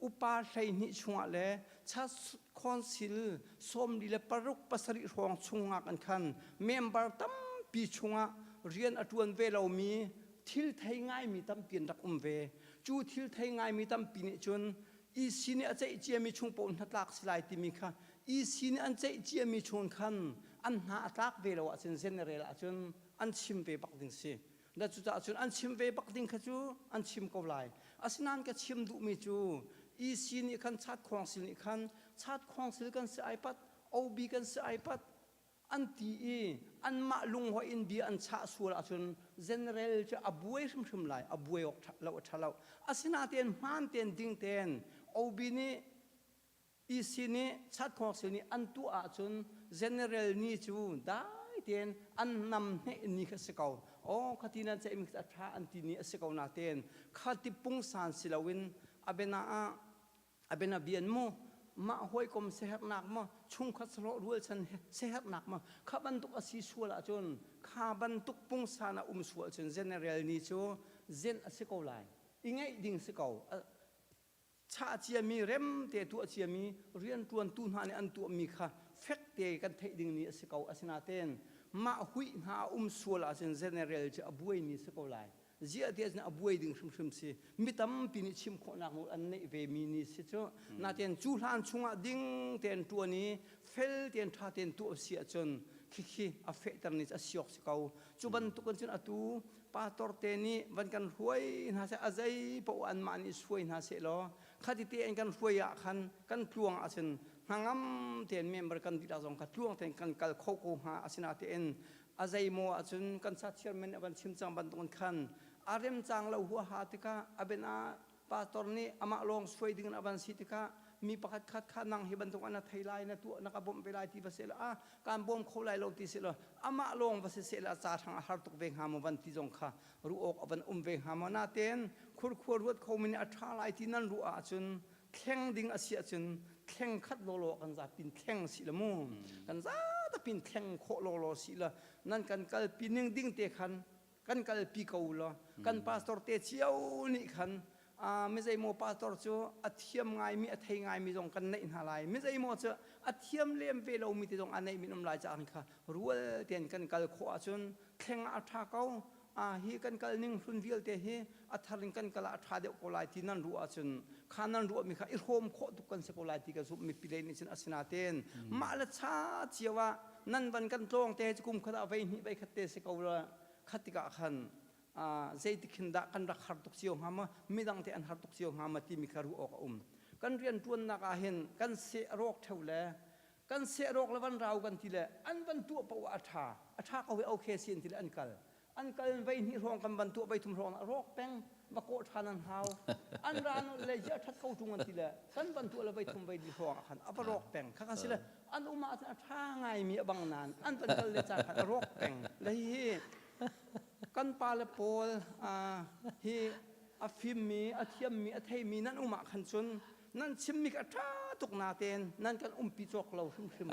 upa 12 chungah le Church Council 46 pasarih hrawng chungah kan khan member tampi chungah rian a ṭuan ve lomi thil thei ngaimi tampi an rak um ve. Cu thil thei ngaimi tampi nih cun EC nih a ceih ciami chung paoh hnatlak si lai timi kha EC nih an ceih ciami chung khan an hna a tlak ve lo ahcun general ahcun an chim ve bak ding si. Na cucaah cun an chim ve bak ding kha cu an chim ko lai. Asinain ka chim duhmi cu EC nih khan Chat Council nih khan Chat Council kan si ai pat, OB kan si ai pat an ti i anmah lunghoih in bia an chah sual ahcun general cu a buai hrimhrim lai. A buai awk lo a ṭha lo. Asinain hmaan tein ding tein OB nih EC nih Chat Council nih an tuah ahcun general ni cu dai tein an nam hneh ni kha si ko. Aw khati nan ceihmi kha a ṭha an ti ni a si ko natein khati pungsan si loin a bena ah a bena bian mu mah hawikom siaherhnak maw chungkhat sahlawh rualchan siaherhnak maw kha bantuk a si sual ahcun kha bantuk pungsan a um sual cun general ni cu zenh a si ko lai i ngeih ding si ko chah ciami remte tuah ciami rianṭuantu hna nih an tuahmi kha fekte kan theih ding ni a si ko asinain mah huih hna a um sual ahcun general cu a buaimi si ko lai ziah tiah cun a buai ding hrimhrim si mi tampi nih chim khawhnak nawl an neih ve mi ni si cu natein cu hlan chungah ding tein ṭuan i fel tein ṭha tein tuah si ahcun. Khikhi a fehter ni cu a siawk si ko. Cu bantuk in cun atu pastor te nih van kan hruai hna seh, a zei paoh anmah nih suai hna seh law khati te an kan hruai ah khan kan tluang ahcun hnangam tein member kan dihlak zong kha tluang tein kan kal kho ko hnga. Asinain a zeimaw ahcun kan sa chairman a van chim cang bantukin khan a remcang lo huaha tikah a ben ah pastor nih amah lawng suai ding in a van si tikah mi pakhat khat kha nang hi bantuk an thei lai na tuah na ka bawmh ve lai ti va seh ah kaan bawm kho lai lo ti seh law amah lawng va si seh la ca hrang a har tuk ve hnga maw van ti zong kha ruh awk a van um ve hnga maw natein khurkhua ruat kho mi nih a ṭha lai ti nan ruah ahcun thleng ding a si ahcun thleng khat lawlaw kan zapin thleng si la mu kan zatapin thleng khawh lawlaw si la nan kan kalpi ning ding te khan kan kalpi ko law kan pastor te cio nih khan mi zeimaw pastor cu a thiam ngaimi a thei ngaimi zong kan neih hna lai mi zeimaw cu a thiam lem ve lomi te zong a neih min um lai caah kha rual tein kan kal khawh ahcun thleng ah a ṭha ko. Hi kan kal ning hlun vialte hi a thar in kan kal ah a ṭha deuh ko lai ti nan ruah ahcun kha nan ruahmi kha i hrawm khawh tuk kan si ko lai ti ka zumh. Mipi lei nih cun asinain mah le cha cio ah nan van kan tlawng te kum khat ah vei hnih vei khat te si ko la khat tikah khan zeitik hin dah kan rak har tuk cio hnga maw, midang te an har tuk cio hnga maw timi kha ruah awk a um. Kan rianṭuannak ah hin kan seh a rawk ṭheo le kan seh rawk le van rau kan ti le an van tuah paoh ah a ṭha a ṭha ko hi, okay si an ti le an kal an kal. Vei hnih hrawng kan van tuah, vei thum hrawng ah rawk peng, va kawh ṭhan an hau. An ra le ziah ṭhat ko ṭung an ti le kan van tuah le vei thum vei li hrawng ah khan a va rawk peng. Kha kha si le an um ahcun a ṭha ngaimi a bang nain an van kal le caan khan a rawk peng le hihi kan pale pawl hi a fimmi a thiammi a theimi nan um ah khan cun nan chimmi kha a ṭha tuk natein nan kan umpi cawk lo hrimhrim.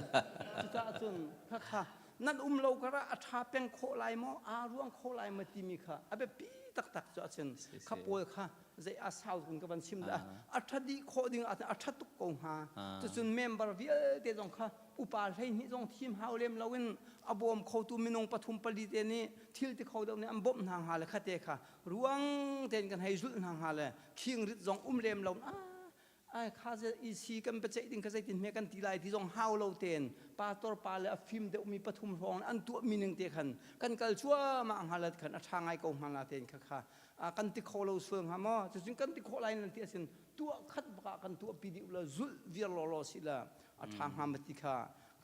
Cucaah cun khakha nan um lo karah a ṭha peng khawh lai maw, aa ruang khawh lai maw timi kha a biapi taktak cu ahcun kha pawl kha zei a sau kun ka van chim dah a ṭha dih khawh ding ahcun a ṭha tuk ko hnga. Cucun member vialte zong kha upa 12 zong thim hau lem loin a bawm khotu minung pathum pali te nih thil ti kho deuh nih an bawmh hna hnga le khate kha ruang tein kan hei zulh hna hnga le khingrit zong um lem lo ai kha isi kan biaceih ding kha zeitin hme kan ti lai ti zong hau lo tein pastor pa le a fim deuhmi pathum hrawng an tuah mi ning te khan kan kal cuahmah hnga le khan a ṭha ngai ko hnga la tein kha kha kan ti kho lo sual hnga maw? Cucun kan ti khawh lai nan ti asin tuah khat bak ah kan tuah pi dih la zulh viar law law si la a ṭha hnga ma ti kha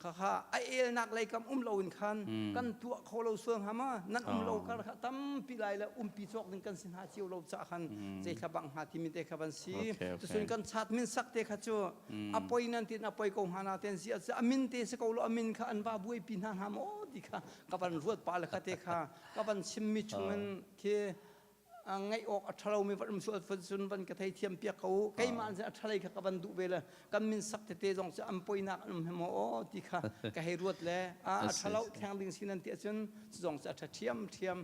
kha a elnak lei kam um lo in khan kan tuah kho lo sual hnga ma? Nan um lo kar kha tampi lai le umpi cawk ding kan si hna cio lo ca khan zei thla bang hnga timi te kha van si. Cucun kan chat min sak te kha cu a poi nan tin a poi ko hnga na ten si a min te si ko lo a min kha an va buaipi hna hnga maw ti kha ka van ruat pa le kha te kha ka van chimmi chungin khi ngaih awk a ṭhalomi van um sual cun van ka theithiam piak ko u. Keimah an a ṭhalei kha ka van duh ve le kan min sak tete zong cu an poinak an um he maw aw ti kha ka hei ruat le a ṭhalo thleng ding si nan ti ahcun cu zong cu a ṭha ṭhiam ṭhiam.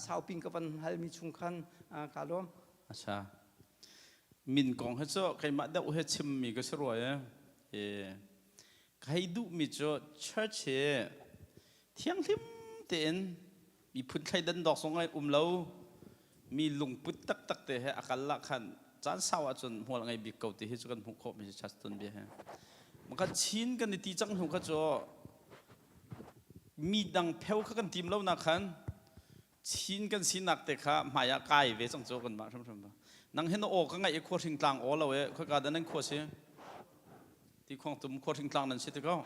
Sauping ka van halmi chung khan ka lawm. Acha. Min kong he cu keimah deuh he chimmi ka si rua e. Ka hei duhmi cu church hi thianghlim tein miphun thleidan dawk zong ai um lo mi lungput taktak te he a kal lah khan caan sau ahcun hmual ngei bik ko ti hi cu kan hmuh khawh mi si Chaston bia he. Maka Chin kan i ti cang hnu kha cu mi dang pheu kha kan tim lo na khan Chin kan sinak te kha hmai ah kai ve cang cu kan mah hrimhrim. Nang hin aw ka ngaih i khua hring tlang aw lo e khoika dah nan khua si? Ti khuang tum khua hring tlang nan si ti ko.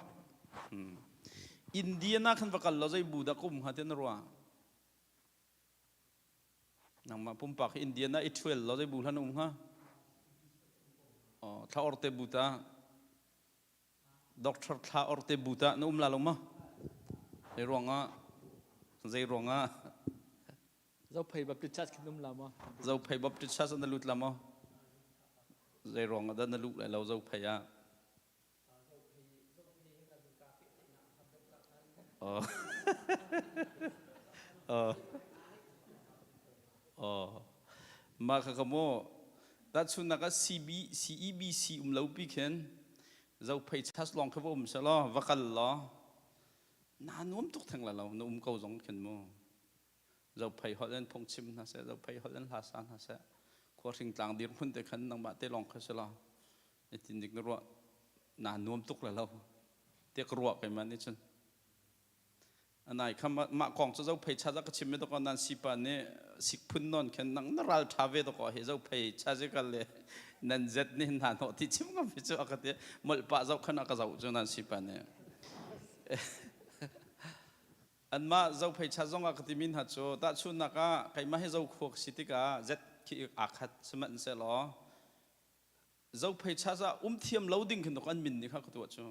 Indiana khan va kal lo zei bu dah ka um hnga ti na ruah? Nangmah pumpak hi Indiana i ṭhuel lo zei bu hlan um hnga? Oh, thla or te bu ta. Doctor thla or te bu ta na um la lo ma? Zei ruangah? Zei ruangah? Zophei Baptist Church khin um la maw? Zophei Baptist Church na lut la maw? Zei ruangah dah na luh lai lo Zophei ah? Oh. oh. Oh. Mah kha ka mu tahchunnak ah CB CEBC um lo pi khin Zophei church lawng kha va um selaw va kal law na nuam tuk theng la lo na um ko zong khin mu. Zophei holh in phungchim hna seh, Zophei holh in hla sa hna seh, khua hringtlang dirhmun te khan nangmah te lawng kha si law itin dik na ruah na nuam tuk le lo te ka ruah keimah nih cun. Anai kha mah kong cu zophei cha za ka chim to ko nan sipa nih sik phun non khen nang na ral tha ve to ko he zophei cha je kal le nan zet nih hna no ti chim ngam fi cu aka ti molh pa zo khan aka zo cu nan sipa nih anmah zophei cha zong ah ka timi hna cu tahchunnak ah keimah hi zokhuak si tikah zet khi aa khat sihmanhsehlaw zophei cha za um thiam lo ding khin an min nih kha ka tuah cu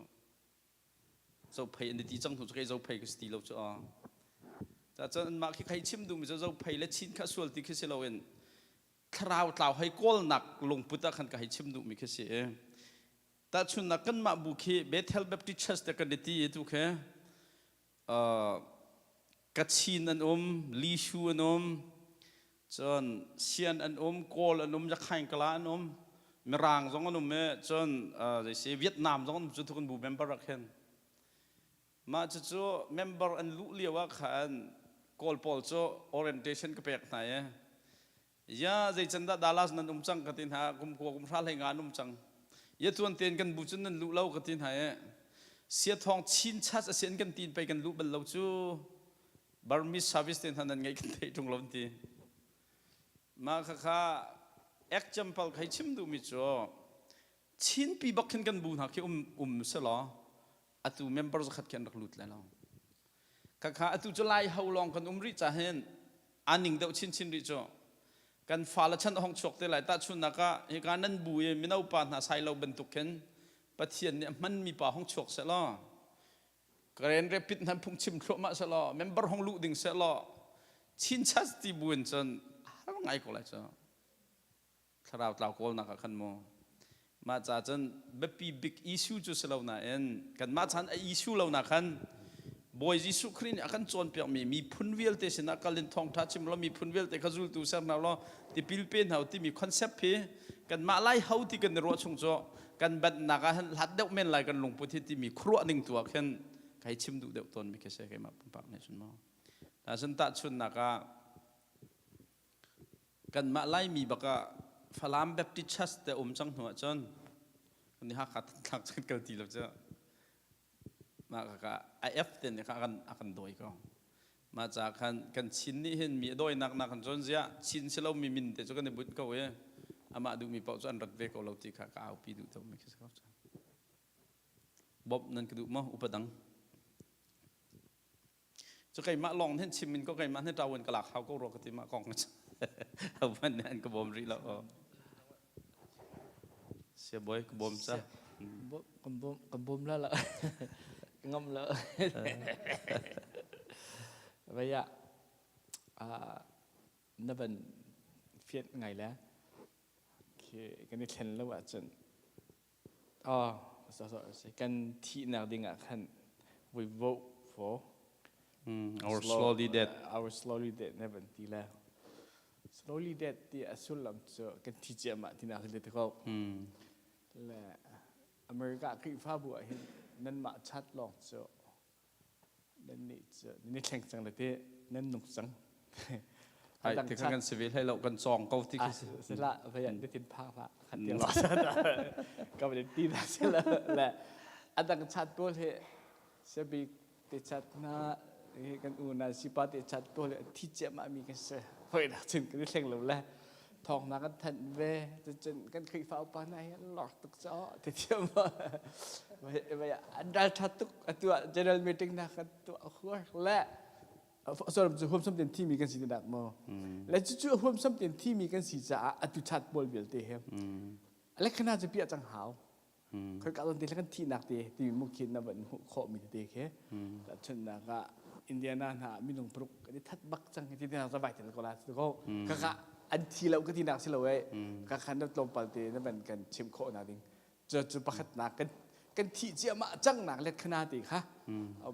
zophei an ti cang hnu cu kei zophei ka si ti lo cu a cun anmah khi khai chim duhmi cu zophei le chin kha sual ti khi si loin thlarau tlau hei kawlnak lungput ah khan ka hei chim duhmi khi si i tahchunnak kanmah bu khi Bethel Baptist Church te kan i ti i tu khi Kachin an um, Lishu an um, cun Sian an um, Kawl an um, Yakhain Kala an um, Mirang zong an um i cun zeisi Vietnam zong an um cu thuk an bu member ah khin. Mah cucu member an luh lio ah khan Kawl pawl cu orientation ka pek hna i Ya zeican dah Dallas nan um cang ka ti hna kum kua kum hra hlei nga an um cang. Ya tuan tein kan bu cun nan luh lo ka ti hna i sia thawng chin chas a sian kan tin pei kan luh bal lo cu Burmese service te hna nan ngeih kan theih ṭung lo an ti. Mah khakha example khai chim duhmi cu Chinpi bak khin kan bu hna khi um um selaw atu member zakhat khi an rak lut lai lo. Khakha atu cu Lai ho lawng kan um rih ca hin aa ning deuh chinchin rih cu. Kan fale chan a hong chuak te lai. Tahchunhnak ah hika nan bu i mino pa hna sai lo bantuk khin Pathian nih a hmanmi pa hong chuak sehlaw Karen rapid hnan phungchim thluahmah sehlaw member hong luh ding sehlaw chinchas ti bu in cun har ngai ko lai cu. Thlarau tlau kawlnak ah khan mu. Mah ca cun biapi big issue cu si lo nain kanmah chan a issue lo na khan Bawi Jesuh Khrih nih a kan cawnpiakmi miphun vialte sinah kal in thawngṭha chim law miphun vialte kha zultu ser hna law tipil pe hna timi concept hi kanmah lai ho ti kan i ruah chung cu kan banhnak ah hin hlat deuh men lai kan lungput hi timi khuaruah ning tu ah khin kai chim duh deuh tawn mi khi si keimah pumpak nih cun maw. Tahcun tahchunnak ah Kanmah Laimi bak ah Falam Baptist Church te um cang hnu ahcun kan i Hakha Thantlang cu kan kal ti lo cu. Mah kha a F te nih kha a kan a kan dawi ko. Mah ca khan kan Chin nih hin mi a dawinak nak kan cawn ziah Chin si lomi min te cu kan i bunh ko i amah duhmi paoh cu an rat ve ko lo ti kha ka aupi duh tawnmi khi si ko. Bawmh nan ka duh maw upa dang? Cu keimah lawng hin chim in ko keimah hin ṭawan ka lak hau ko rua ka ti mah kong hman nih an ka bawm rih lo. Sia boy ka bawm ca. Kan bawm kan bawm la la. Ngam la. Vaya na van fiat ngai le khi kan i thlen lo ahcun Oh, so, so, kan thihnak ding ah khan we vote for our slowly death. Our slowly death ne van ti le. Slowly death ti a sullam cu kan thi ciahmah tinak si te ko. Le America Khrihfabu ah hin nanmah chat lawng cu Nannih cu nan i thleng cang le ti nan nung cang. Ai ti kha kan si ve hlei lo kan cawng ko ti khi si. Si la vai an tin phak la khat ti lo ka van ti na si la le adang chat pawl he sebi te chat na kan u na sipa te chat pawl he thi ciahmah mi kan si hoi nak cun kan i thleng lo le thawng na kan thanh ve cun kan Khrihfa upa hna hi an lor tuk caw ti thiam vai an ral tha tuk atu ah general meeting na kan tuah huar le soram cu huamsam ten thimi kan si dak mo le cu cu huamsam ten thimi kan si caah atu chat pawl vialte he le khana cu pia cang hau Khoi ka te kan thihnak te timi mukhin na van hmuh khawh mi tete khi tahchunhnak ah Indiana hna minung paruk kan i that bak cang ti na vai tel ko la ko ka ka an thi lo ka ti nak si lo e ka khan na tlawmpal te na van kan chim khawh na ding cu cu pakhat nak kan kan thih ciahmah cang nak let khana te kha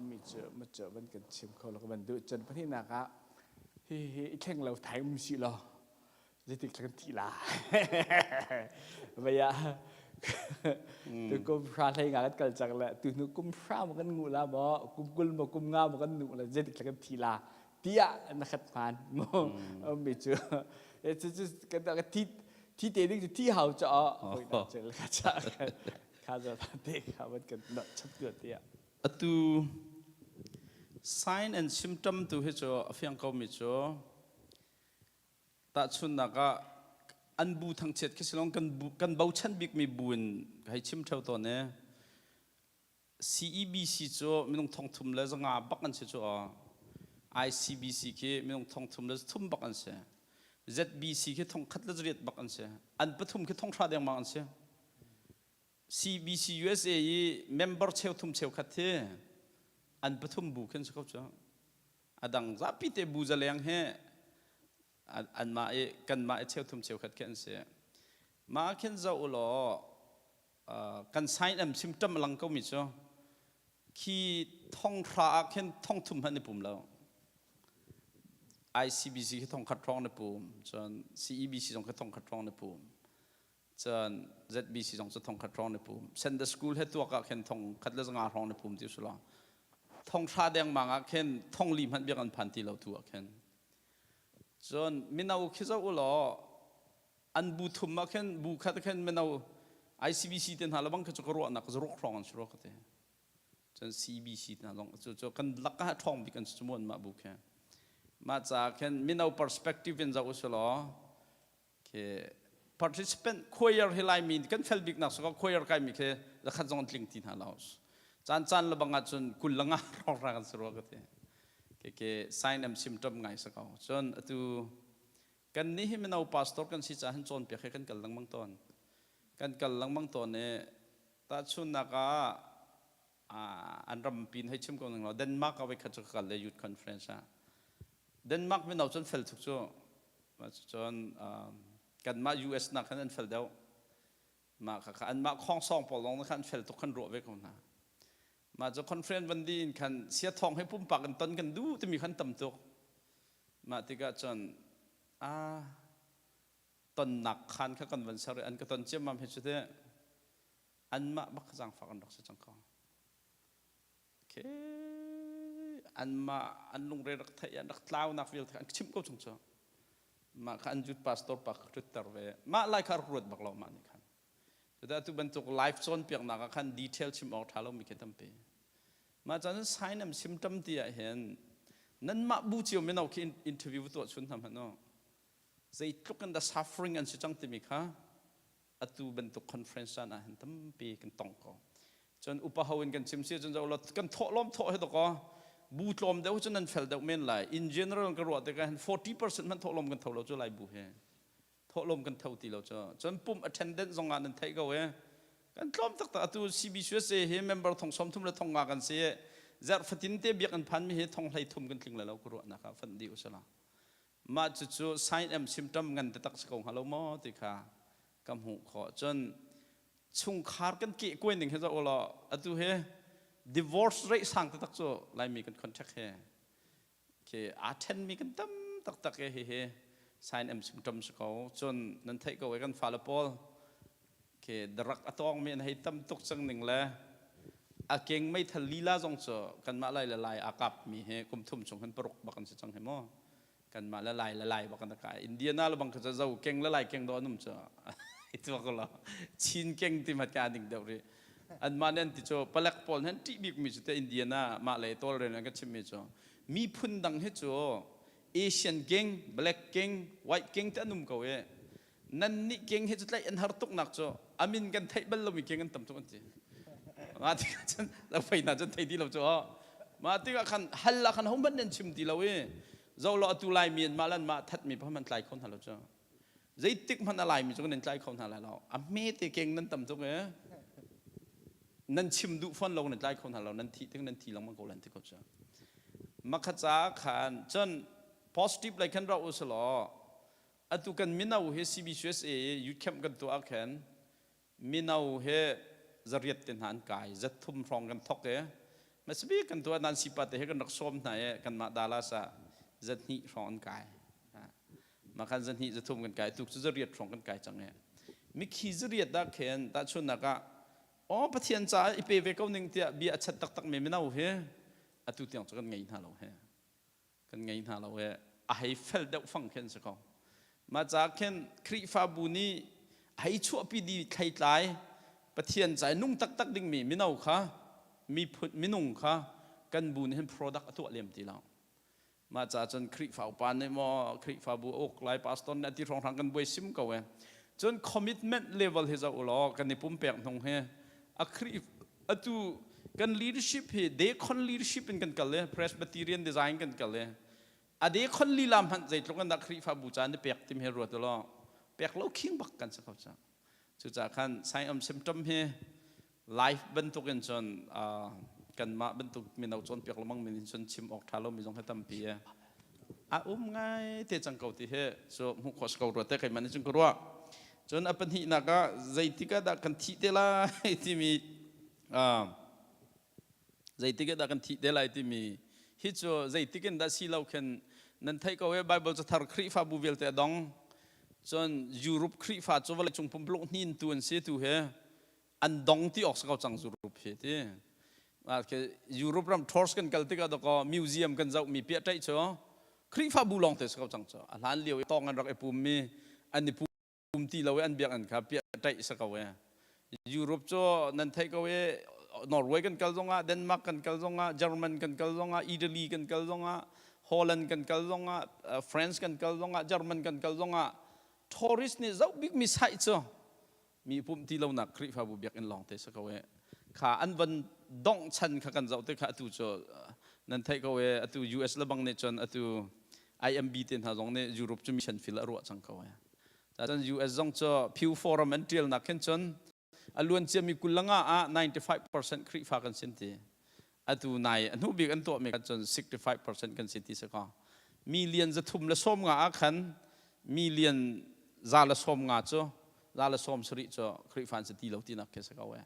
mi cu ma cu van kan chim kho lo ka van duh cun pahnihnak ah hi hi i thleng lo thai um si lo zeitik kan thi la vaya tu kum hra hlei nga kan kal cang le tu hnu kum hra ma kan ngu la mo kum kul mo kum nga mo kan nu la zeitik kan thi la tiah na khat hman mo mi cu cu cu kan ka thi thi te ding cu thi hau cha hoi na chel kha cha kha za te kha van kan na chap tu tiah atu. Sign and symptom tu hi cu a fiang ko mi cu tahchunnak ah an bu thangchiat khi silong kan bu, kan bochan bikmi bu in hei chim theo tawn e. CEBC cu minung thongthum le zanga bak an si cu aw. ICBC khi minung thongthum le thum bak an si. ZBC khi thongkhat le zariat bak an si. An pathum khi thonghra dengmang an si. CBC USA i member cheuthum cheukhat hi an pathum bu khin si ko cu. A dang zapi te bu zaleng he anmah i kanmah i cheuthum cheukhat khi an si. Mah khin zoh u law kan sign am symptom a lang ko mi cu khi thonghra ah khin thongthum hmanh i pum lo. ICBC khi thongkhat hrawng na pum, cun CEBC zong khi thongkhat hrawng na pum. Cun ZBC zong cu thongkhat hrawng na pum. Sunday school he tuak ah khin thong khat le zanga hrawng na pum ti su law. Thong hra dengmang ah khin thong li hmanh biak an phan ti lo tu ah khin. Cun mino khi zoh u law an bu thum ah khin bu khat khin mino ICBC te hna lebang khi cu ka ruahnak zaruk hrawng an si rua ka ti. Cun CBC hna zong cu cu kan lak ah ṭhawng bik an si cu mah bu khi. Mah ca khin mino perspective in zoh u si law khi participant choir hi Laimi kan fel bik nak saka choir kai mi khi zakhat zong an tling ti hna lo. Caan caan lebang ah cun kul langa hrawng ra kan si rua ka ti. Ke ke sign and symptom ngai sa ko. Cun atu kan nih hi mino pastor kan si caah hin cawnpiak he kan kal lengmang tawn. Kan kal lengmang tawn i tahchunnak ah an ram pin hei chim ko ning law Denmark ah voikhat cu ka kal le youth conference ah Denmark mino cun fel tuk cu cun kanmah US nak khan an fel deuh mah kha anmah khongsong pawl lawng khan fel tuk khan ruah ve ko hna mah cu conference van di in khan sia thong he pumpak in ton kan duh timi khan tam tuk mah tikah cun a tonnak khan kha kan van ser i an ka ton ciammam hi cu teh anmah bak zaangfak an rak si cang ko. Okay. Anmah an lungre rak theih an rak tlaunak vialte an chimh ko chung cu. Mah kha an youth pastor pa kha ṭhutter ve. Mah lai kha rak ruat bak lo mah nih khan. Cudah tu bantuk live cawnpiaknak ah khan detail chim awk ṭha lomi khi tampi. Mah caan sign and symptom ti ah hin nanmah bu cio mino khi interview tuah chun hna hmanh u. Zeitluk in dah suffering an si cang timi kha atu bantuk conference caan ah hin tampi kan tong ko. Cun upa ho in kan chim si cun zo kan thawh lawm thawh he dok bu tlawm deuh cun nan fel deuh men lai. In general ka ruah tikah hin 40% hmanh thawh lawm kan tho lo cu lai bu he. Thawhlawm kan tho ti lo cu. Cun pumh attendant zong ah nan theih ko e. Kan tlawm taktak atu CBCUSA hi member thong som thum le thong nga kan si. Zarh fatin te biak an phan mi hi thong hlei thum kan tling le lo ka ruahnak ah fanh dih usala. Mah cucu sign and symptom ngan taktak si ko hnga lo maw ti kha ka hmuh khawh. Cun chungkhar kan keh kuai ning hi zoh law atu hi divorce rate sang taktak cu Laimi kan contact he khi aa ṭhenmi kan tam taktak i hihi sign and symptom si ko. Cun nan theih ko i kan fale pawl khi drug a tawngmi an hei tam tuk cang ning le a keng meithal lila zong cu kanmah lai le lai aa kapmi hi kum thum chung hin paruk bak an si cang hi mu. Kanmah le lai le lai bak an kai. Indiana le bang kha cu zo keng le lai keng do an um cu. Itu ko lo. Chin keng ti mat ka ding deuh rih. Anmah nih an ti cu palek pawl nih an ṭih bikmi cu te Indiana mah lei tawlrel an ka chimmi cu miphun dang hi cu Asian gang, Black gang, White gang te an um ko i nan nih gang hi cu tlaih an har tuk nak cu amin kan theih bal lomi gang an tam tuk an ti. Mah tikah cun lofei hna cun thei ti lo cu mah tikah khan hal ah khan hohmanh nan chim ti lo i zo lo atu Laimi an mah le an mah thatmi pa hmanh tlai kho hna lo cu. Zeitik hmanh a Laimi cu nan tlai kho hna lai lo. A hmete keng nan tam tuk i nan chim duh fawn lo nan tlai kho hna lo nan thih tik nan thi lengmang ko lan ti ko cu. Makha ca khan cun positive lei khan ra u law atu kan mino hi CBCUSA youth camp kan tuah khan mino he zariat te hna an kai zathum hrawng kan thok i masbi kan tuah nan sipa te he kan rak sawm hna i kanmah Dallas ah zahnih hrawng an kai Makhan zahnih zathum kan kai tuk cu zariat hrawng kan kai cang e. Mikhi zariat dah khen tahchunnak ah aw Pathian caah i pe ve ko ning tiah bia a chat taktak mi mino hi atu tiang cu kan ngei hna lo he. Kan ngei hna lo he. A hei fel deuh fang khin si ko. Mah ca khin Khrihfabu nih hei chuahpi di thleitlai Pathian ca i nung taktak dingmi mino kha miphun minung kha. kan bu nih hin product a tuah lem ti lo. Mah ca cun Khrihfa upa nih maw Khrihfabu a uk lai pastor nih a ti hrawnghrang kan buai sim ko e. Cun commitment level hi zoh ulaw kan i pumpek hnung hi a Khrih atu kan leadership hi dekhon leadership in kan kal e Presbyterian design kan kal e a dekhon lila hmanh zeitluk in dah Khrihfabu ca ni pek tim hi ruat ulaw pek lo khing bak kan si ko ca. Cucaah khan sign of symptom hi life bantuk in cun kanmah bantuk mino cawnpiak lengmang min in cun chim awk ṭha lomi zong hi tampi e a um ngai te cang ko ti hi cu hmuh khawh si ko rua te keimah nih cun ka ruah. Cun a pahnihnak ah zeitik ah dah kan thih te lai timi zeitik ah dah kan thih te lai timi hi cu zeitik in dah si lo khin nan theih ko e. Bible cathar Khrihfabu vialte a dong cun Europe Khrihfa cu vawleicung pumpuluk hnin tu an si tu he an dong ti awk si ko cang Europe hi ti. Europe ram tours kan kal tikah dakaw museum kan zoh mi piah ṭaih cu Khrihfabu lawng te si ko cang cu. A hlan lio i tawng an rak i pum mi an i pum ti lo i an biakinn kha piah ṭaih si ko e. Europe cu nan theih ko i Norway kan kal zongah, Denmark kan kal zongah, German kan kal zongah, Italy kan kal zongah, Holland kan kal zongah, France kan kal zongah, German kan kal zongah tourist nih zoh bikmi site cu mi pumh ti lonak Khrihfabu biakinn lawng te si ko e. Kha an van dongh chan kha kan zoh te kha atu cu nan theih ko e. Atu US lebang nih cun atu IMB te hna zong nih Europe cu mission field a ruah cang ko e. Cun US zong cu Pew Forum an tialnak khin cun a luan ciami 25 ah 95% Khrihfa kan sin ti. Atu nai a hnu bik an tuahmi cun 65% kan si ti si ko. Million 390 ah khan million 190 cu 170 cu Khrihfa an si ti lo tinak khi si ko e.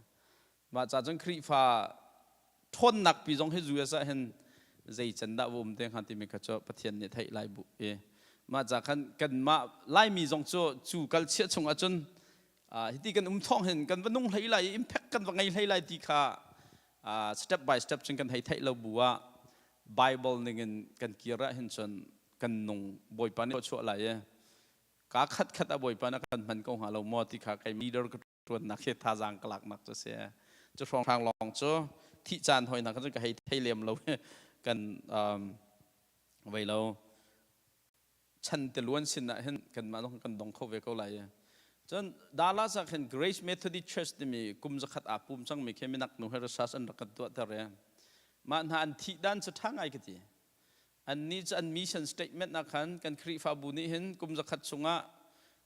Mah ca cun Khrihfa ṭhawnnak pi zong hi US ah hin zei can dah va um te hnga timi kha cu Pathian nih theih lai bu i mah ca khan kanmah Laimi zong cu cu kal chiah chung ahcun hiti kan um thawng hin kan va nung hlei lai i impact kan va ngei hlei lai ti kha step by step cun kan hei theih lo bu ah Bible ningin kan kir ah hin cun kan nung Bawipa nih chuah lai i ka khat khat a Bawipa na kan hman ko hnga lo maw ti kha kei leader ka ṭuannak hi thazaang ka laknak cu si. Cu hrawnghrang lawng cu thih caan hoi hna kha cun ka hei thei lem lo kan vei lo chan te luan sin ah hin kanmah zong kan dong kho ve ko lai. Cun Dallas ah khin Grace Methodist Church timi kum zakhat aa pum cangmi khi minak nu he research an rak kan tuahter i mah hna an thih dan cu ṭha ngai ka ti. Annih cu an mission statement ah khan kan Khrihfabu nih hin kum zakhat chungah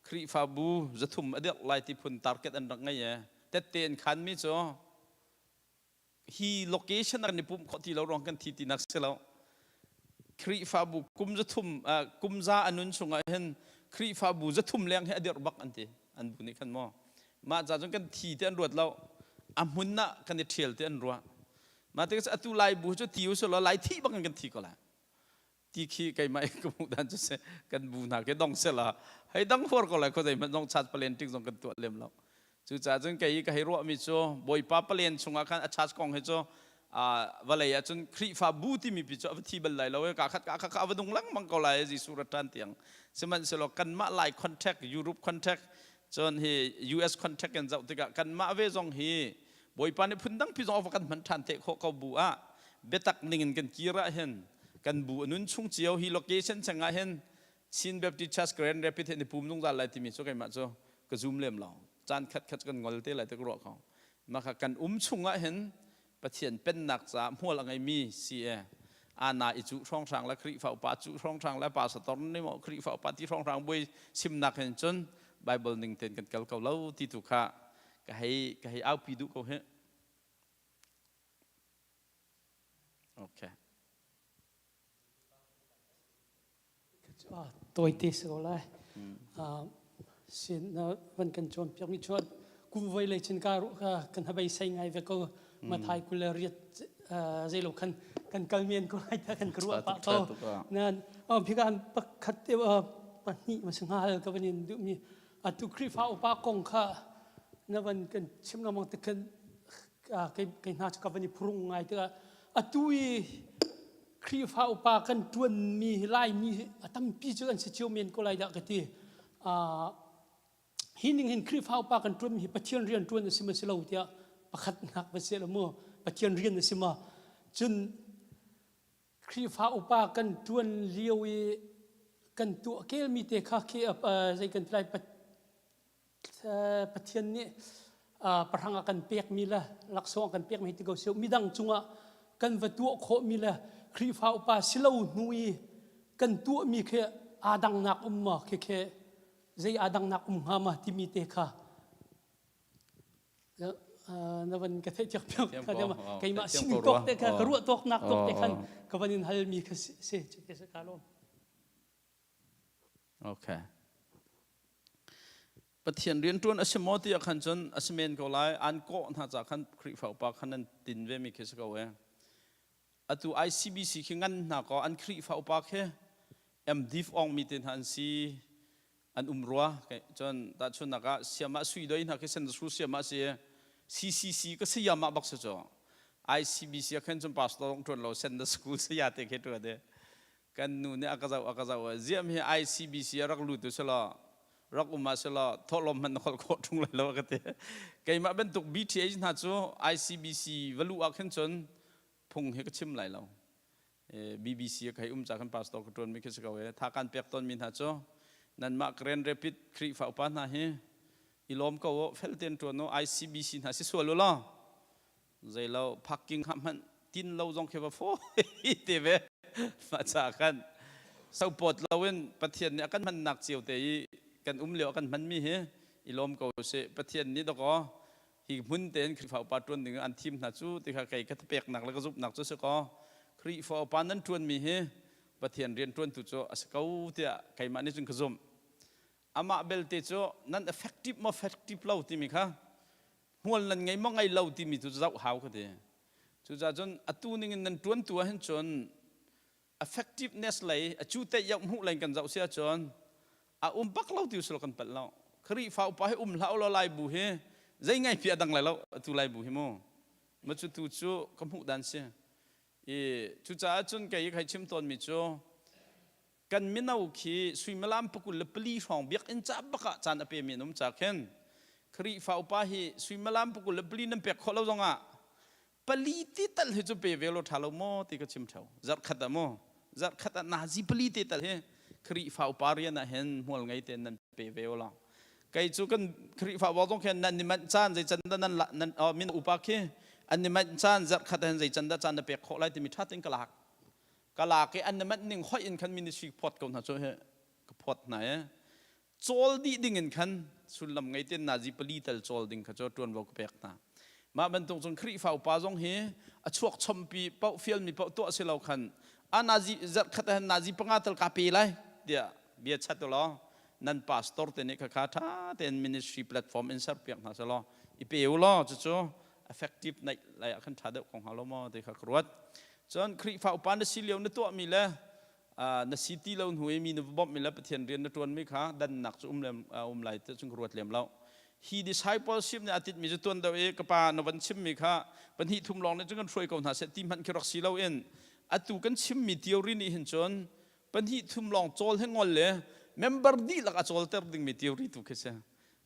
Khrihfabu 300 a dirh lai ti phun target an rak ngei e. Tette an khanmi cu hi location ah kan i pumh khawh ti lo ruang kan thi tinak si lo. Khrihfabu kum 300 kum za a nun chungah hin Khrihfabu 300 leng hi a dirh bak an ti. An bu nih khan maw. Mah ca cun kan thi ti an ruat lo. A hmun ah kan i ṭhial ti an ruah. Mah tik atu Lai bu cu ti usih law Lai thih bang in kan thi ko lai. Ti khi keimah in ka hmuh dan cu si kan bu hna khi dong sela hei dang huar ko lai khuazei hmanh zong chat palen tik zong kan tuah lem lo. Cucaah cun kei ka hei ruahmi cu Bawipa palen chungah khan a church kong hi cu vawlei ah cun Khrihfa bu timi pi cu a va thi bal lai lo ka khat ka khat a va nung lengmang ko lai Jesuh rat ṭhan tiang. Sihmanhsehlaw kanmah Lai contact Europe contact cun hi US contact in zoh tikah kanmah ve zong hi Bawipa nih phundang pi zong a va kan hman ṭhan te khawh ko bu ah biatak ning in kan kir ah hin kan bu a nun chung cio hi location cheng ah hin Chin Baptist Church Grand Rapid he ni pum zungzal lai timi cu keimah cu ka zum lem lo. Caan khat khat kan ngol te lai te ka ruah ko. Maka kan um chung ah hin Pathian pennak caah hmual a ngeimi si e ana i cu hrawnghrang le Khrihfa upa cu hrawnghrang le pastor nih maw Khrihfa upa ti hrawnghrang buai simnak hin cun Bible ning ten kan kal ko lo ti tu kha ka hei ka hei aupi duh ko hi. Okay. Tawite si ko lai. Sin na van kan cawn piak mi chuan kum voi lei chin ka kan habei sei ngai ve ko. Mathai 28 zeilo khan kan kal men ko lai ta kan ruah pa ko. Nan phikan pakhat te pahnih ma singal ka van in duh mi atu Khrihfa upa kong kha na van kan chim lengmang te khan kei kei hna cu ka van i phurung ngai tikah atu i Khrihfa upa kan ṭuanmi hi Laimi hi a tampi cu an si cio men ko lai dah ka ti. Hi ning hin Khrihfa upa kan ṭuanmi hi Pathian rian ṭuan a si ma si lo tiah pakhatnak va si lo mu Pathian rian a si ma cun. Khrihfa upa kan ṭuan lio i kan tuah kelmi te kha khi zei kan ti lai Pathian nih pahrang a kan pekmi le laksawng a kan pekmi ti ko seh midang cungah kan va tuah khawhmi le Khrihfa upa si lo hnu i kan tuahmi khi aa dangnak um maw khi khi zei aa dangnak um hnga ma timi te kha na van ka theih thiak piak keimah sining tawk te kha ka ruah tawknak tawk te khan ka van in halmi kha si te ka lawm Okay. Pathian rianṭuan a si maw ti ah khan cun a si men ko lai. An kawh hna ca khan Khrihfa upa khan an tin ve mi khi si ko e. Atu ICBC khi ngan hna ko an Khrihfa upa khi MDiv ong mi te hna an si an um rua. Cun tahchunnak ah siamah sui doi hna khi sen su siamah si CCC ka sayamah bak si cu. ICBC ah khan cun pastor ong ṭuan lo send the school saya te khi ṭuan e. Kan nu nih a ka zoh a ka zoh ziam hi ICBC a rak lut u selaw rak um ah selaw thawhlawm hmanh na kholh khawh ṭung lai lo a ka ti. Keimah bantuk BTH hna cu ICBC va luh ah khin cun phung hi ka chim lai lo. BBC a kai um ca khan pastor ka ṭuan mi khi si ko e. Tha kan pek tawn mi hna cu nanmah Grand Rapid Khrihfa upa hna hi i lawm ko u fel tein ṭuan u ICBC hna si sual u law zeilo parking ha hmanh tin lo zong khi va fawi te ve mah ca khan sopawt loin Pathian nih a kan hmannak cio te i kan um lio a kan hmanmi hi i lawm ko sih Pathian nih dakaw hi hmun tein Khrihfa upa ṭuan ding an thim hna cu ti kha kei ka peknak le ka zumhnak cu si kaw Khrihfa upa nan ṭuanmi hi Pathian rian ṭuantu cu a si ko tiah keimah nih cun ka zumh amah belte cu nan effective maw effective lo timi kha hmual nan ngei maw ngei lo timi cu zoh hau ka ti. Cucaah cun atu ningin nan ṭuantu ahhin cun effectiveness lei a cu te iauh hmuh lei kan zoh si ahcun a um bak lo ti usilo kan palh lo. Khrihfa upa hi um hlah ulaw Lai bu hi zei ngai pi a dang lai lo atu Lai bu hi mu. Ma cu tu cu ka hmuh dan si. I cucaah cun kei kai chim tawnmi cu kan mino khi suimilam pakul le pali hrawng biakinn ca bak ah caan a pemi an um ca khin Khrihfa upa hi suimilam pakul le pali nan pek khawh lo zongah pali ti tal hi cu pe ve law ṭha lo maw ti ka chim ṭheo zarh khat ah maw zarh khat ah nazi pali te tal hi Khrihfa upa rian ah hin hmual ngei tein nan pe ve law kei cu kan Khrihfa upa zong khin nan ni manh caan zei can dah nan nan min upa khi an ni manh caan zarh khat ah hin zei can dah caan na pek khawh lai timi ṭha tein ka lak ka lak i an na manh ning hoih in khan ministry phawt ko hna cu he ka phawt hna i cawl dih ding in khan sullam ngei ten nazi pali tal cawl ding kha cu ṭuanvo ka pek hna mah bantuk cun Khrihfa upa zong hi a chuak chompi paoh fialmi paoh tuah si lo khan a nazi zarh khat ah nazi panga tal ka pe lai tiah bia chat u law nan pastor te nih khakha ṭha tein ministry platform in ser piak hna selaw i pe u law cucu effective naih lai ah khan ṭha deuh ko hnga lo maw ti kha ka ruat cun Khrihfa upa na si lio na tuahmi le na si ti lo hnu i mi na va bawmhmi le Pathian rian na ṭuanmi kha dannak cu um lem um lai ti cun ka ruat lem lo hi discipleship nih a titmi cu tuan deuh i ka pa na van chimmi kha pahnih thum lawng nih cun kan hruai ko hna seh ti hmanh khi rak si lo in atu kan chimmi theory nih hin cun pahnih thum lawng cawl he ngol le member dihlak a cawlter dingmi theory tu khi si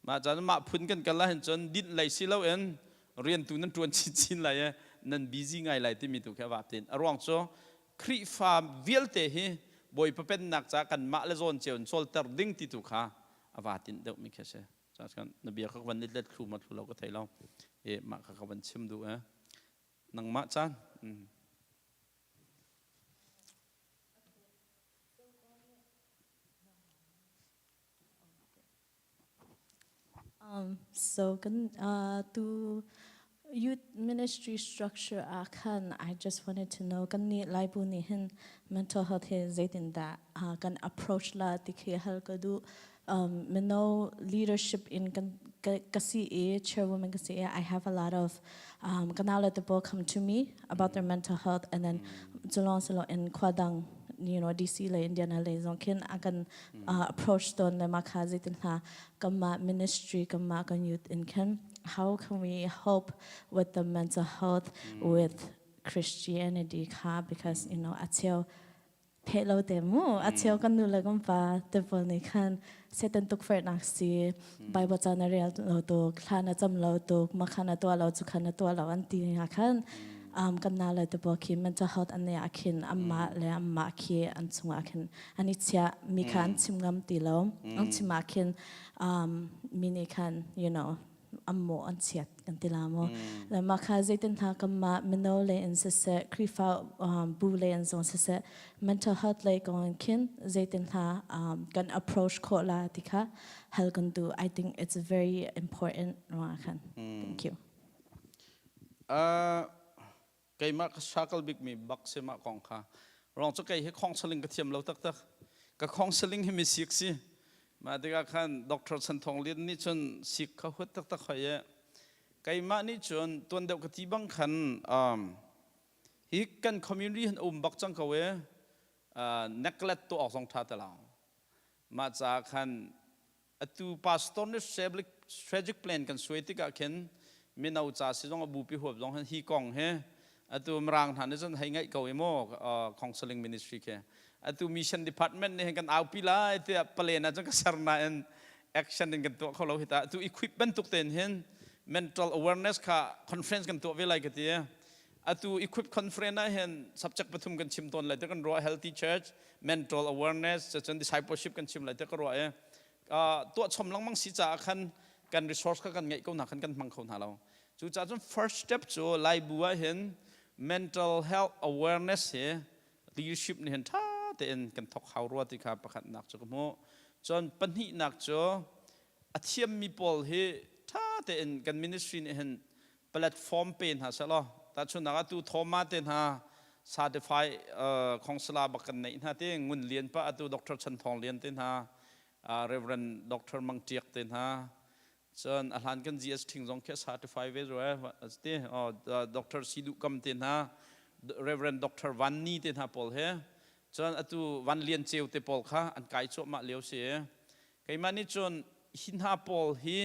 Mah caan mah phun kan kal ahhin cun dinh lei si loin riantu nan ṭuan chinchin lai i nan busy ngai lai timi tu khi a vap tin. A ruang cu Khrihfa vialte hi Bawipa pennak caah kanmah le zawn cio in cawlter ding ti tu kha a va tinh deuhmi khi a si. Cun na bia kha ka van i let thlu ma thlu lo ka thei lo. I mah kha ka van chim duh eh. Nangmah caan. Mm. Um, so kan uh, tu youth ministry structure ah khan I just wanted to know kan nih Laibu nih hin mental health hi zeitin dah uh, kan approach la ti khi hal ka duh um, mino leadership in kan ka si i chairwoman ka si i I have a lot of um, kanala people come to me about their mental health and then culong silo in khua dang you know DC le Indiana le zong khin a kan uh, approach ton le ma kha zeitin hna kanmah ministry kanmah kan youth in khin how can we help with the mental health with Christianity kha because you know a cheu pheh lo te mu a cheu kan nu le kan pa te pawl nih khan Satan tukforhnak si Bible ca na rel lo tuk thla na cam lo tuk ma kha na tuah lo cu kha na tuah lo an ti nga khan. Um, kan na le te pawl khi mental health an nei ah khin anmah le anmah khi an chungah khin an i chiah mi kha an chim ngam ti lo. An chim ah khin um, mi nih khan you know an mawh an chiat kan ti la mu. Le mah kha zeitin hna kanmah mino le in siseh Khrihfa um, bu le in zong siseh mental health lei kong in khin zeitin hna um, kan approach khawh la ti kha hal kan duh. I think it's very important ruangah khan. Thank you. Uh, keimah ka struggle bikmi bak si mah kong kha. Rong cu kei hi counseling ka thiam lo taktak. Ka counseling hi mi sik si. Mah tikah khan Dr. Chan Thong Lian nih cun sik kha huat taktak hoi e. Keimah nih cun tuan deuh ka ti bang khan um, hi kan community han um bak cang ko e. Uh, neglect tuah awk zong tha te lo. Mah caah khan atu pastor nih strategic plan kan suai tikah khin mino ca si zong a bupi huap zong hi kong hi atu mirang hna nih cun hei ngaih ko i maw counseling ministry khi atu mission department nih kan aupi lai tiah palen ah cun ka ser nain action in kan tuah kho lo hi ta atu equip bantuk ten hin mental awareness kha conference kan tuah ve lai ka ti atu equip conference ah hin subject pathum kan chim tawn lai te kan ruah healthy church mental awareness cun discipleship kan chim lai te ka ruah i tuah chom lengmang si caah khan kan resource kha kan ngeih ko hna khan kan hmang kho hna lo cucaah cun first step cu laibu ah hin mental health awareness hi leadership nih hin tha tein kan thok hau rua ti kha pakhatnak cu ka hmuh cun pahnihnak cu a thiammi pawl hi tha tein kan ministry nih hin platform pe hna seh law tahchunhnak atu Thoma te hna certify counselor bak kan neih hna te Ngun Lian pa atu Dr. Chan Thawng Lian te hna Reverend Dr. Mang Tiak te hna cun a hlan kan GS Thing zong khi certify ve zo te Dr. Sidu Kam te hna Reverend Dr. Van Ni te hna pawl he cun atu Van Lian Ceu te pawl kha an kai cuahmah lio si keimah nih cun hi hna pawl hi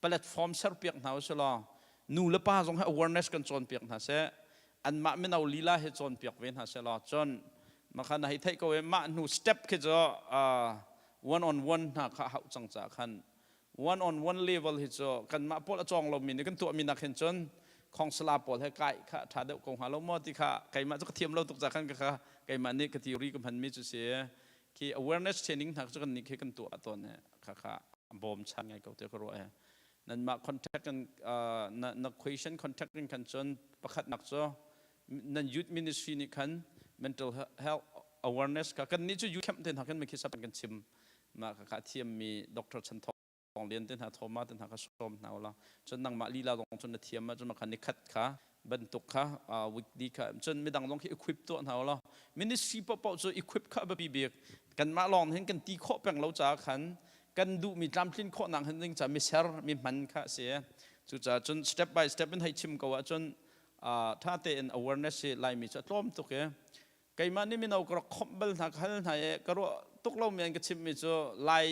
platform serpiak hna usih law nu le pa zong hi awareness kan cawnpiak hna seh anmah mino lila hi cawnpiak ve hna seh law cun makha na hei theih ko i mah hnu step khi cu one on one hna kha hauh cang caah khan one on one level hi cu kanmah pawl a cawng lomi nih kan tuahmi nak hin cun khongsala pawl he kai kha ṭha deuh ko hnga lo maw ti kha keimah cu ka thiam lo tuk ca khan ka kha keimah nih ka theory ka hmanmi cu si khi awareness training hna cu kan nih khi kan tuah tawn kha kha bawm chan ngai ko te ka ruah he nanmah contact in na na question contact in khan cun pakhat nak cu nan youth ministry nih khan mental health awareness kha kan nih cu youth camp te hna khan mikhi sap kan chim mah kha kha thiam mi doctor Chan Thawng Lian te hna Thoma te hna kha sawm hna ula cun nangmah lila zong cun na thiam ah cun makhan ni khat kha bantuk kha weekly kha cun midang zong khi equip tuah hna ulaw ministry paohpaoh cu equip kha a biapi bik kanmah lawng hin kan ti khawh peng lo caah khan kan duhmi tlamtlin khawhnak hin ding ca miser mi hman kha a si cucaah cun step by step in hei chim ko ahcun tha tein awareness hi laimi cu a tlawm tuk i Keimah nih mino ka rak khomh bal hna ka hal hna i ka ruah tuk lomi an ka chimhmi cu Lai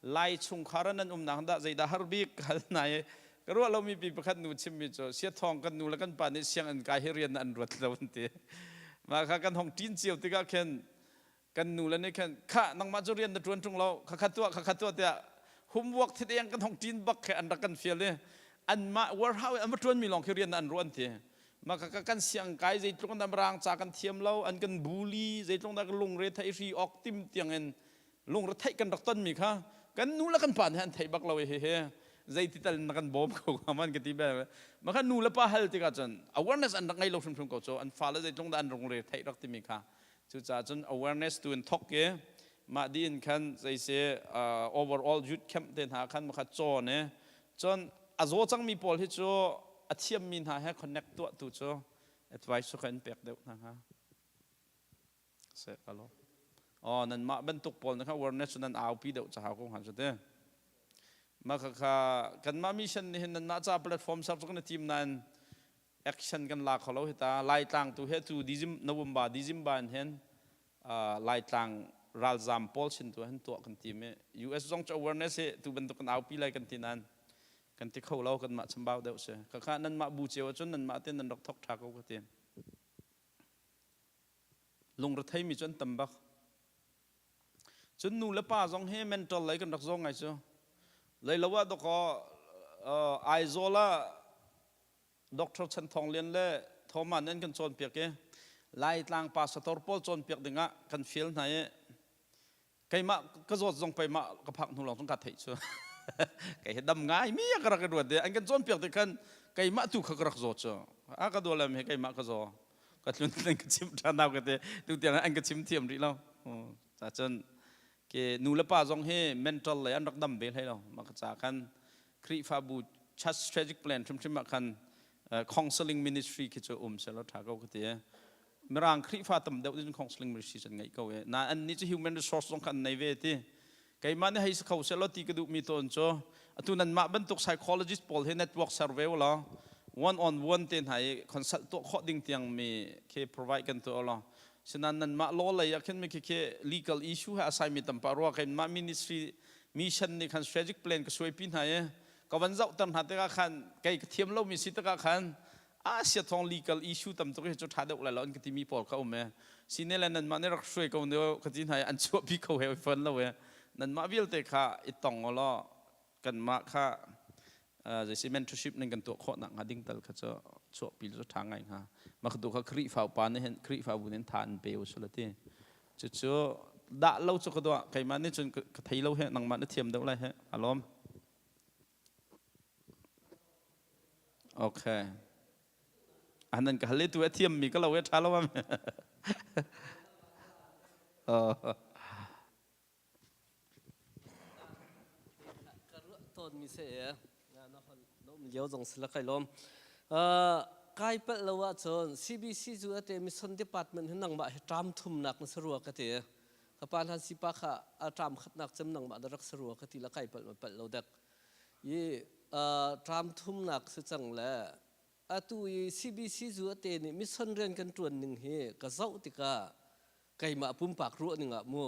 Lai chungkhar ah nan umnak dah zeidah har bik ka hal hna i ka ruah lomi pi pakhat nu chimmi cu siathawng kan nu le kan pa nih sianginn kai hi rian an ruat lo an ti. Mah kha kan hong ṭin cio tikah khin kan nu le nih khan khah nangmah cu rian na ṭuan ṭung lo khakha tuah khakha tuah tiah homework thideng kan hong ṭin bak khi an rak kan fial i anmah warehouse an va ṭuanmi lawng khi rian an ruah an ti. Mah ka kan siang kai zeitluk in rang ca kan thiam lo an kan bully zeitluk dah kan lungre theih hri awk tim tiang in lungre theih kan rak tonmi kha kan nu le kan pa nih an theih bak lo hi he zeiti tal na kan bawm ko man ka ti bel ma kha nu le pa hal tikah cun awareness an rak ngei lo hrimhrim ko cu an fale zeitluk dah an lungre theih rak timi kha cucaah cun awareness tu in thok i mah di in khan zeise overall youth camp te hna khan makha cawn i Cun a zaw cangmi pawl hi cu a thiammi hna he connect tuah tu cu advice cu kan pek deuh hna hnga. Se alo. Oh nanmah bantuk pawl na kha awareness cu nan aupi deuh ca ko hnga cu te. Mah kha kha kanmah mission nih hin nanmah ca platform ser cu kan i tim nain action kan la kho lo hi ta Laitlang tu he tu November December in hin Laitlang ralzam pawl sin tu hin tuah kan tim i US zong cu awareness hi tu bantuk kan aupi lai kan ti nain kan ti kho lo kanmah chambau deuh si khakha nanmah bu cio ahcun nanmah te nan rak thok tha ko ka ti lungre mi cu an tam bak cun nu le pa zong hi mental lei kan rak zawng ngai cu leilo ah dawkaw Aizawl ah Dr. Chan Thawng Lian le Thoma nih an kan cawnpiak i Laitlang pastor pawl cawnpiak dingah kan fial hna i keimah ka zawt zong peimah ka phak hnu lawng cun ka theih cu kei hi dam ngai mi ka rak i ruat i an kan cawnpiak ti khan keimah tu kha ka rak zaw cu a ka dualem hi keimah ka zaw ka tlun an ka chim ṭhan ka te tu tiang an ka chim thiam rih lo ca cun ke nu le pa zong hi mental lei an rak dam ve hlei lo mah ka ca khan Khrihfabu church strategic plan hrimhrim ah khan counseling ministry khi cu um selaw ṭha ko ka ti Mirang Khrihfa tam deuh nih counseling ministry an ngeih ko i na an nih cu human resource zong kha an nei ve ti keimah nih hei si kho selaw ti ka duhmi tawn cu atu nanmah bantuk psychologist pawl hi network survey law one on one te hna i consult tuah khawh ding tiang mi khi provide kan tuah law sinan nanmah law lei ah khin mi khi khi legal issue he asai mi tampa rua keimah ministry mission nih khan strategic plan ka suai pi hna i ka van zohter hna tikah khan kei ka thiam lomi si tikah khan Asia thong legal issue tam tuk hi cu tha deuh lai lo an ka timi pawl kha um e sine le nanmah nih rak hruai ko ne ka ti hna i an chuahpi kho he fawn lo e nanmah vialte kha i tong law kanmah kha zeisi mentorship ning kan tuah khawh nak hnga ding tal kha cu chuahpi cu tha ngai hnga mah tu kha Khrihfa upa nih hin Khrihfabu nih tha an pe usula ti cucu dah lo cu ka duah keimah nih cun ka thei lo he nangmah na thiam deuh lai he alawm Okay. Anan ka hal tu a thiam mi ka lo e tha lo am. Oh. Ka ruah tawn mi se e. Na na hon no mi lio zong sila kai lom. Kai palh lo ah cun CBC cu ate mission department hin nangmah hi tram thumnak na sarua ka ti. Ka pa hlan sipa kha a tram khatnak cem nangmah na rak sarua ka ti la kai palh ma palh lo dek. I ṭam thumnak si cang le atu i CBC zu ate nih mission rian kan ṭuan ning hi ka zoh tikah keimah pumpak ruah ning ah mu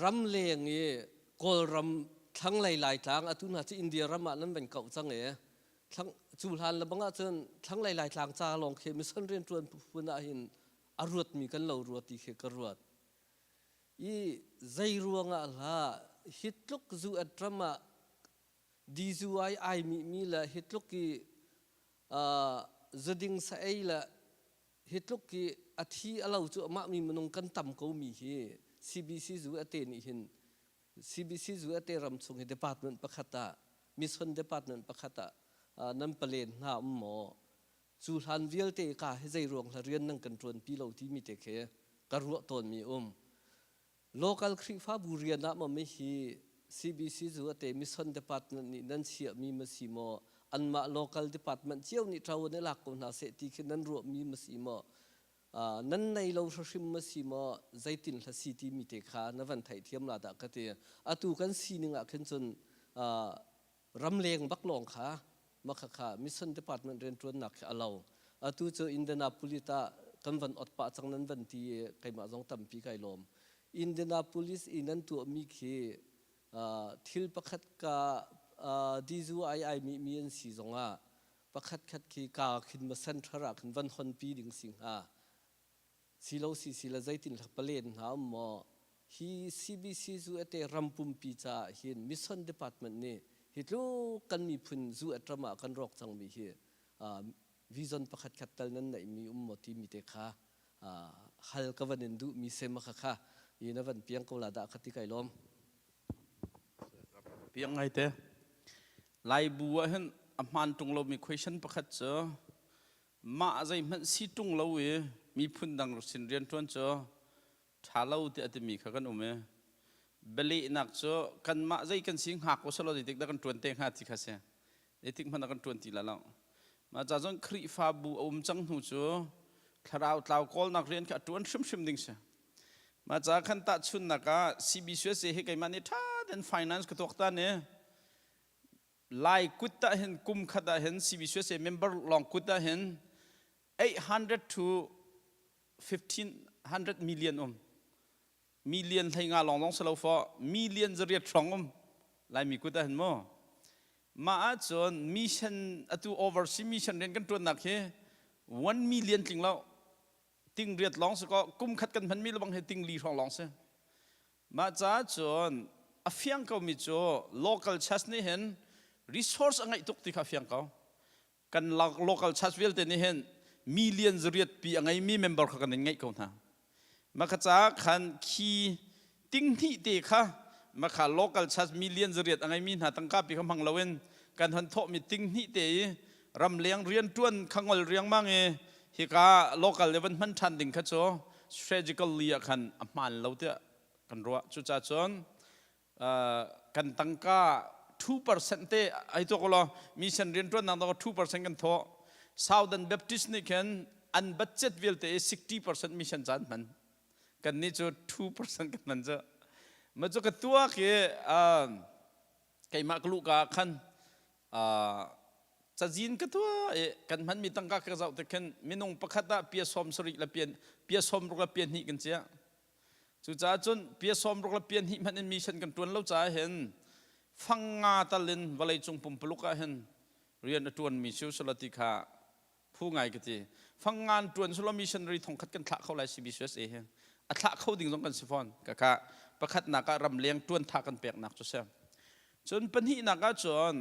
ram leng i Kawlram thlanglei Laitlang atu hna cu India ram ah nan van kauh cang i thlang cu hlan le bang ah cun thlanglei Laitlang ca lawng khi mission rian ṭuan phun ah hin a ruatmi kan lo rua ti khi ka ruat. I zei ruangah hlah hi tluk zu at ram ah dizu ai ai mi mi le hi tluk i zuding sa ei le hi tluk i a thi a lo cu amah mi minung kan tam ko mi hi CBC zu ate nih hin CBC zu ate ram chung hi department pakhat ah mission department pakhat ah nan palen hna um maw Cu hlan vialte ka hi zei ruang hla rian nan kan ṭuanpi lo timi te khi ka ruah tawnmi um. Local Khrihfabu rian ah maw hi CBC zu ate mission department nih nan chiahmi ma si maw anmah local department cio nih ṭo an i lak ko hna seh ti khi nan ruahmi ma si maw nan nei lo hrim ma si maw zeitin hla si timi te kha na van theihthiam la dah ka ti atu kan sining ah khin cun ramleng bak lawng kha makhakha mission department rianṭuannak khi a lo. Atu cu Indianapolis ah kan van ot pah cang nan van ti i keimah zong tampi kai lawm. Indianapolis i nan tuahmi khi thil pakhat ka dizu ai ai mi mi an si zongah pakhat khat khi ka khin ma center ah khin van honpi ding si hnga. Silo si si le zeitin hlak palen hna um maw hi CBC zu ate ram pumpi caah hin mission department nih hi tluk kan miphun zu at ram ah kan rawk cangmi hi vision pakhat khat tal nan neihmi um maw timi te kha hal ka van in duhmi sem kha kha i na van piang ko la dah kha ti kai lawm. Piang ngai te. Laibu ah hin a hmaan ṭung lomi question pakhat cu mah zeihmanh si ṭung lo i miphun dang sin rianṭuan cu ṭha lo tiah a timi kha kan um i bialehnak cu kanmah zei kan si hngak u selaw zeitik dah kan ṭuan te hnga ti kha si zeitik hmanh ah kan ṭuan ti la lo mah ca cun Khrihfabu a um cang hnu cu thlarau tlau kawlnak rian kha a ṭuan hrimhrim ding si mah ca khan tahchunnak ah CBCUSA hi keimah nih ṭha tein finance ka tuaktan i Lai kut ah hin kum khat ah hin CBCUSA member lawng kut ah hin 800 to 1500 million um million hlei nga lawng lawng si lo fo million zariat hrawng um Laimi kut ah hin mu mah ahcun mission atu overseas mission rian kan tuannak hi 1 million tling lo ting riat lawng si ko kum khat kan hmanmi lebang hi ting li hrawng lawng si Mah caah cun a fiang komi cu local church nih hin resource a ngeih tuk ti kha a fiang ko. Kan local church vialte nih hin Million zariat pi a ngeimi member kha kan in ngeih ko hna. Maka caah khan khi tinghnih te kha makha local church million zariat a ngeimi hna tangka pi kha hmang loin kan hon thawhmi tinghnih te i ramleng rianṭuan kha ngol riangmang i hika local le van hman ṭhan ding kha cu strategically ah khan a hmaan lo tiah kan ruah. Cucaah cun kan tangka 2% te ai tuak law mission rianṭuannak dong 2% kan thawh. Southern Baptist nih khin an budget vialte i 60% mission caan hman. Kan nih cu 2% kan hman cu. Ma cu ka tuak i keimah ka luhka ah khan cazin ka tuah i kan hmanmi tangka ka zoh tik khin minung pakhat ah pia sawm sarih le pia sawm ruk le pia hnih kan chiah. Cucaah cun pia sawm ruk le pia hnih hmanh in mission kan ṭuan lo caah hin fang nga tal in vawleicung pumpuluk ah hin rian a ṭuanmi si usila ti kha phu ngai ka ti. Fang nga an ṭuan sulaw missionary thongkhat kan thlah kho lai CBCUSA hi. A thlah kho ding zong kan si fawn. Kaka pakhatnak ah ramleng ṭuan tha kan peknak cu si. Cun pahnihnak ah cun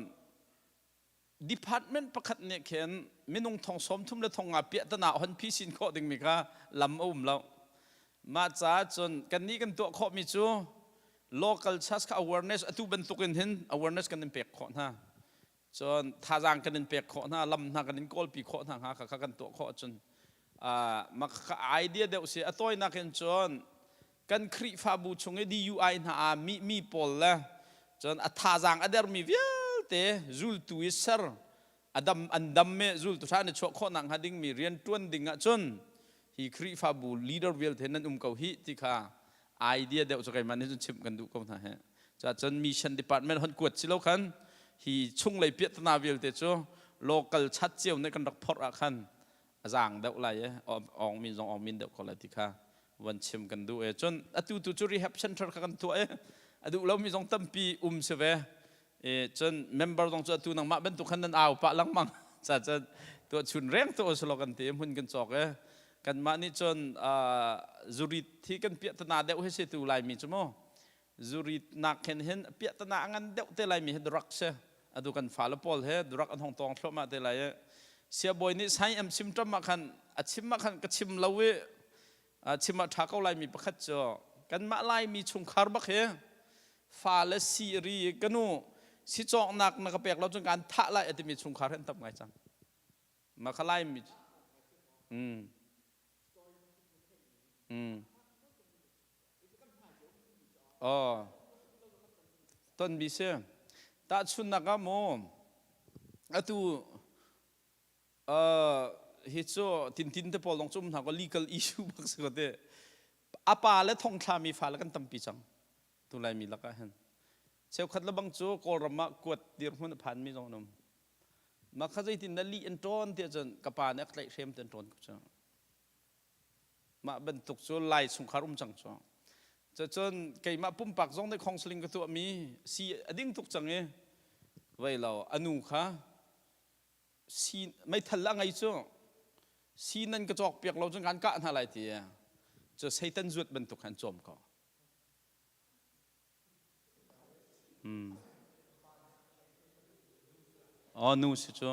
department pakhat nih khin minung thong sawm thum le thong nga piahtana hon phi sin khawh dingmi kha lam a um lo. Mah caah cun kannih kan tuah khawhmi cu local church kha awareness atu bantuk in hin awareness kan in pek khawh hna. Cun thazaang kan in pek khawh hna, lam hna kan in kawlpi khawh hna hnga kha kha kan tuah khawh ahcun mah kha idea deuh si. A tawinak in cun kan Khrihfabu chung i DUI hna aa mihmi pawl le cun a thazaang a dermi vialte zultu i ser a dam an dam i zultu ṭha an i chuah khawh nakhnga dingmi rian ṭuan ding ahcun hi Khrihfabu leader vialte nan um ko hih ti kha idea deuh cu keimah nih cun chimh kan duh ko hna he. Cun mission department hon kuat si lo khan hi chunglei piahtana vialte cu local chat cio nih kan rak phorh ah khan a zaang deuh lai i awng min zong awng min deuh ko lai ti kha van chim kan duh e cun atu tu cu rehab center kha kan tuah i a duh lomi zong tampi um si ve e cun member zong cu atu nangmah bantuk khan nan au pah lengmang ca cun tuah chun reng tu uslo kan ti hmun kan cawk e kanmah nih cun zurit hi kan piah tana deuh hi si tu laimi cu mu Zurit nak khen hin piahtana a ngan deuh te laimi hi drug si. Atu kan fale pawl he drug an hong tawng thluahmah te lai i siabawi nih sai am chim ṭam ah khan a chim ah khan ka chim lo i chim ah ṭha ko laimi pakhat cu kanmah laimi chungkhar bak hi fale si ri i ka nu si cawknak na ka pek lo cun kaan thah lai a timi chungkhar hi an tam ngai cang. Ma kha laimi mm. Mm. Aw, tonmi si. Tahchunhnak ah maw, atu uh, hi cu tintin te pawl dong cu um hna ko legal issue bak si ko te. A pa le thongthlami fale kan tampi cang. Tu Laimi lakah hin. Cheukhat le bang cu Kawlram ah kuat dirhmun a phanmi zong an um. Mah kha zeitin dah lih an ṭawn tiah cun ka pa nih a ka tlaihhrem te an ṭawn ko cu. Mah bantuk cu Lai chungkhar um cang cu. Cun keimah pumpak zong nih counseling ka tuahmi si a ding tuk cang i vei lo a nu kha si meithal a ngei cu si nan ka cawk piak lo cun kan kah hna lai ti cu Satan zuat bantuk khan cawm ko. Hmm. Oh nu si cu.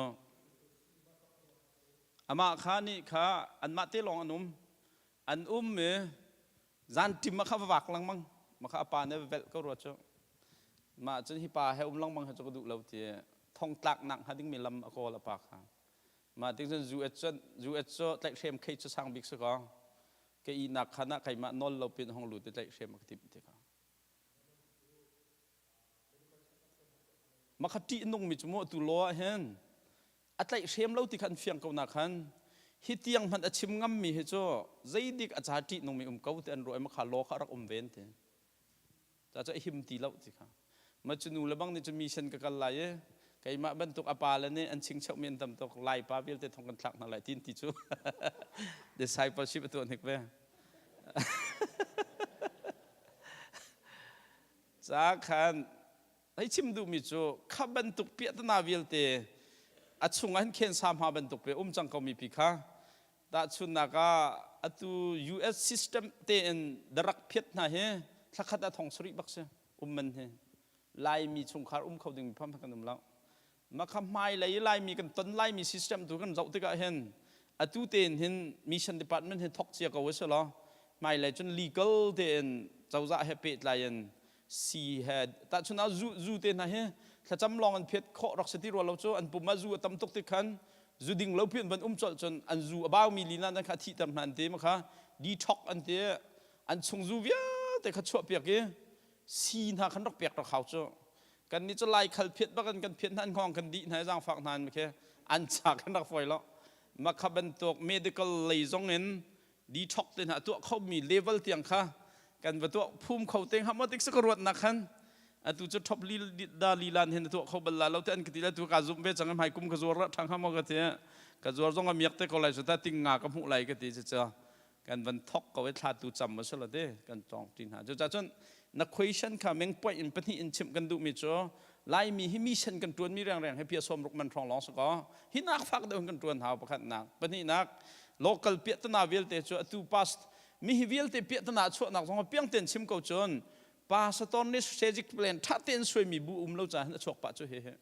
Amah kha nih kha anmah te lawng an um. An um i zan ṭim ah kha va vak lengmang. Mah kha a pa nih a velh ko rua cu. Mah cun hi pa he um lengmang hi cu ka duh lo ti thongtlaknak hnga dingmi lam a kawl a pa kha. Mah tik cun US cu US cu tlaihhrem khei cu sang bik si kaw ka ihnak khan ah keimah nawl lo pin hong lut i tlaihhrem a ka timh ti kha. Makha ṭih nungmi cu mu atu law ah hin a tlaihhrem lo ti kha an fiang ko na khan hi tiang hmanh a chim ngammi hi cu zeidik a ca ṭih nungmi um ko ti an ruah i makha law kha a rak um ven ti ca cu a him ti lo ti kha ma cu nu le bang nih cu mission ka kal lai i keimah bantuk a pa le nih an chingcheuhmi an tam tuk lai pa vialte thong kan thlak hna lai tin ti cu discipleship a tuah hnik ve Ca khan hei chim duhmi cu kha bantuk piahtana vialte a chungah hin khensa hma bantuk pe um cang komi pi kha tahchunnak ah atu US system tein darak phiat hna hi thlakhat ah thong sarih bak si um man hi Laimi chungkhar um kho ding pham kan um lo. Mah kha hmailei i Laimi kan ton Laimi system tu kan zoh tikah hin. Atu tein hin mission department hin thok cia ko a law hmailei cun legal tein cozah he pehtlai in si he tahchun ah zu zu te hna hi thlacam lawng an phiat khawh rak si ti rua lo cu an pum ah zu a tam tuk ti khan zu ding lo pian van um colh cun an zu a baumi lila nan kha thihter hna an ti ma kha detox an ti an chung zu vialte kha chuah piak i si hna khan rak pek rak hau cu kan nih cu lai khal phiat bak in kan phiat hna an hngawng kan dih hna i zaangfak hna an khi an cha kan rak fawi lo makha bantuk medical lei zong in detox te hna tuah khomi level tiang kha kan va tuah phum kho te hnga maw tik ka ruatnak khan atu cu top li da lilan hin tuah kho bal la lo te an ka ti la tu ka zum ve cang hmai kum ka zuar ra thang hnga maw ka ti ka zuar zong a miak te ko lai su ta ting nga ka hmuh lai ka ti cu kan van thok ko i thla tu cam ma silo te kan tong ti hna cu cun na question kha meng point in pahnih in chimh kan duhmi cu Laimi hi mission kan tuan mi reng reng hi pia som ruk man hrawng lawng si ko hi nak fak deuh kan tuan hau pakhat nak pahnih nak local piahtana vialte cu atu past mi hi vialte piahtana chuahnak zong piang ten chim ko cun pastor nih strategic plan tha tein suaimi bu um lo caah hin a chuak pah cu hi hi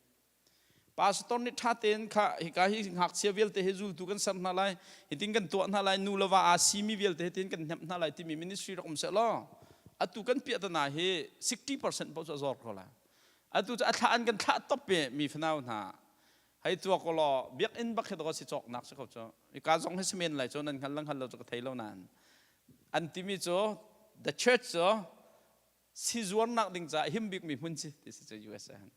pastor nih tha tein kha hika hi ngakchia vialte hi zultu kan ser hna lai hitin kan tuah hna lai nu le va aa simi vialte hitin kan hnemh hna lai timi ministry rak um seh law atu kan piahtana hi 60% paoh cu a zor ko lai atu cu a thlah an kan thlah top pe mi fanau hna hei tuak ko law biakinn bak hi dawh si cawknak si ko cu ka zong hi simen lai cu nan hngal lang hngal lo cu ka thei lo nain an timi cu the church cu si zuarnak ding caah him bikmi hmun si ti si cu USA han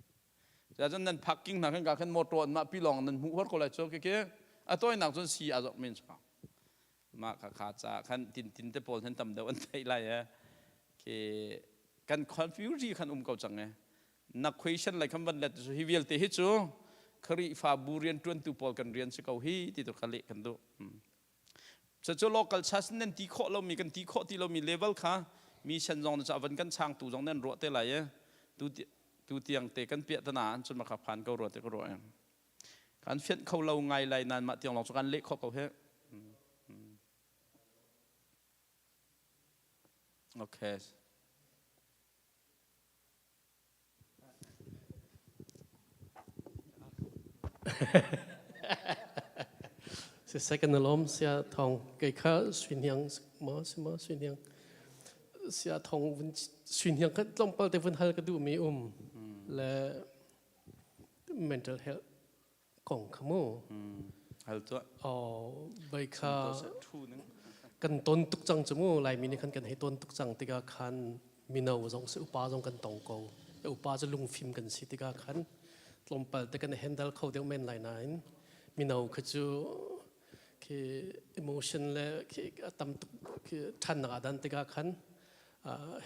cun nan parking hna khan ka khan motor an mah pi lawng nan hmuh huar ko lai cu kike a tawinak cun si a zawk men chuak mah kha kha ca khan tin tin te pawl hin tam deuh an theih lai e khi kan confuse khan um ko cang e na question lai khan van let cu hi vialte hi cu Khrihfa bu rian tuantu pawl kan rian si ko hi ti tu kha leh kan duh Cucu local church nan ti khawh lomi kan ti khawh ti lomi level kha mission zong na van kan changtu zong nan ruah te lai e tu tu tiang te kan piah tana an cun maka phan ko rua te ko ruah em kan fianh kho lo ngai lai nan mah tiang long cu kan leh khawh ko he okay Siseh kan i lawm. Saya Thawng kei kha Sui Hniang maw si maw Sui Hniang Saya Thawng vun Sui Hniang kha tlawmpal te vun hal ka duhmi um le mental health kong kha mu. Hal tuah. Oh, bai kha kan ton tuk cang cu mu Laimi nih khan kan hei ton tuk cang tikah khan mino zong si upa zong kan tong ko. Upa cu lungfim kan si tikah khan tlawmpal te kan handle kho deuh men lai nain mino kha cu khi emotion le khi tam tuk khi ṭhannak ah dan tikah khan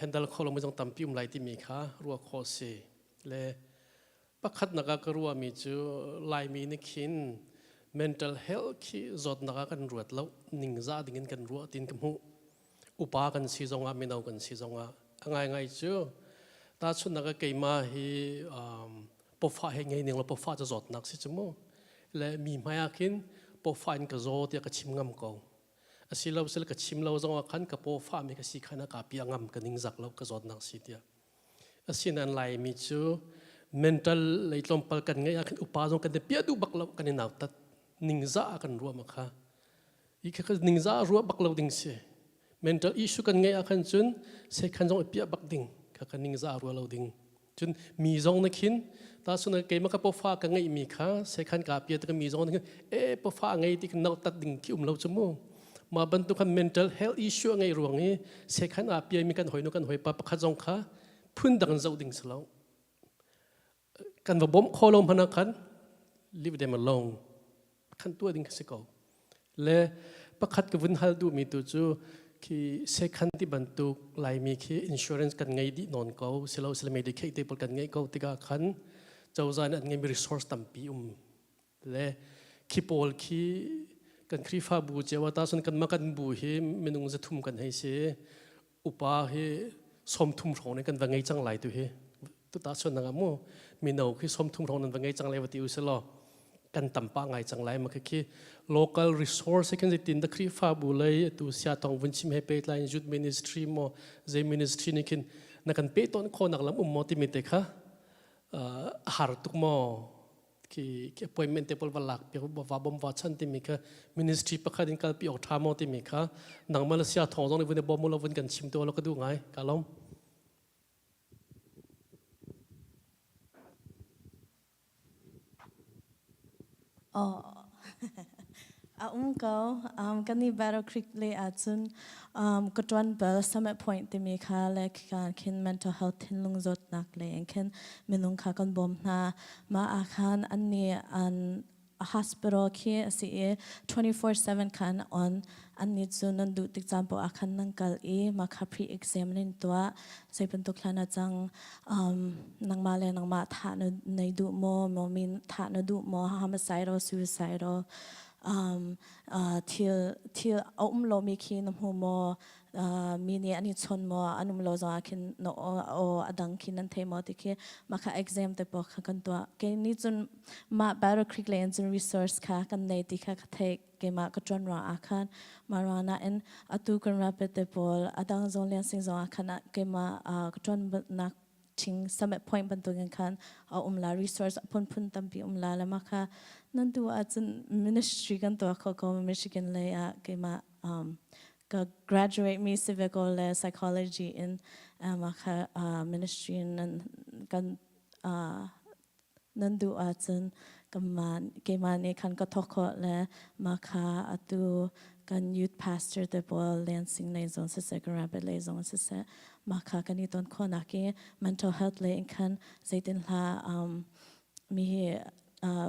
handle kho lo mi zong tampi um lai timi kha ruah khawh si le Pakhatnak ah ka ruahmi cu Laimi nih khin mental health khi zawtnak ah kan ruat lo, ningzah dingin kan ruah tiin ka hmuh. Upa kan si zongah mino kan si zongah a ngaingai cu tahchunhnak ah keimah hi um, pawfah he ngei ning law pawfah cu zawtnak si cu mu. Le mi hmai ah khin pawfah in ka zaw tiah ka chim ngam ko. Asilo sila ka chim lo zongah khan ka pawfah mi ka si khan a ka pia ngam ka ningzak lo ka zawtnak si tiah. Asinain Laimi cu mental lei tlawmpal kan ngeih ah khin upa zong kan i piah duh bak lo kan i nautat ningzah ah kan ruah ma kha i kha ningzah ah ruah bak lo ding si mental issue kan ngeih ah khan cun sekhan zong i piah bak ding kha kan ningzah ah ruah lo ding cun mi zong na khin ta sun keimah ka pofa ka ngeih mi kha sekhan ka pia te mi zong na khin e pofa ngei ti kan nautat ding khi um lo chu mu Mah bantuk khan mental health issue a ngeih ruang i sekhan aa piaimi kan hawinu kan hawipa pakhat zong kha phundang in zoh ding si lo. Kan va bawmh kho lo hmanh ah khan leave them alone khan tuah ding kha si ko. Le pakhat ka vun hal duhmi tu cu khi sekhan ti bantuk Laimi khi insurance kan ngei dih nawn ko silo sila Medicaid te pawl kan ngeih ko tikah khan cozah nih an ngeimi resource tampi um Le khi pawl khi kan Khrihfabu cio ah tahcun kanmah kan bu hi minung 300 kan hei si. Upa hi 30 hrawng nih kan va ngei cang lai tu hi. Tu tahchun nang ah mu mino khi 30 hrawng nan va ngei cang lai va ti u selaw kan tam pah ngai cang lai ma khi khi local resource kan tin da Khrihfabu lei tu sia tong vun chim he pehtlai in youth ministry mo zei ministry nih khin na kan pe ton kho nak lam um mo timi te kha har tuk mo. Khi khi appointment te pawl va lak piak va bom va chan timi kha ministry pakhat in kalpi awk tha maw timi kha nangmah le sia thong zong nih vun i bawm u law vun kan chim te law ka duh ngai. Ka lawm. Oh, a um ko. Kan i Battle Creek le ahcun ka ṭuan bal Summit Point timi kha le khika khin mental health thinlung zawtnak le in khin minung kha kan bawm hna. Mah ah khan annih an hospital khi a si i 24/7 khan on annih cu nan duh tik caan poah ah khan nan kal i mah kha pre-exam nan tuah. Zei bantuk hlan ah cang nangmah le nangmah thah na nei duh maw maw mi thah na duh maw homicidal suicidal thil thil a um lomi khi na hmu maw mi nih an i chawn maw an um lo zong ah khin na aw a dang khi nan thei maw ti khi mah kha exam te pawl kha kan tuah kei nih cun mah Battle Creek lei in cun resource kha kan nei ti kha ka theih keimah ka ṭuan ruang ah khan mah ruang nain atu kan rapid te pawl a dang zong lian sing zong ah khan keimah ka ṭuannak ṭhing summit point bantukin khan a um la resource a phunphun tampi um la le mah kha nan tu ahcun ministry kan tuah kho ko Michigan lei ah keimah ka graduate mi civic le psychology in mah kha ministry nan kan Nan duh ahcun keimah nih khan ka thawk khawh le mah kha atu kan youth pastor te pawl Lansing lei zong siseh Grand Rapids lei zong siseh mah kha kan i ton khawhnak i mental health lei in khan zeitin hla mi hi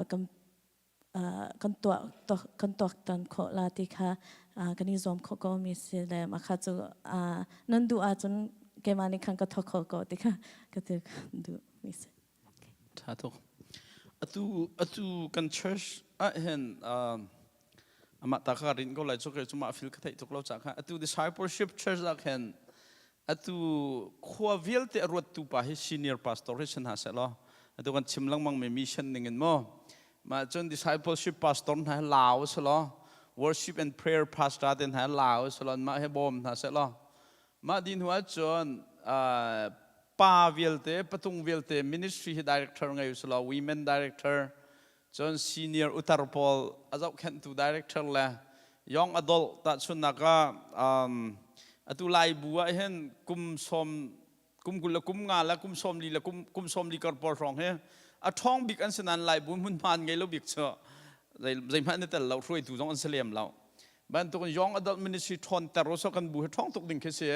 kan kan tuah kan tuaktan khawh la ti kha kan i zuam khawh ko mi si le mah kha cu nan duh ahcun keimah nih khan ka thawk kho ko ti kha ka ti duh mi si. Tha tuk. Atu atu kan church ah hin amah ta ka rin ko lai cu ke cu mah fil ka theih tuk lo ca kha atu discipleship church ah khin Atu khua vialte a ruattu pa hi senior pastor hi si hna seh law atu kan chim lengmang mi mission ning in maw mah cun discipleship pastor hna hi lau si law worship and prayer pastor te hna hi lau si law mah hi bawm hna seh law mah di hnu ah cun pa vialte patung vialte ministry hi director ngei si law women director Cun senior utar pawl a zohkhenhtu director le young adult tahchunhnak ah um, atu Lai bu ah hin kum sawm kum 20 le kum nga le kum sawm li le kum kum sawm li kar pawl hrawng hi a ṭhawng bik an si nain Lai bu hmunhma an ngei lo bik cu zei zeihmanh an i tel lo hruaitu zong an si lem lo bantukin young adult ministry ṭhawnter usawh kan bu hi ṭhawng tuk ding khi si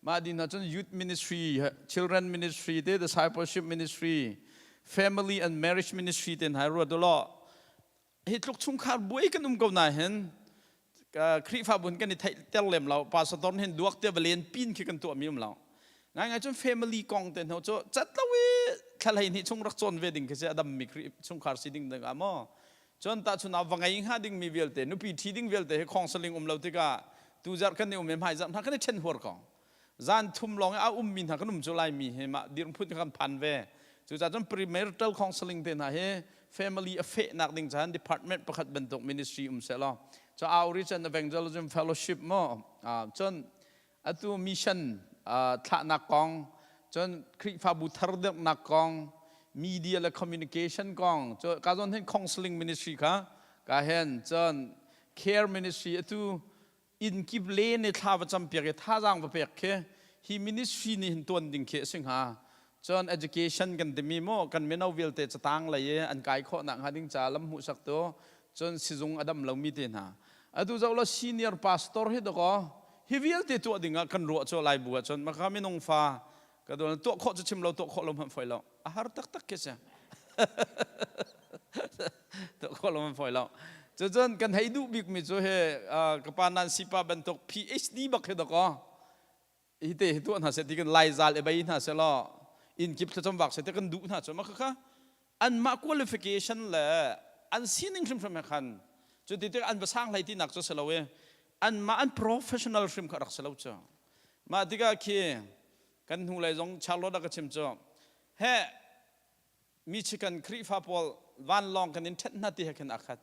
Mah din ah cun youth ministry, children ministry te, discipleship ministry, family and marriage ministry te hna ruat law hi tluk chungkhar buai kan um ko na hin Khrihfabu kan i theih ter lem lo pastor hin duak te valen pin khi kan tuah mi um lo ngai ngai cun family kong te hno cu cat lo i thlalei ni chung rak cawn ve ding khi si adam mi Khrih chungkhar si ding ding ah maw Cun tahchun ah va ngei hnga dingmi vialte nupi ṭhi ding vialte hi khawngsaling um lo tikah tuzarh kan i um i hmaizarh hna kan i ṭhen huar ko. Zan thum lawng i a ummi hna kan um cu laimi hi mah dirhmun kan phan ve. Cucaah cun premarital counseling te hna hi family a fehnak ding cahan department pakhat bantuk ministry um seh law cu outreach and evangelism fellowship maw cun atu mission thlahnak kong cun Khrihfabu thar dirhnak kong media le communication kong cu ka zawn hin counseling ministry kha ka hen cun care ministry atu inn kip len i thla va campiak i thazaang va pek khi hi ministry nih hin tuan ding khi a si hnga cun education kan timi maw kan mino vialte catang lei i an kai khawh nak hnga ding ca lam hmuhsak tu cun sizung a dam lomi te hna atu zoh law senior pastor hi dakaw hi vialte tuah ding ah kan ruah cu lai bu ah cun maka minung fa ka duan tuah khawh cu chim lo tuah khawh lo hmanh foi lo a har taktak khi si tuah khawh lo hmanh foi lo cucun kan hei duh bik mi cu he ka pa nan sipa bantuk PhD bak hi dakaw hi te hi tuah hna seh ti kan laizal i bei hna seh law inn kip thlacam vak seh ti kan duh hna cu mah kha anmah qualification le an sining hrimhrim he khan cu ti tik an va sang hlei ti nak cu si lo i anmah an professional hrim kha rak si lo cu mah tikah khi kan hnu lei zong Charlotte a ka chim cu he Michigan Khrihfa pawl vanlawng kan in ṭhenh hna ti he khin a khat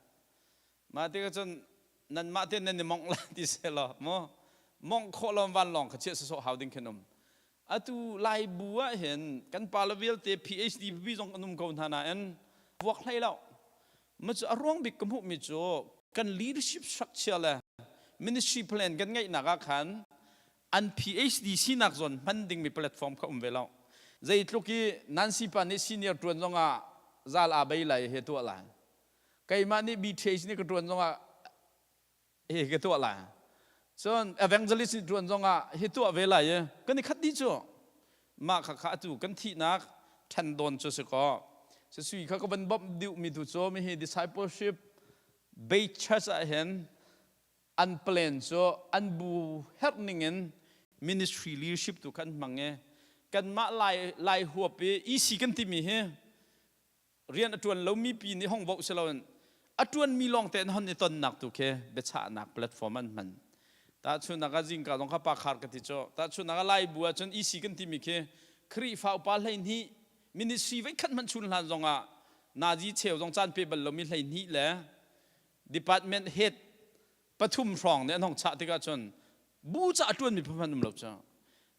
Mah tikah cun nanmah te nan i mongh lai ti seh law maw mongh khawh lo vanlawng kha chiah sawsawh hau ding khin um. Atu Laibu ah hin kan pale vialte PhD pipi zong an um ko hna nain. Vuak hlei lo. Ma cu a ruang bik ka hmuhmi cu kan leadership structure le ministry plan kan ngeihnak ah khan an PhD sinak zawn hman dingmi platform kha um ve lo. Zeitluk i Nancy pa nih senior tuan zongah zal aa bei lai he tuah lai. Keimah nih BTH nih ka tuan zongah hi ka tuah lai. Cun evangelist nih tuan zongah hi tuah ve lai i kan i khat dih cu. Mah kha kha atu kan thihnak ṭhen dawn cu si kaw. Sui kha ka van bawmh duhmi tu cu mihi discipleship based church ah hin an plan cu an bu herh ning in ministry leadership tu khan hmang i kanmah lai lai huap i EC kan timi hi rian a ṭuan lomi pi nih hong voh si loin a ṭuanmi lawng te an hon i tonnak tu khi biachahnak platform an hman. Tahchunhnak ah zingka zong kha pa khar ka ti cu. Tahchunhnak ah Lai bu ahcun EC kan timi khi Khrihfa upa 12 ministry voikhat hmanh chun hlan zong ah nazi cheu zong caan pe bal lomi 12 le department head pathum hrawng nih an hong chah tikah cun bu ca a ṭuanmi phu hmanh um lo cu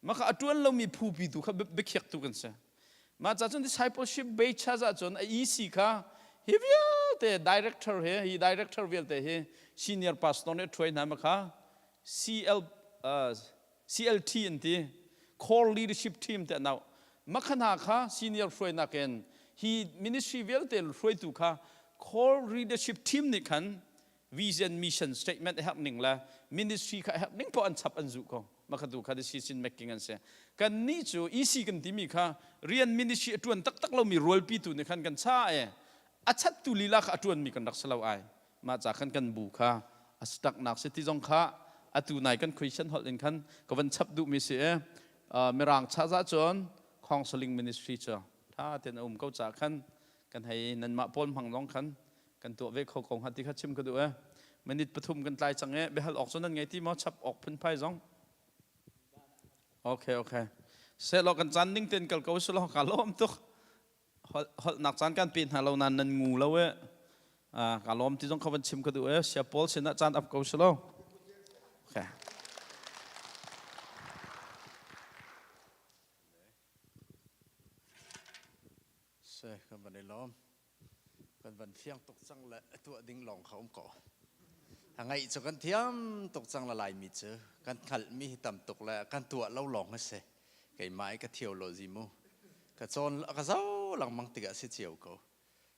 mah kha a ṭuan lomi phupi tu kha biakhiak tu kan si mah ca cun discipleship based church ahcun a EC kha hi vialte director he hi director vialte hi senior pastor nih a ṭhuai hna ma kha CL uh, CLT an ti core leadership team te an auh makha hna kha senior hruainak in hi ministry vialte hruaitu kha core leadership team nih khan vision mission statement a herh ning le ministry kha a herh ning poah an chap an zuh ko makhatu kha decision making an si kan nih cu EC kan timi kha rian ministry a tuan taktak lomi rualpi tu nih khan kan cha e a chat tu lila kha a tuan mi kan rak si lo ai mah ca khan kan bu kha a stuck nak si ti zong kha atu nai kan question holh in khan ka van chap duh mi si e mirang cha za cun counseling ministry cu tha ten a um ko ca khan kan hei nanmah pawl hmang zong khan kan tuah ve kho ko hnga ti kha chim ka duh e minute pathum kan tlai cang e biahal awk cu nan ngei ti maw chap awk phunphai zong okay okay selaw kan caan ning ten kal ko selaw ka lawm tuk holhnak caan kan pe hna lo nan nan ngu lo e ka lawm ti zong kha van chim ka duh e sia paul sinah caan ap ko selaw okay Se kan van i lawm. Kan van fiang tuk cang le tuah ding lawng kha um ko. A ngaih cu kan thiam tuk cang la Laimi cu kan hngalhmi hi tam tuk le kan tuah lo lawng a si. Keimah i ka theology mu. Ka cawn ka zo lengmang tikah si cio ko.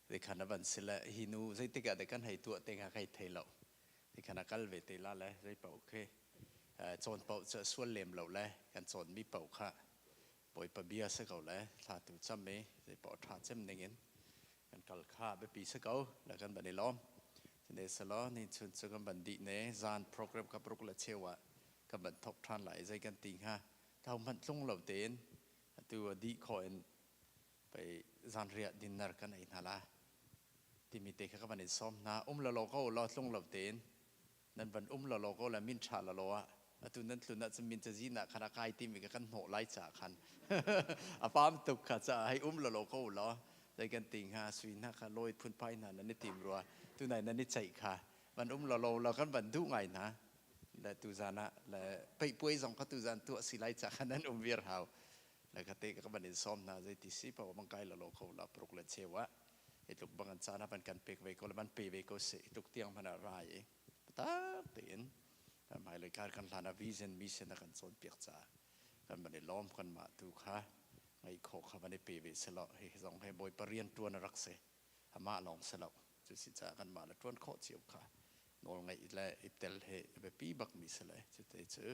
Tikhan a van si le hi nu zeitik ah deh kan hei tuah te kha kai thei lo. Tikhan a kal ve te la le zei paoh khi cawn paoh cu a sual lem lo le kan cawnmi paoh kha Bawipa bia si ko le thla tu cam i zeipaoh ṭha cem dingin kan kal kha biapi si ko le kan van i lawm. Cune selaw ni chun cu kan van dih ne zan program ka paruk le cheu ah kan van thok ṭhan lai zei kan ti hnga tho hmanh tlung lo tein atu a dih khawh in pei zanriah dinner kan ei hna la timi te kha ka van in sawm hna um lo lo ko law tlung lo tein nan van um lawlaw ko le min ṭha lawlaw ah atu nan tlun ahcun min cazin ah khan a kai timi ka kan hnawh lai caah khan a pam tuk kha caah hei um lawlaw ko law zei kan ti hnga sui hna kha lawi phunphai hna nan i tim rua tunai nan i ceih kha van um lawlaw law kan van duh ngai hna le tuzan ah le peihpuai zong kha tuzan tuah si lai ca khan nan um viar hau le ka te ka van in sawm hna zeiti si paoh bang kai lawlaw ko la paruk le cheu ah hi tluk bang an caan ah van kan pek ve ko le van pe ve ko seh hi tluk tiang hmanh ah rai i tak tein hmailei kar kan hlan ah vision mission a kan cawnpiak caah kan van i lawm kan mah tu kha ngeih khawh kha van i pe ve selaw hi zong he Bawipa rian ṭuan a rak si amah lawng si lo cu si caah kan mah le ṭuan khawh cio kha nawl ngeih le i tel he a biapi bak mi si le cu te cu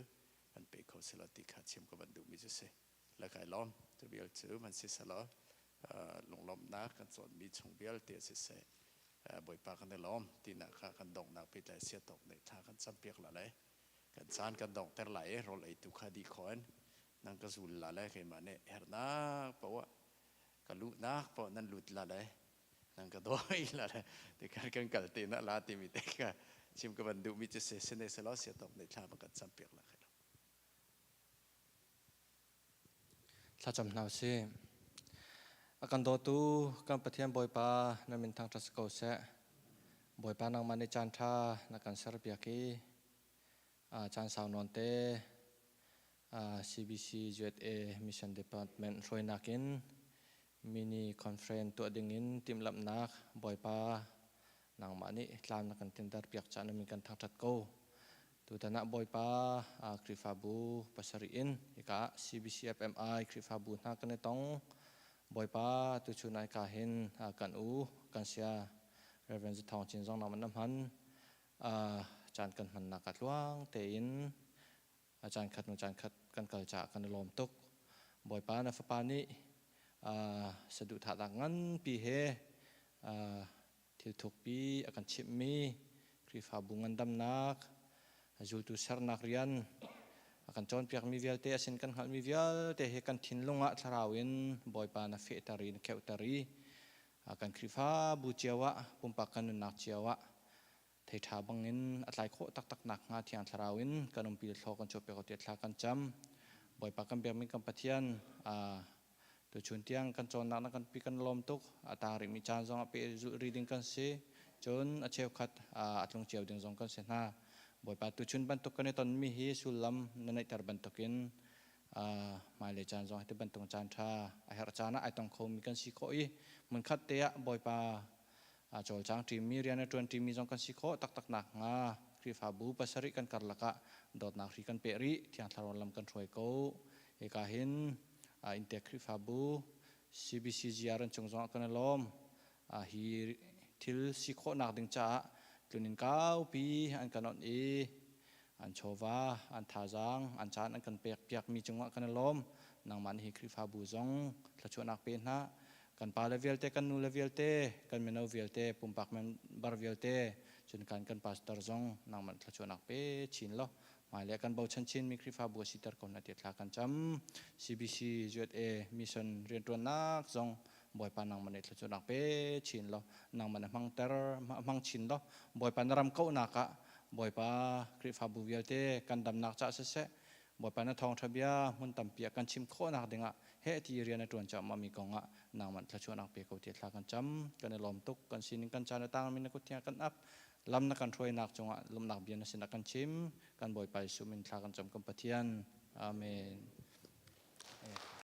kan pe kho selaw ti kha chim ka van duh mi cu si le kai lawm cu vial cu man si selaw lunglawmhnak kan cawnmi chung vialte siseh Bawipa kan i lawm tinak kha kan donghnak pehtlai siatawk nih thla kan campiak la le kan caan kan donghter lai i rawl eitu kha dih khawh in nang ka zul la le keimah nih herhnak poah ka luhnak poah nan lut la le nang ka dawi la le tikhan kan kal te na la timi te kha chim ka van duhmi cu si sine selaw siatawk nih thla kan campiak la khai Thlacam hna usih. A kan dawtu kan Pathian Bawipa na min thangṭhat si ko seh. Bawipa nangmah nih caan ṭha na kan serpiak i caan sau nawn te CBC USA Mission Department hruainak in Mini conference tuah dingin timhlamhnak Bawipa nangmah nih tlam na kan tinter piak caah na min kan thangṭhat ko. Tutan ah Bawipa Khrihfabu pasarih in hika ah CBCFMI Khrihfabu hna kan i tong. Bawipa tuchun ai ka hin kan u kan sia Reverend Zathawng Cin zong nangmah na hman. Caan kan hmannak ah tluang tein caan khat hnu caan khat kan kal caah kan i lawm tuk. Bawipa na fapa nih saduhthahnak nganpi he thil thukpi a kan chimhmi Khrihfabu ngandamnak, zultu sernak rian a kan cawnpiakmi vialte a sin kan hngalhmi vialte hi kan thinlung ah thlarau in Bawipa na fehter i na kheuhter i kan Khrihfabu cio ah pumpak kan nunnak cio ah thei ṭha bangin a tlai khawh taktak nakhnga Thiang Thlarau in kan umpi le thlaw kan chuahpiak ko tiah thla kan cam. Bawipa kan biakmi kan Pathian tuchun tiang kan cawnnak na kan pi kan lawm tuk. A tang rihmi caan zong a pe zulh rih ding kan si. Cun a cheukhat a tlung cio ding zong kan si hna. Bawipa tuchun bantuk kan i tonmi hi sullam na neihter bantukin hmailei caan zong hi bantuk caan ṭha a herh caan ah ai tong khomi kan si khawh i hmunkhat te ah Bawipa a cawlcang ṭimi rian a ṭuan ṭimi zong kan si khawh taktak nakhnga Khrihfabu pasarih kan karlak ah dawtnak hri kan peh rih Thiang Thlarau lam kan hruai ko. Hika hin inntek Khrihfabu CBCGR an cung zongah kan i lawm. Hi thil si khawhnak ding caah tluninn kaupi an kan onh i an chawva, an thazaang, an caan an kan pek piakmi cungah kan i lawm. Nangmah nih hi Khrihfabu zong thluachuahnak pe hna. Kan pale vialte, kan nule vialte, kan mino vialte, pumpak member vialte, cun kan kan pastor zong nangmah thluachuahnak pe chin law hmailei kan bochan chinmi Khrihfabu a siter ko hna tiah thla kan cam. CBC USA mission rianṭuannak zong Bawipa nangmah nih thluachuahnak pe chin law nangmah na hmangter hmang chin law Bawipa na ram kauhnak ah Bawipa Khrihfabu vialte kan damnak caah siseh Bawipa na thawngṭha bia hmun tampi ah kan chim khawhnak dingah heh ti rian a ṭuan cuahmah mi kongah nangmah thluachuahnak pe ko tiah thla kan cam. Kan i lawm tuk. Kan sining kan caan a tangmi na kut thiang kan ap. Lam na kan hruainak cungah lawmhnak bia na sinah kan chim. Kan Bawipa Jesuh min thla kan cam kan Pathian. Amen.